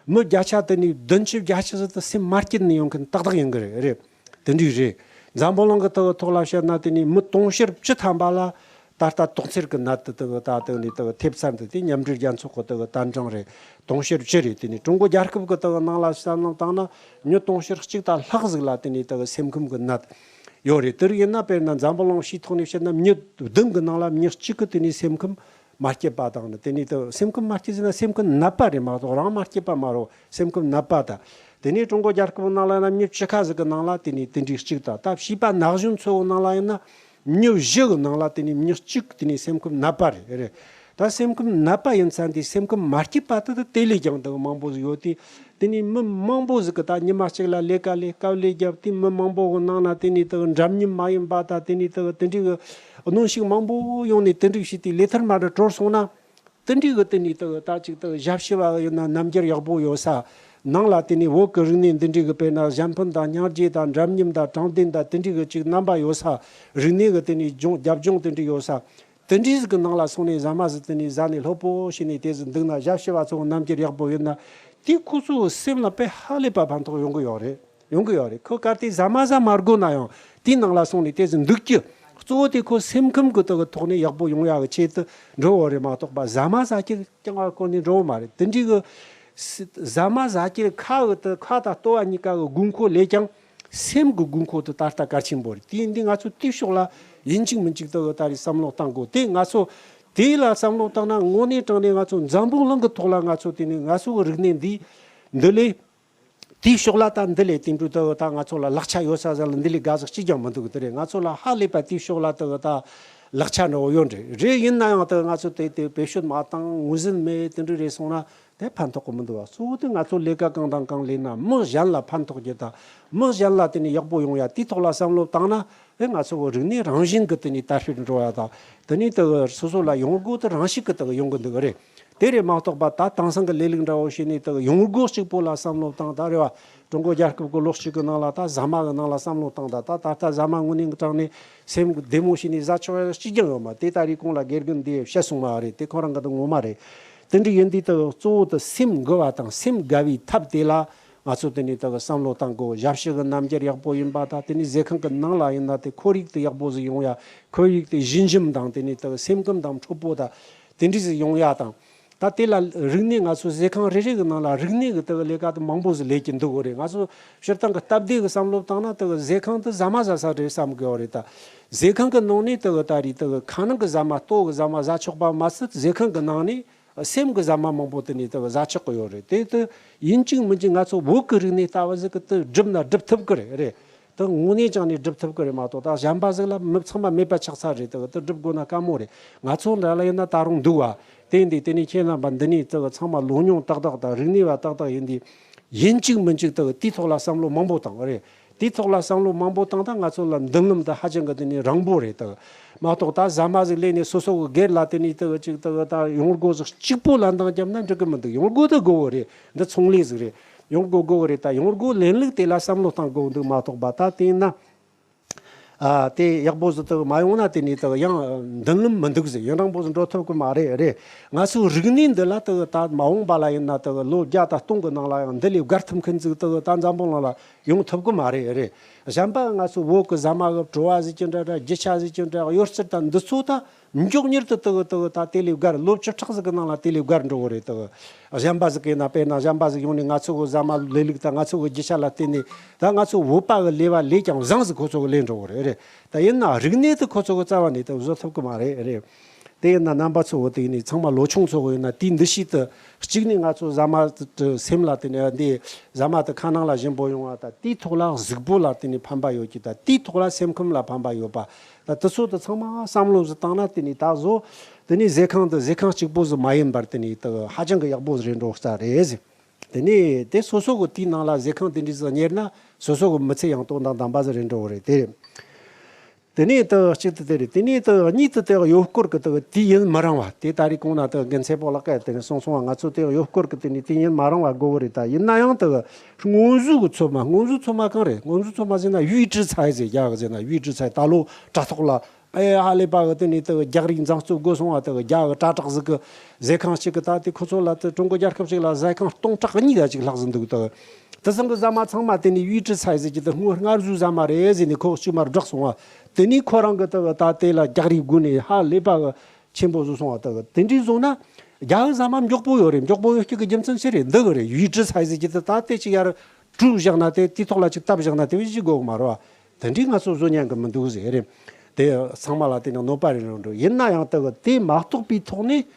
མི་བརྒྱ་ཆ་དེ་ནས་བདུན་ཅུ་བརྒྱད་ཅུ་ཟིག་དེ་སེམས་མ་སྐྱིད་ནས་ཡོང་མཁན་ཏག་ཏག་ཡིན་གི་རེད། རེད། དེ་འདྲས་རེད། འཛམ་བུ་གླིང་གི་དག་ཐོག་ལ་བཤད་ན་དེ་ནས་མི་དུང་ཕྱུར་བཅུ་ཐམ་པ་ལ་ད་ལྟ་དུག་འཚེར་གི་ནད་དེ་དག་ད་དེ་ནས་དག་ཐེབས་ཚར་འདུག་དེ་མཉམ་འབྲེལ་རྒྱལ་ཚོགས་ཀྱི་དག་དན་གྲངས་རེད། དུང་ཕྱུར་བཅུ་རེད། དེ་ནས་ཀྲུང་གོ་རྒྱལ་ཁབ་ཀྱི་དག་ནང་ལ་བསམ་བློ་བཏང་ན་མི་དུང་ཕྱུར་གཅིག་དང་ལྷག་ཟིག་ལ་དེ་ནས་དག་སེམས་ཁམས་ཀྱི་ནད་ཡོད་རེད། དེ་རིགས་ཡིན་ན་དཔེར་ན་འཛམ་བུ་གླིང་སྤྱིའི་ཐོག་ནས་བཤད་ན་མི་བདུན་གྱི་ནང་ལ་མི་གཅིག་གི་དེ་ནས་སེམས་ཁམས་མ་སྐྱིད་པ་དང་ནི། དེ་ནས་དེ་སེམས་ཁམས་མ་སྐྱིད་ཟེར་ན་སེམས་ཁམས་ནད་པ་རེད་མ་གཏོགས་རང་མ་སྐྱིད་པ་མ་རེད། སེམས་ཁམས་ནད་པ་དང་། དེ་ནས་ཀྲུང་གོ་རྒྱལ་ཁབ་ནང་ལ་ཡིན་ན་མི་བཅུ་ཁ་ཟིག་གི་ནང་ལ་དེ་ནས་དེ་འདྲའི་གཅིག་དང་། ད་བྱིས་པ་ན་གཞོན་ཚོའི་ནང་ལ་ཡིན་ན་མི་བཞི་གི་ནང་ལ་དེ་ནས་མི་གཅིག་དེ་ནས་སེམས་ཁམས་ནད་པ་རེད། རེད། ད་སེམས་ཁམས་ནད་པ་ཡིན་ཚར་དུས་སེམས་ཁམས་མ་སྐྱིད་པ་དེ་དེ་དེ་ལས་ཀྱང་དེ་མང་པོ་ཟིག་ཡོད་དུས། དེ་ནས་མི་མང་པོ་ཟིག་གི་ད་ཉི་མ་གཅིག་ལ་ལས་ཀ་ལས་དཀའ་ལས་བརྒྱབ་དུས་མི་མང་པོ་གི་ནང་ན་དེ་ནས་དེ་འདྲ་མཉམ་མ་ཡིན་པ་དང་། དེ་ནས་དེ་དེ་འདྲའི་གི་གནོན་ཤུགས་མང་པོ་ཡོང་ནས་དེ་འདྲའི་བྱས་དུས་ལས་ཐར་མ་རུ་གྲོལ་སོང་ན། དེ་འདྲའི་གི་དེ་ནས་དེ་ད་ཅིག་དེ་ཞབས་ཕྱི་བ་ཡིན་ན་རྣམ་འགྱུར་ཡག་པོ་ཡོད་ས། ནང་ལ་དེ་ནས་བོད་ཀྱི་རིག་གནས་འདི་འདྲའི་གི་དཔེར་ན་གཞན་ཕན་དང་སྙིང་རྗེ་དང་འདྲ་མཉམ་དང་དྲང་བདེན་དང་དེ་འདྲའི་གི་ཅིག་རྣམ་པ་ཡོད་ས། རིག་གནས་གི་དེ་ནས་སྦྱོང་རྒྱབ་ལྗོངས་དེ་འདྲའི་ཡོད་ས། དེ་འདྲའི་ཟིག་གི་ནང་ལ་སོང་ནས་ཟ་མ་ཟིག་དེ་ནས་ཟ་ནས་ལྷོད་པོ་བྱས་ནས་དེ་ཟིག་འདུག་ན། ཞབས་ཕྱི་བ་ཚོ་རྣམ་འགྱུར་ཡག་པོ་ཡོད་ན། དེ་ཁོ་ཚོའི་སེམས་ལ་དཔེ་ཧ་ལས་པ་ཕན་ཐོགས་ཡོང་གི་ཡོད་རེད། ཡོང་གི་ཡོད་རེད། ཁོ་གལ་ཏེ་ཟ་མ་ཟ་མ་དགོས་ན་ཡང་དེའི་ནང་ལ་སོང་ནས་དེ་ཚོ་འདུག་རྒྱུ། གཙོ་བོ་དེ་ཁོ་སེམས་ཁམས་ཀྱི་ཐོག་ནས་ཡག་པོ་ཡོང་ཡག་གི་ཆེད་དུ་འགྲོ་བ་རེད་མ་གཏོགས་པ། ཟ་མ་ཟ་རྒྱུ་རྐྱང་བ་ཁོ་ནས་འགྲོ་བ་མ་རེད། དེ་འདྲའི་གི་ཟ་མ་ཟ་རྒྱུ་ཁ་གི་དེ་ཁ་དང་ལྟོ་བ་གཉིས་ཀ་གི་དགོས་མཁོ་ལས་ཀྱང་སེམས་ཀྱི་དགོས་མཁོ་དེ་ད་ལྟ་གལ་ཆེན་པོ་རེད། དེ་ཡིན་དུས་ང་ཚོ་དེའི་ཕྱོགས་ལ་ཡིན་གཅིག་མིན་གཅིག་དེ་གི་ད་རེས་བསམ་བློ་གཏང་དགོས། དེ་ང་ཚོ་དེ་ལ་བསམ་བློ་བཏང་ན་དངོས་གནས་དྲང་གནས་ང་ཚོ་འཛམ་བུ་གླིང་གི་ཐོག་ལ་ང་ཚོ་དེ་ནས་ང་ཚོ་གི་རིག་གནས་འདི་འདི་ལས། དེའི་ཕྱོགས་ལ་ད་འདི་ལས་དེ་འདྲ་ད་ད་ང་ཚོ་ལ་ལེགས་ཆ་ཡོད་ས་ཟིག་ལ་འདི་ལས་དགའ་ཟིག་གཅིག་ཀྱང་མི་འདུག་དེ་རེད། ང་ཚོ་ལ་ཧ་ལས་པ་དེའི་ཕྱོགས་ལ་ད་ད་ལེགས་ཆ་འདྲ་བོ་ཡོད་རེད། རེད། ཡིན་ན་ཡང་ད་ང་ཚོ་དེ་དེ་བེད་སྤྱོད་མ་བཏང་ངོས་འཛིན་མེད་དེ་འདྲ་རེད་སོང་ན་དེ་ཕན་ཐོགས་གི་མི་འདུག་བ། གཙོ་བོ་དེ་ང་ཚོ་ལས་ཀ་གང་དང་གང་ལས་ན་མི་གཞན་ལ་ཕན་ཐོགས་རྒྱུ་དང་། མི་གཞན་ལ་དེ་ནས་ཡག་པོ་ཡོང་ཡ་དེའི་ཐོག་ལ་བསམ་བློ་བཏང་ན། ཨེ་ང་ཚོ་གི་རིག་གནས་རང་བཞིན་གྱི་དེ་ནས་དར་སྤེལ་འགྲོ་ཡ་དང་། དེ་ནས་དེ་སོ་སོ་ལ་ཡོང་སྒོ་དེ་རང་བཞིན་གྱི་དེ་ཡོང་གི་འདུག་རེད། དེ་རེད་མ་གཏོགས་པ་ད་དེང་སང་གི་ལས་ལུགས་འདྲ་བོ་བྱས་ནས་དེ་ཡོང་སྒོ་གཅིག་པོ་ལ་བསམ་བློ་བཏང་། ད་རེད་བ། ཀྲུང་གོ་རྒྱལ་ཁབ་ཀྱི་ལོ་གཅིག་གི་ནང་ལ་ད་ཟ་མ་གི་ནང་ལ་བསམ་བློ་བཏང་། ད་ད་ད་ལྟ་ཟ་མ་དངོས་གནས་དྲང་གནས་སེམས་བདེ་མོ་བྱས་ནས་ཟ་ཆོག་ཡ་གཅིག་ཀྱང་ཡོད་མ། དེ་ད་རེས་གོང་ལ་དགེ་རྒན་འདིས་བཤད་སོང་བ་རེད། དེ་ཁོ་རང་གི་དེ་ངོ་མ་རེད། དེ་འདྲ་ཡིན་དུས་དེ་གཙོ་བོ་དེ་སེམས་འགུལ་བ་དང་སེམས་དགའ་བའི་ཐབས་དེ་ལ། ང་ཚོ་དེ་ནས་དག་བསམ་བློ་བཏང་དགོས། ཞབས་ཕྱི་གི་རྣམ་འགྱུར་ཡག་པོ་ཡིན་པ་དང་། དེ་ནས་ཟས་ཁང་གི་ནང་ལ་ཡིན་ན་དེ་ཁོར་ཡུག་དེ་ཡག་པོ་ཟིག་ཡོང་ཡ། ཁོར་ཡུག་དེ་ཞི་འཇམ་དང་། དེ་ནས་དག་སེམས་ཁམས་དང་འཕྲོད་པོ་དང་དེ་འདྲ་ཟིག་ཡོང་ཡ་དང་། ད་དེ་ལ་རིག་གནས། ང་ཚོ་ཟས་ཁང་རེ་རེ་གི་ནང་ལ་རིག་གནས་གི་དག་ལས་ཀ་དེ་མང་པོ་ཟིག་ལས་ཀྱི་འདུག་གོ་རེད། ང་ཚོ་སྤྱིར་བཏང་གི་སྟབས་བདེ་གི་བསམ་བློ་བཏང་ན་དག་ཟས་ཁང་དེ་ཟ་མ་ཟ་ས་རེད་བསམ་གི་ཡོད་རེད། ད་ཟས་ཁང་གི་ནང་ནས་དག་ད་རེད་དག་ཁ་ནང་གི་ཟ་མ། ལྟོ་གི་ཟ་མ་ཟ་ཆོག་པ་མ་ཟད། ཟས་ཁང་གི་ནང་ནས། སེམས་ཀྱི་ཟ་མ་མང་པོ་དེ་ནས་དེ་ཟ་ཆོག་གི་ཡོད་རེད། དེ་དེ་ཡིན་གཅིག་མིན་གཅིག་ང་ཚོ་བོད་ཀྱི་རིག་གནས་ལྟ་བུ་ཟིག་གི་དེ་སྒྲུབ་ན་སྒྲུབ་ཐུབ་ཀྱི་རེད། རེད། དེ་དངོས་གནས་ཀྱང་ནས་སྒྲུབ་ཐུབ་ཀྱི་རེད་མ་གཏོགས། ད་གཞན་པ་ཟིག་ལ་མི་ཚང་མ་མེད་པ་ཆགས་ཚར་རེད། དེ་དེ་སྒྲུབ་དགོས་ན་དཀའ་མོ་རེད། ང་ཚོ་འདྲ་ལ་ཡིན་ན་ད་རུང་འདུག་བ། དེ་འདི་དེ་ནས་ཁྱེད་རྣམ་པ་འདི་ནས་དེ་ཚང་མ་ལོ་ཉུང་ཏག་ཏག་དང་རིག་གནས་པ་ཏག་ཏག་ཡིན་དུས། ཡིན་གཅིག་མིན་གཅིག་དེ་དེའི་ཐོག་ལ་བསམ་བློ་མང་པོ་བཏང་རེད། དེའི་ཐོག་ལ་བསམ་བློ་མང་པོ་བཏང་ད་ང་ཚོ་ལ་མདུན་ལམ་དེ་ཧ་ཅང་གི་དེ་ནས་རིང་པོ་རེད་དེ། མ་གཏོགས་ད་ཟ་མ་ཟིག་ལས་ནས་སོ་སོ་གི་སྒེར་ལ་དེ་ནས་དེ་གཅིག་དེ་ད་ཡོང་སྒོ་ཟིག་གཅིག་པོ་ལ་འདང་བརྒྱབ་ན་འགྲིག་གི་མི་འདུག། ཡོང་སྒོ་དེ་དགོས་བོ་རེད། འདི་ཚོང་ལས་ཟིག་རེད། ཡོང་སྒོ་དགོས་བོ་རེད། ད་ཡོང་སྒོ་ལེན་ལུགས་དེ་ལ་བསམ་བློ་བཏང་དགོས་འདུག་མ་གཏོགས་པ། ད་དེ་ཡིན་ན། ཨ། དེ་ཡག་པོ་ཟིག་དེ་མ་ཡོང་ན་དེ་ནས་དེ་ཡང་མདུན་ལམ་མི་འདུག་ཟེར། ཡུན་རིང་པོ་ཟིག་འགྲོ་ཐུབ་གི་མ་རེད། རེད། ང་ཚོའི་རིག་གནས་འདི་ལ་དེ་ད་མ་འོངས་པ་ལ་ཡིན་ན་དེ་ལོ་བརྒྱ་དང་སྟོང་གི་ནང་ལ་ཡང་འདི་ལས་བརྒལ་ཐུབ་མཁན་ཟིག་དེ་ད་འཛམ་བུ་གླིང་ལ་ཡོང་ཐུབ་གི་མ་རེད། རེད། གཞན་པ་ང་ཚོ་བོད་གི་ཟ་མ་གི་བྲོ་བ་ཟིག་ཅིག་འདྲ་འདྲ། རྒྱུ་ཆ་ཟིག་ཅིག་འདྲ། གཡོ་རྩལ་དང་འདི་ཚོ་ད་མགྱོགས་མྱུར་དུ་དེ་གི་དེ་གི་ད་དེ་ལས་བརྒལ། ལོ་བཅུ་ཕྲག་ཟིག་གི་ནང་ལ་དེ་ལས་བརྒལ་འགྲོ་གི་རེད་དེ། གཞན་པ་ཟིག་གིས་ན། དཔེར་ན་གཞན་པ་ཟིག་ཡོང་ནས་ང་ཚོ་གི་ཟ་མ་ལས་ལུགས་དང་ང་ཚོ་གི་རྒྱུ་ཆ་ལ་བརྟེན་ནས། ད་ང་ཚོ་བོད་པ་གི་ལས་པ་ལས་ཀྱང་བཟང་ཟིག་ཁོ་ཚོ་གི་ལས་འགྲོ་གི་རེད། རེད། ད་ཡིན་ན་རིག་གནས་དེ་ཁོ་ཚོ་གི་རྩ་བ་ནས་དེ་བཟོ་ཐུབ་གི་མ་རེད། རེད། དེ་ཡིན་ན་རྣམ་པ་ཚོ་བོ་དེ་ཡིན་ནས་ཚང་མ་ལོ་ཆུང་ཚོ་གི་ཡིན་ན་དེའི་འདུ་ཤེས་དེ་གཅིག་ནས་ང་ཚོ་ཟ་མ་དེ་སེམས་ལ་དེ་ནས་འདི་ཟ་མ་དེ་ཁ་ནང་ལ་ཞིམ་པོ་ཡོང་བ་དང་། དེའི་ཐོག་ལ་གཟུགས་པོ་ལ་དེ་ནས་ཕན་པ་ཡོད་ཀྱི་དང་། དེའི་ཐོག་ལ་སེམས་ཁམས་ལ་ཕན་པ་ཡོད་པ། ད་དེ་ཚོ་དེ་ཚང་མ་བསམ་བློ་ཟིག་བཏང་ན། དེ་ནས་ད་གཟོད་དེ་ནས་ཟས་ཁང་དེ་ཟས་ཁང་གཅིག་པོ་ཟིག་མ་ཡིན་པར་དེ་ནས་དེ་ཧ་ཅང་གི་ཡག་པོ་ཟིག་རེད་འགྲོ་ས་རེད་ཟེར། དེ་ནས་དེ་སོ་སོ་གི་དེའི་ནང་ལ་ཟས་ཁང་དེ་འདྲ་ཟིག་གཉེར་ན་སོ་སོ་གི་མི་ཚེ་ཡང་དོན་དང་ལྡན་པ་ཟིག་རེད་འགྲོ་གི་རེད། དེ་རེད། དེ་ནས་དེ་གཅིག་དེ་དེ་རེད། དེ་ནས་དེ་གཉིས་དེ་དེ་ཡུལ་སྐོར་གི་དེ་དུས་ཡུན་མི་རིང་བ་དེ། ད་རེས་གོང་ན་དེ་རྒན་ཚེ་པོ་ལགས་ཀྱིས་དེ་ནས་གསུངས་སོང་བ། ང་ཚོ་དེ་ཡུལ་སྐོར་གི་དེ་ནས་དུས་ཡུན་མི་རིང་བ་དགོས་གི་རེད། ད་ཡིན་ན་ཡང་དེ་སྔོན་བཟོ་གི་ཚོད་མ། སྔོན་བཟོ་ཚོད་མ་གང་རེད། སྔོན་བཟོ་ཚོད་མ་ཟེར་ན་预制菜ཟེར། རྒྱ་གི་ཟེར་ན་预制菜། ད་ལོ་དྲ་ཐོག་ལ། ཨེ། ཧ་ལས་པ་གི་དེ་ནས་དེ་རྒྱག་རེས་མཛངས་བཙོ་དགོས་སོང་བ། དེ་རྒྱ་གི་དྲ་གྲགས་ཟིག་གི་ཟས་ཁང་ཞིག་གི། ད་དེ་ཁོ་ཚོ་ལ་དེ་ཀྲུང་གོ་རྒྱལ་ཁབ་ཞིག་ལ་ཟས་ཁང་སྟོང་ཕྲག་གཉིས་ལ་ཅིག་ལྷག་ཟིན་འདུག། དེ་དེ་ཚང་གི་ཟ་མ་ཚང་མ་དེ་ནས་预制菜ཟེར་གྱི་དེ་སྔོན་སྔར་བཟོའི་ཟ་མ་རེད་ཟེར་ནས་ཁོ་གཅིག་མར་བསྒྲགས་སོང་བ། དེ་ནས་ཁོ་རང་གི་དེ་ད་དེ་ལ་རྒྱག་རེས་དགོས་ནས་ཧ་ལས་པ་གི་ཆེན་པོ་བཟོས་སོང་བ། དེ་དེ་འདྲའི་བཟོ་ན་རྒྱ་གི་ཟ་མ་མགྱོགས་པོ་ཡོད་རེད། མགྱོགས་པོ་ཡོད་རྒྱུ་གི་རྒྱུ་མཚན་ཅི་རེད། འདི་གི་རེད།预制菜ཟེར་གྱི་དེ་ད་དེ་ཅིག་ཡར་བཀྲུས་བཞག་ན། དེ་དེའི་ཐོག་ལ་ཅིག་བཏབ་བཞག་ན་དེ་བས་ཅིག་དགོས་གི་མ་རེད་བ། དེ་འདྲའི་ང་ཚོ་བཟོ་ཉན་གི་མི་འདུག་ཟེར་རེད། དེ་ཚང་མ་ལ་དེ་ནི་གནོད་པ་རེ་རེ་འགྲོ། ཡིན་ན་ཡང་དེ་གི་དེ་མ་གཏོགས་པའི་ཐོག་ནས།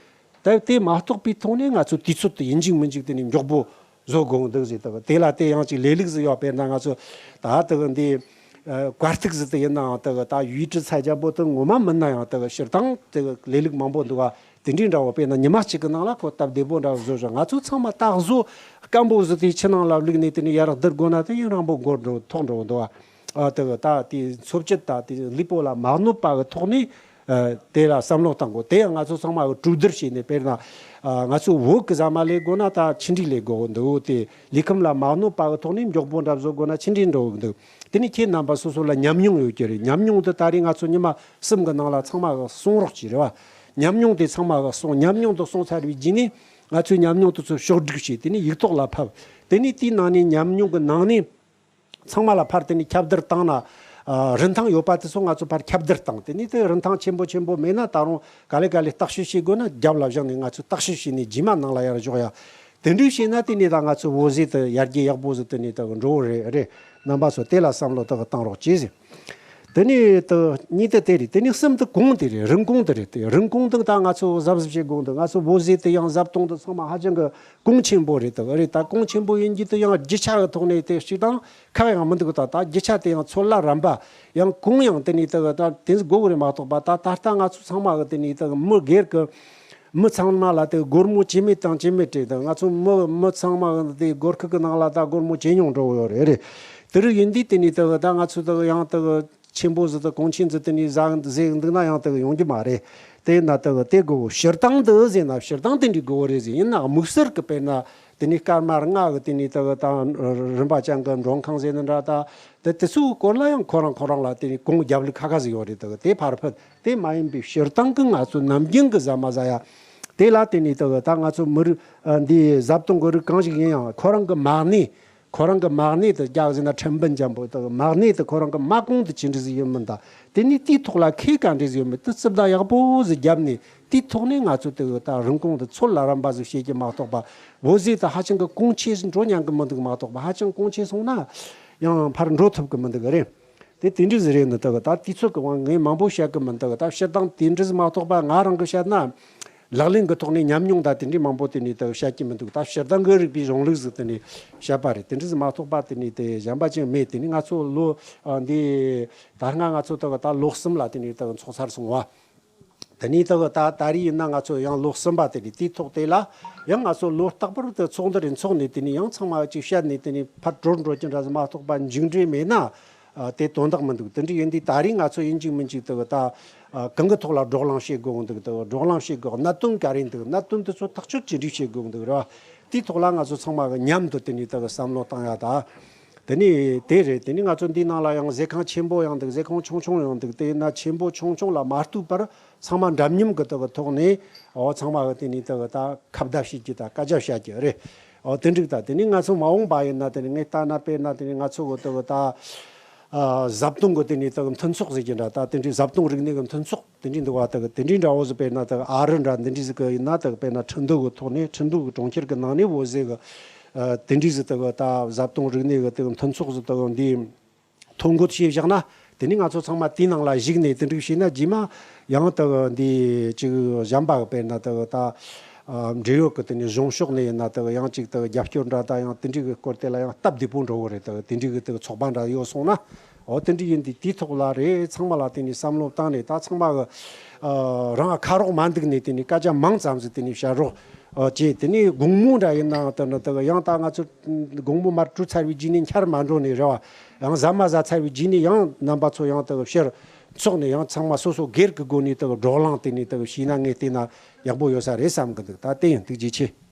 དེ་དེ་མ་གཏོགས་པའི་ཐོག་ནས་ང་ཚོ་དུས་ཚོད་དེ་ཡིན་གཅིག་མིན་གཅིག་དེ་ནས་མགྱོགས་པོ་བཟོ་དགོས་འདུག་ཟེར། དེ་གི་དེ་ལ་དེ་ཡང་ཅིག་ལས་ལུགས་ཟིག་ཡོད། དཔེར་ན་ང་ཚོ་ད་དེ་གི་འདི་ཨ་བཀར་ཐིག་ཟིག་དེ་ཡིན་ནའང་དེ་གི་ད་预制菜རྒྱ་པོ་དེ་ངོ་མ་མིན་ན་ཡང་དེ་གི་སྤྱིར་བཏང་དེ་གི་ལས་ལུགས་མང་པོ་འདུག་བ། དེ་འདྲའི་འདྲ་བོ། དཔེར་ན་ཉི་མ་གཅིག་གི་ནང་ལ་ཁོ་སྟབས་བདེ་པོ་འདྲ་བོ་བཟོ་བཞག། ང་ཚོ་ཚང་མ་ད་གཟོད་སྐམ་པོ་ཟིག་དེ་ཆུ་ནང་ལ་བླུགས་ནས་དེ་ནས་ཡར་བསྡུར་དགོས་ན་དེ་ཡུན་རིང་པོ་འགོར་འགྲོ། ཐོག་འགྲོ་འདུག་བ། ཨ། དེ་གི་ད་དེ་འཚོ་བཅུད་ད་དེ་ལུས་པོ་ལ་མ་གནོད་པ་གི་ཐོག་ནས། ཨ། དེ་ལ་བསམ་བློ་བཏང་དགོས། དེ་ཡང་ང་ཚོ་ཚང་མ་གི་གྲོས་བསྡུར་བྱས་ནས། དཔེར་ན་ཨ་ང་ཚོ་བོད་གི་ཟ་མ་ལས་དགོས་ན་ད་ཆི་འདྲ་ལས་དགོས་འདུག། དེ་ལུས་ཁམས་ལ་མ་གནོད་པ་གི་ཐོག་ནས་མགྱོགས་པོ་འདྲ་བཟོ་དགོས་ན་ཆི་འདྲ་འགྲོ་གི་འདུག། དེ་ནས་ཁྱེད་རྣམ་པ་སོ་སོ་ལ་ཉམས་མྱོང་ཡོད་ཀྱི་རེད། ཉམས་མྱོང་དེ་ད་རེས་ང་ཚོ་ཉི་མ་གསུམ་གི་ནང་ལ་ཚང་མ་གི་གསུང་རོགས་གྱིས། རེད་བ། ཉམས་མྱོང་དེ་ཚང་མ་གི་གསུང་། ཉམས་མྱོང་དེ་གསུང་ཚར་བའི་རྗེས་ནས་ང་ཚོས་ཉམས་མྱོང་དེ་ཚོ་ཕྱོགས་སྒྲིག་བྱས། དེ་ནས་ཡིག་ཐོག་ལ་ཕབ། དེ་ནས་དེའི་ནང་ནས་ཉམས་མྱོང་གི་ནང་ནས་ཚང་མ་ལ་ཕར་དེ་ནས་ཁྱབ་བརྡལ་བཏང་ན། ཨ། རིན་ཐང་ཡོད་པ་དེ་ཚོ་ང་ཚོ་ཕར་ཁྱབ་བརྡལ་བཏང་། དེ་ནས་དེ་རིན་ཐང་ཆེན་པོ་ཆེན་པོ་མེད་ན་ད་རུང་ག་ལེ་ག་ལེ་བརྟག་དཔྱད་བྱེད་དགོས་ན་རྒྱབ་ལ་བཞག་ནས་ང་ཚོས་བརྟག་དཔྱད་བྱས་ནས་རྗེས་མ་ནང་ལ་ཡར་འཇོག་ཡ། དེ་འདྲ་བྱས་ན་དེ་ནས་ད་ང་ཚོའི་བོད་ཟས་དེ་ཡར་རྒྱས་ཡག་པོ་ཟིག་དེ་ནས་ད་འགྲོ་གི་རེད། རེད། རྣམ་པ་ཚོ་དེ་ལ་བསམ་བློ་དག་བཏང་རོགས་གྱིས་ཟེར། དེ་ནས་དེ་གཉིས་དེ་དེ་རེད། དེ་ནས་གསུམ་དེ་གོང་དེ་རེད། རིན་གོང་དེ་རེད། དེ་རིན་གོང་དེ་ད་ང་ཚོ་གཟབ་གཟབ་བྱེད་དགོས་འདུག། ང་ཚོ་བོད་ཟས་དེ་ཡང་བཟའ་བཏུང་དེ་ཚང་མ་ཧ་ཅང་གི་གོང་ཆེན་པོ་རེད་དེ། རེད། ད་གོང་ཆེན་པོ་ཡིན་གྱི་དེ་ཡང་རྒྱུ་ཆ་གི་ཐོག་ནས་དེ་གཅིག་དང་ཁག་ཡང་མི་འདུག། ད་ད་རྒྱུ་ཆ་དེ་ཡང་ཚོད་ལ་རན་པ། ཡང་གོང་ཡང་དེ་ནས་དེ་ད་དེ་ཚོ་དགོས་གི་རེད་མ་གཏོགས་པ། ད་ད་ལྟ་ང་ཚོ་ཚང་མ་གི་དེ་ནས་དེ་མི་སྒེར་གི་མི་ཚང་མ་ལ་དེ་སྒོར་མོ་བྱེད་མེད་དང་བྱེད་མེད་སྤྲད་དང་། ང་ཚོ་མི་མི་ཚང་མ་གི་དེ་སྒོར་ཁུག་གི་ནང་ལ་ད་སྒོར་མོ་ཇེ་ཉུང་འགྲོ་གི་ཡོད་རེད། རེད། དེ་རིགས་ཡིན་དུས་དེ་ནས་དེ་ད་ང་ཚོ་དེ་ཡང་དེ་ཆེན་པོ་ཟིག་དེ་གོང་ཆེན་ཟིག་དེ་ནས་ཟ་ཟེར་འདུག་ན་ཡང་དེ་ཡོང་རྒྱུ་མ་རེད། དེ་ན་དེ་དེ་དགོས། སྤྱིར་བཏང་དེ་ཟེར་ན་སྤྱིར་བཏང་དེ་འདྲའི་དགོས་རེད་ཟེར། ཡིན་ན་དམིགས་བསལ་གི་དཔེར་ན་དེ་ནས་སྐར་མ་ལྔ་གི་དེ་ནས་དེ་དང་རིམ་པ་ཅན་གི་མགྲོན་ཁང་ཟེར་ནི་འདྲ། ད་དེ་དེ་ཚོའི་སྐོར་ལ་ཡང་ཁོ་རང་ཁོ་རང་ལ་དེ་ནས་གོང་རྒྱབ་ལུགས་ཁ་ཁ་ཟིག་ཡོད་རེད། དེ་དེ་ཕར་ཕུད། དེ་མ་ཡིན་པའི་སྤྱིར་བཏང་གི་ང་ཚོ་ནམ་རྒྱུན་གི་ཟ་མ་ཟ་ཡ་དེ་ལ་དེ་ནས་དེ་ད་ང་ཚོ་མི་རིགས་ཨ་འདི་བཟའ་བཏུང་གི་རིགས་གང་ཞིག་ཡིན་ཡང་ཁོ་རང་གི་མ་གནས། ཁོ་རང་གི་མ་གནས་དེ་རྒྱག་ཟིན་ན་ཁྲིམས་འབུན་ཅན་པོ་དེ་མ་གནས་དེ་ཁོ་རང་གི་མ་གོང་དེ་ཅི་འདྲ་ཟིག་ཡིན་མིན་དང་། དེ་ནས་དེའི་ཐོག་ལ་ཁེ་ག་འདྲ་ཟིག་ཡོད་མེད་དེ་རྩིབ་ད་ཡག་པོ་ཟིག་བརྒྱབ་ནས། དེའི་ཐོག་ནས་ང་ཚོ་དེ་ད་རིན་གོང་དེ་ཚོད་ལ་རན་པ་ཟིག་བྱེད་ཀྱི་མ་གཏོགས་པ། བོད་ཟས་དེ་ཧ་ཅང་གི་གོང་ཆེ་འགྲོ་ཉན་གི་མི་འདུག་མ་གཏོགས་པ། ཧ་ཅང་གོང་ཆེ་སོང་ན་ཡང་ཕར་འགྲོ་ཐུབ་གི་མི་འདུག་རེད། དེ་དེ་འདྲ་ཟིག་རེད། ནི་དེ་གི་ད་དུས་ཚོད་གི་དབང་ངས་མང་པོ་བཤད་གི་མི་འདུག། ད་སྤྱིར་བཏང་དེ་འདྲ་ཟིག་མ་གཏོགས་པ་ང་རང་གི་བཤད་ན། ལག་ལེན་གྱི་ཐོག་ནས་ཉམས་མྱོང་དང་དེ་འདྲའི་མང་པོ་དེ་ནས་ད་བཤད་ཀྱི་མི་འདུག་ད་སྤྱིར་བཏང་གི་རིག་པའི་གཞུང་ལུགས་ཟིག་དེ་ནས་བཤད་པ་རེད། དེ་འདྲ་ཟིག་མ་གཏོགས་པ་དེ་ནས་དེ་གཞན་པ་ཅིག་མེད། དེ་ནས་ང་ཚོ་ལོ་ཨ་འདི་ད་སྔ་ང་ཚོ་ད་གི་ད་ལོ་གསུམ་ལ་དེ་ནས་ད་གི་འཚོགས་ཚར་སོང་བ། དེ་ནས་ད་གི་ད་ད་རེས་ཡིན་ན་ང་ཚོ་ཡང་ལོ་གསུམ་པ་དེ་རེད། དེའི་ཐོག་དེ་ལ་ཡང་ང་ཚོ་ལོ་རྟག་པར་དུ་ཚོགས་འདུ་རེ་འཚོགས་ནས་དེ་ནས་ཡང་ཚང་མ་ཅིག་བཤད་ནས་དེ་ནས་ཕར་གྲོལ་འགྲོ་རྒྱུ་འདྲ་ཟིག་མ་གཏོགས་པ་མཇུག་འབྲས་མེད་ན། ཨ་དེ་དོན་དག་མི་འདུག་དེ་འདྲ་ཡིན་དུས་ད་རེས་ང་ཚོ་ཡིན་གཅིག་མིན་གཅིག་ད་གི་ད་ཨ་གང་གི་ཐོག་ལ་བགྲོ་གླེང་བྱེད་དགོས་འདུག་ད་གི་བགྲོ་གླེང་བྱེད་དགོས། གནད་དོན་ག་རེ་འདུག་གནད་དོན་དེ་ཚོ་ཐག་གཅོད་ཅི་འདྲ་བྱེད་དགོས་འདུག་རེད་བ། དེའི་ཐོག་ལ་ང་ཚོ་ཚང་མ་གི་མཉམ་དུ་དེ་ནས་ད་གི་བསམ་བློ་བཏང་ཡ་ད། དེ་ནས་དེ་རེད། དེ་ནས་ང་ཚོ་འདིའི་ནང་ལ་ཡང་ཟས་ཁང་ཆེན་པོ་ཡང་འདུག་ཟས་ཁང་ཆུང་ཆུང་ཡང་འདུག་དེ་ཡིན་ན་ཆེན་པོ་ཆུང་ཆུང་ལ་མ་ལྟོས་པར་ཚང་མ་འདྲ་མཉམ་གི་ད་གི་ཐོག་ནས་ཨོ་ཚང་མ་གི་དེ་ནས་ད་གི་ད་ཁ་བརྡ་བྱེད་རྒྱུ་ད་སྐད་ཆ་བཤད་རྒྱུ་རེད། ཨོ་དེ་འགྲིག་ད། དེ་ནས་ང་ཚོ་མ་འོངས་པ་ཡིན་ན་དེ་ནས་ངས་ལྟ་ན་དཔེར་ན་དེ་ནས་ང་ཚོ་གི་ད་གི་ད་ཨ་བཟའ་བཏུང་གི་དེ་ནས་ད་གི་མཐུན་ཚོགས་ཟེར་རྒྱུ་འདྲ་ད་དེ་འདྲའི་བཟའ་བཏུང་རིག་གནས་གི་མཐུན་ཚོགས་དེ་འདྲའི་འདུག་བ། ད་གི་དེ་འདྲའི་འདྲ་བོ་ཟིག་དཔེར་ན་ད་གི་ཨ་རི་འདྲ་འདི་འདྲའི་ཟིག་གི་ཡིན་ན་ད་གི་དཔེར་ན་ཁྲིན་ཏུའུ་གི་ཐོག་ནས་ཁྲིན་ཏུའུ་གི་གྲོང་ཁྱེར་གི་ནང་ནས་བོ་ཟིག་གི་ཨ་དེ་འདྲའི་ཟིག་ད་གི་ད་བཟའ་བཏུང་རིག་གནས་གི་ད་གི་མཐུན་ཚོགས་ཟིག་ད་གི་འདི་ཐོ་འགོད་བྱས་བཞག་ན། དེ་ནས་ང་ཚོ་ཚང་མ་དེའི་ནང་ལ་ཞུགས་ནས་དེ་འདྲ་བྱས་ན་རྗེས་མ་ཡང་ད་གི་འདི་ཅིག་གཞན་པ་གི་དཔེར་ན་ད་གི་ད་ཨ་འབྲེལ་ཡོད་གི་དེ་ནས་གཞུང་ཕྱོགས་ནས་ཡིན་ན་ད་གི་ཡང་ཅིག་ད་གི་རྒྱབ་སྐྱོར་འདྲ་ད་ཡང་དེ་འདྲའི་གི་སྐོར་དེ་ལ་ཡང་སྟབས་བདེ་པོ་འགྲོ་གི་རེད། ད་གི་དེ་འདྲའི་གི་ད་གི་ཚོགས་པ་འདྲ་ཡོད་སོང་ན། འོ་དེ་འདྲ་ཡིན་དུས་དེའི་ཐོག་ལ་རེད། ཚང་མ་ལ་དེ་ནས་བསམ་བློ་བཏང་ནས་ད་ཚང་མ་གི་ཨ་རང་ཁ་རོག་མ་འདུག་ནས་དེ་ནས་སྐད་ཆ་མང་ཙམ་ཟིག་དེ་ནས་བཤད་རོགས་ཨ་བྱས། དེ་ནས་དགོང་མོ་འདྲ་ཡིན་ནའང་ད་ནི་ད་གི་ཡང་ད་ང་ཚོ་དགོང་མོ་མར་བཀྲུས་ཚར་བའི་རྗེས་ནས་འཁྱར་མ་འགྲོ་ནས་རེད་བ། ཡང་ཟ་མ་ཟ་ཚར་བའི་རྗེས་ནས་ཡང་རྣམ་པ་ཚོ་ཡང་ད་གི་ཕྱིར་འཚོགས་ནས་ཡང་ཚང་མ་སོ་སོ་སྒེར་གི་སྒོ་ནས་ད་གི་བགྲོ་གླེང་དེ་ནས་ད་གི་བྱས་ན་ངས་བལྟས་ན་ཡག་པོ་ཡོད་ས་རེད་བསམ་གི་འདུག་ད་དེ་ཡིན། ཐུགས་རྗེ་ཆེ།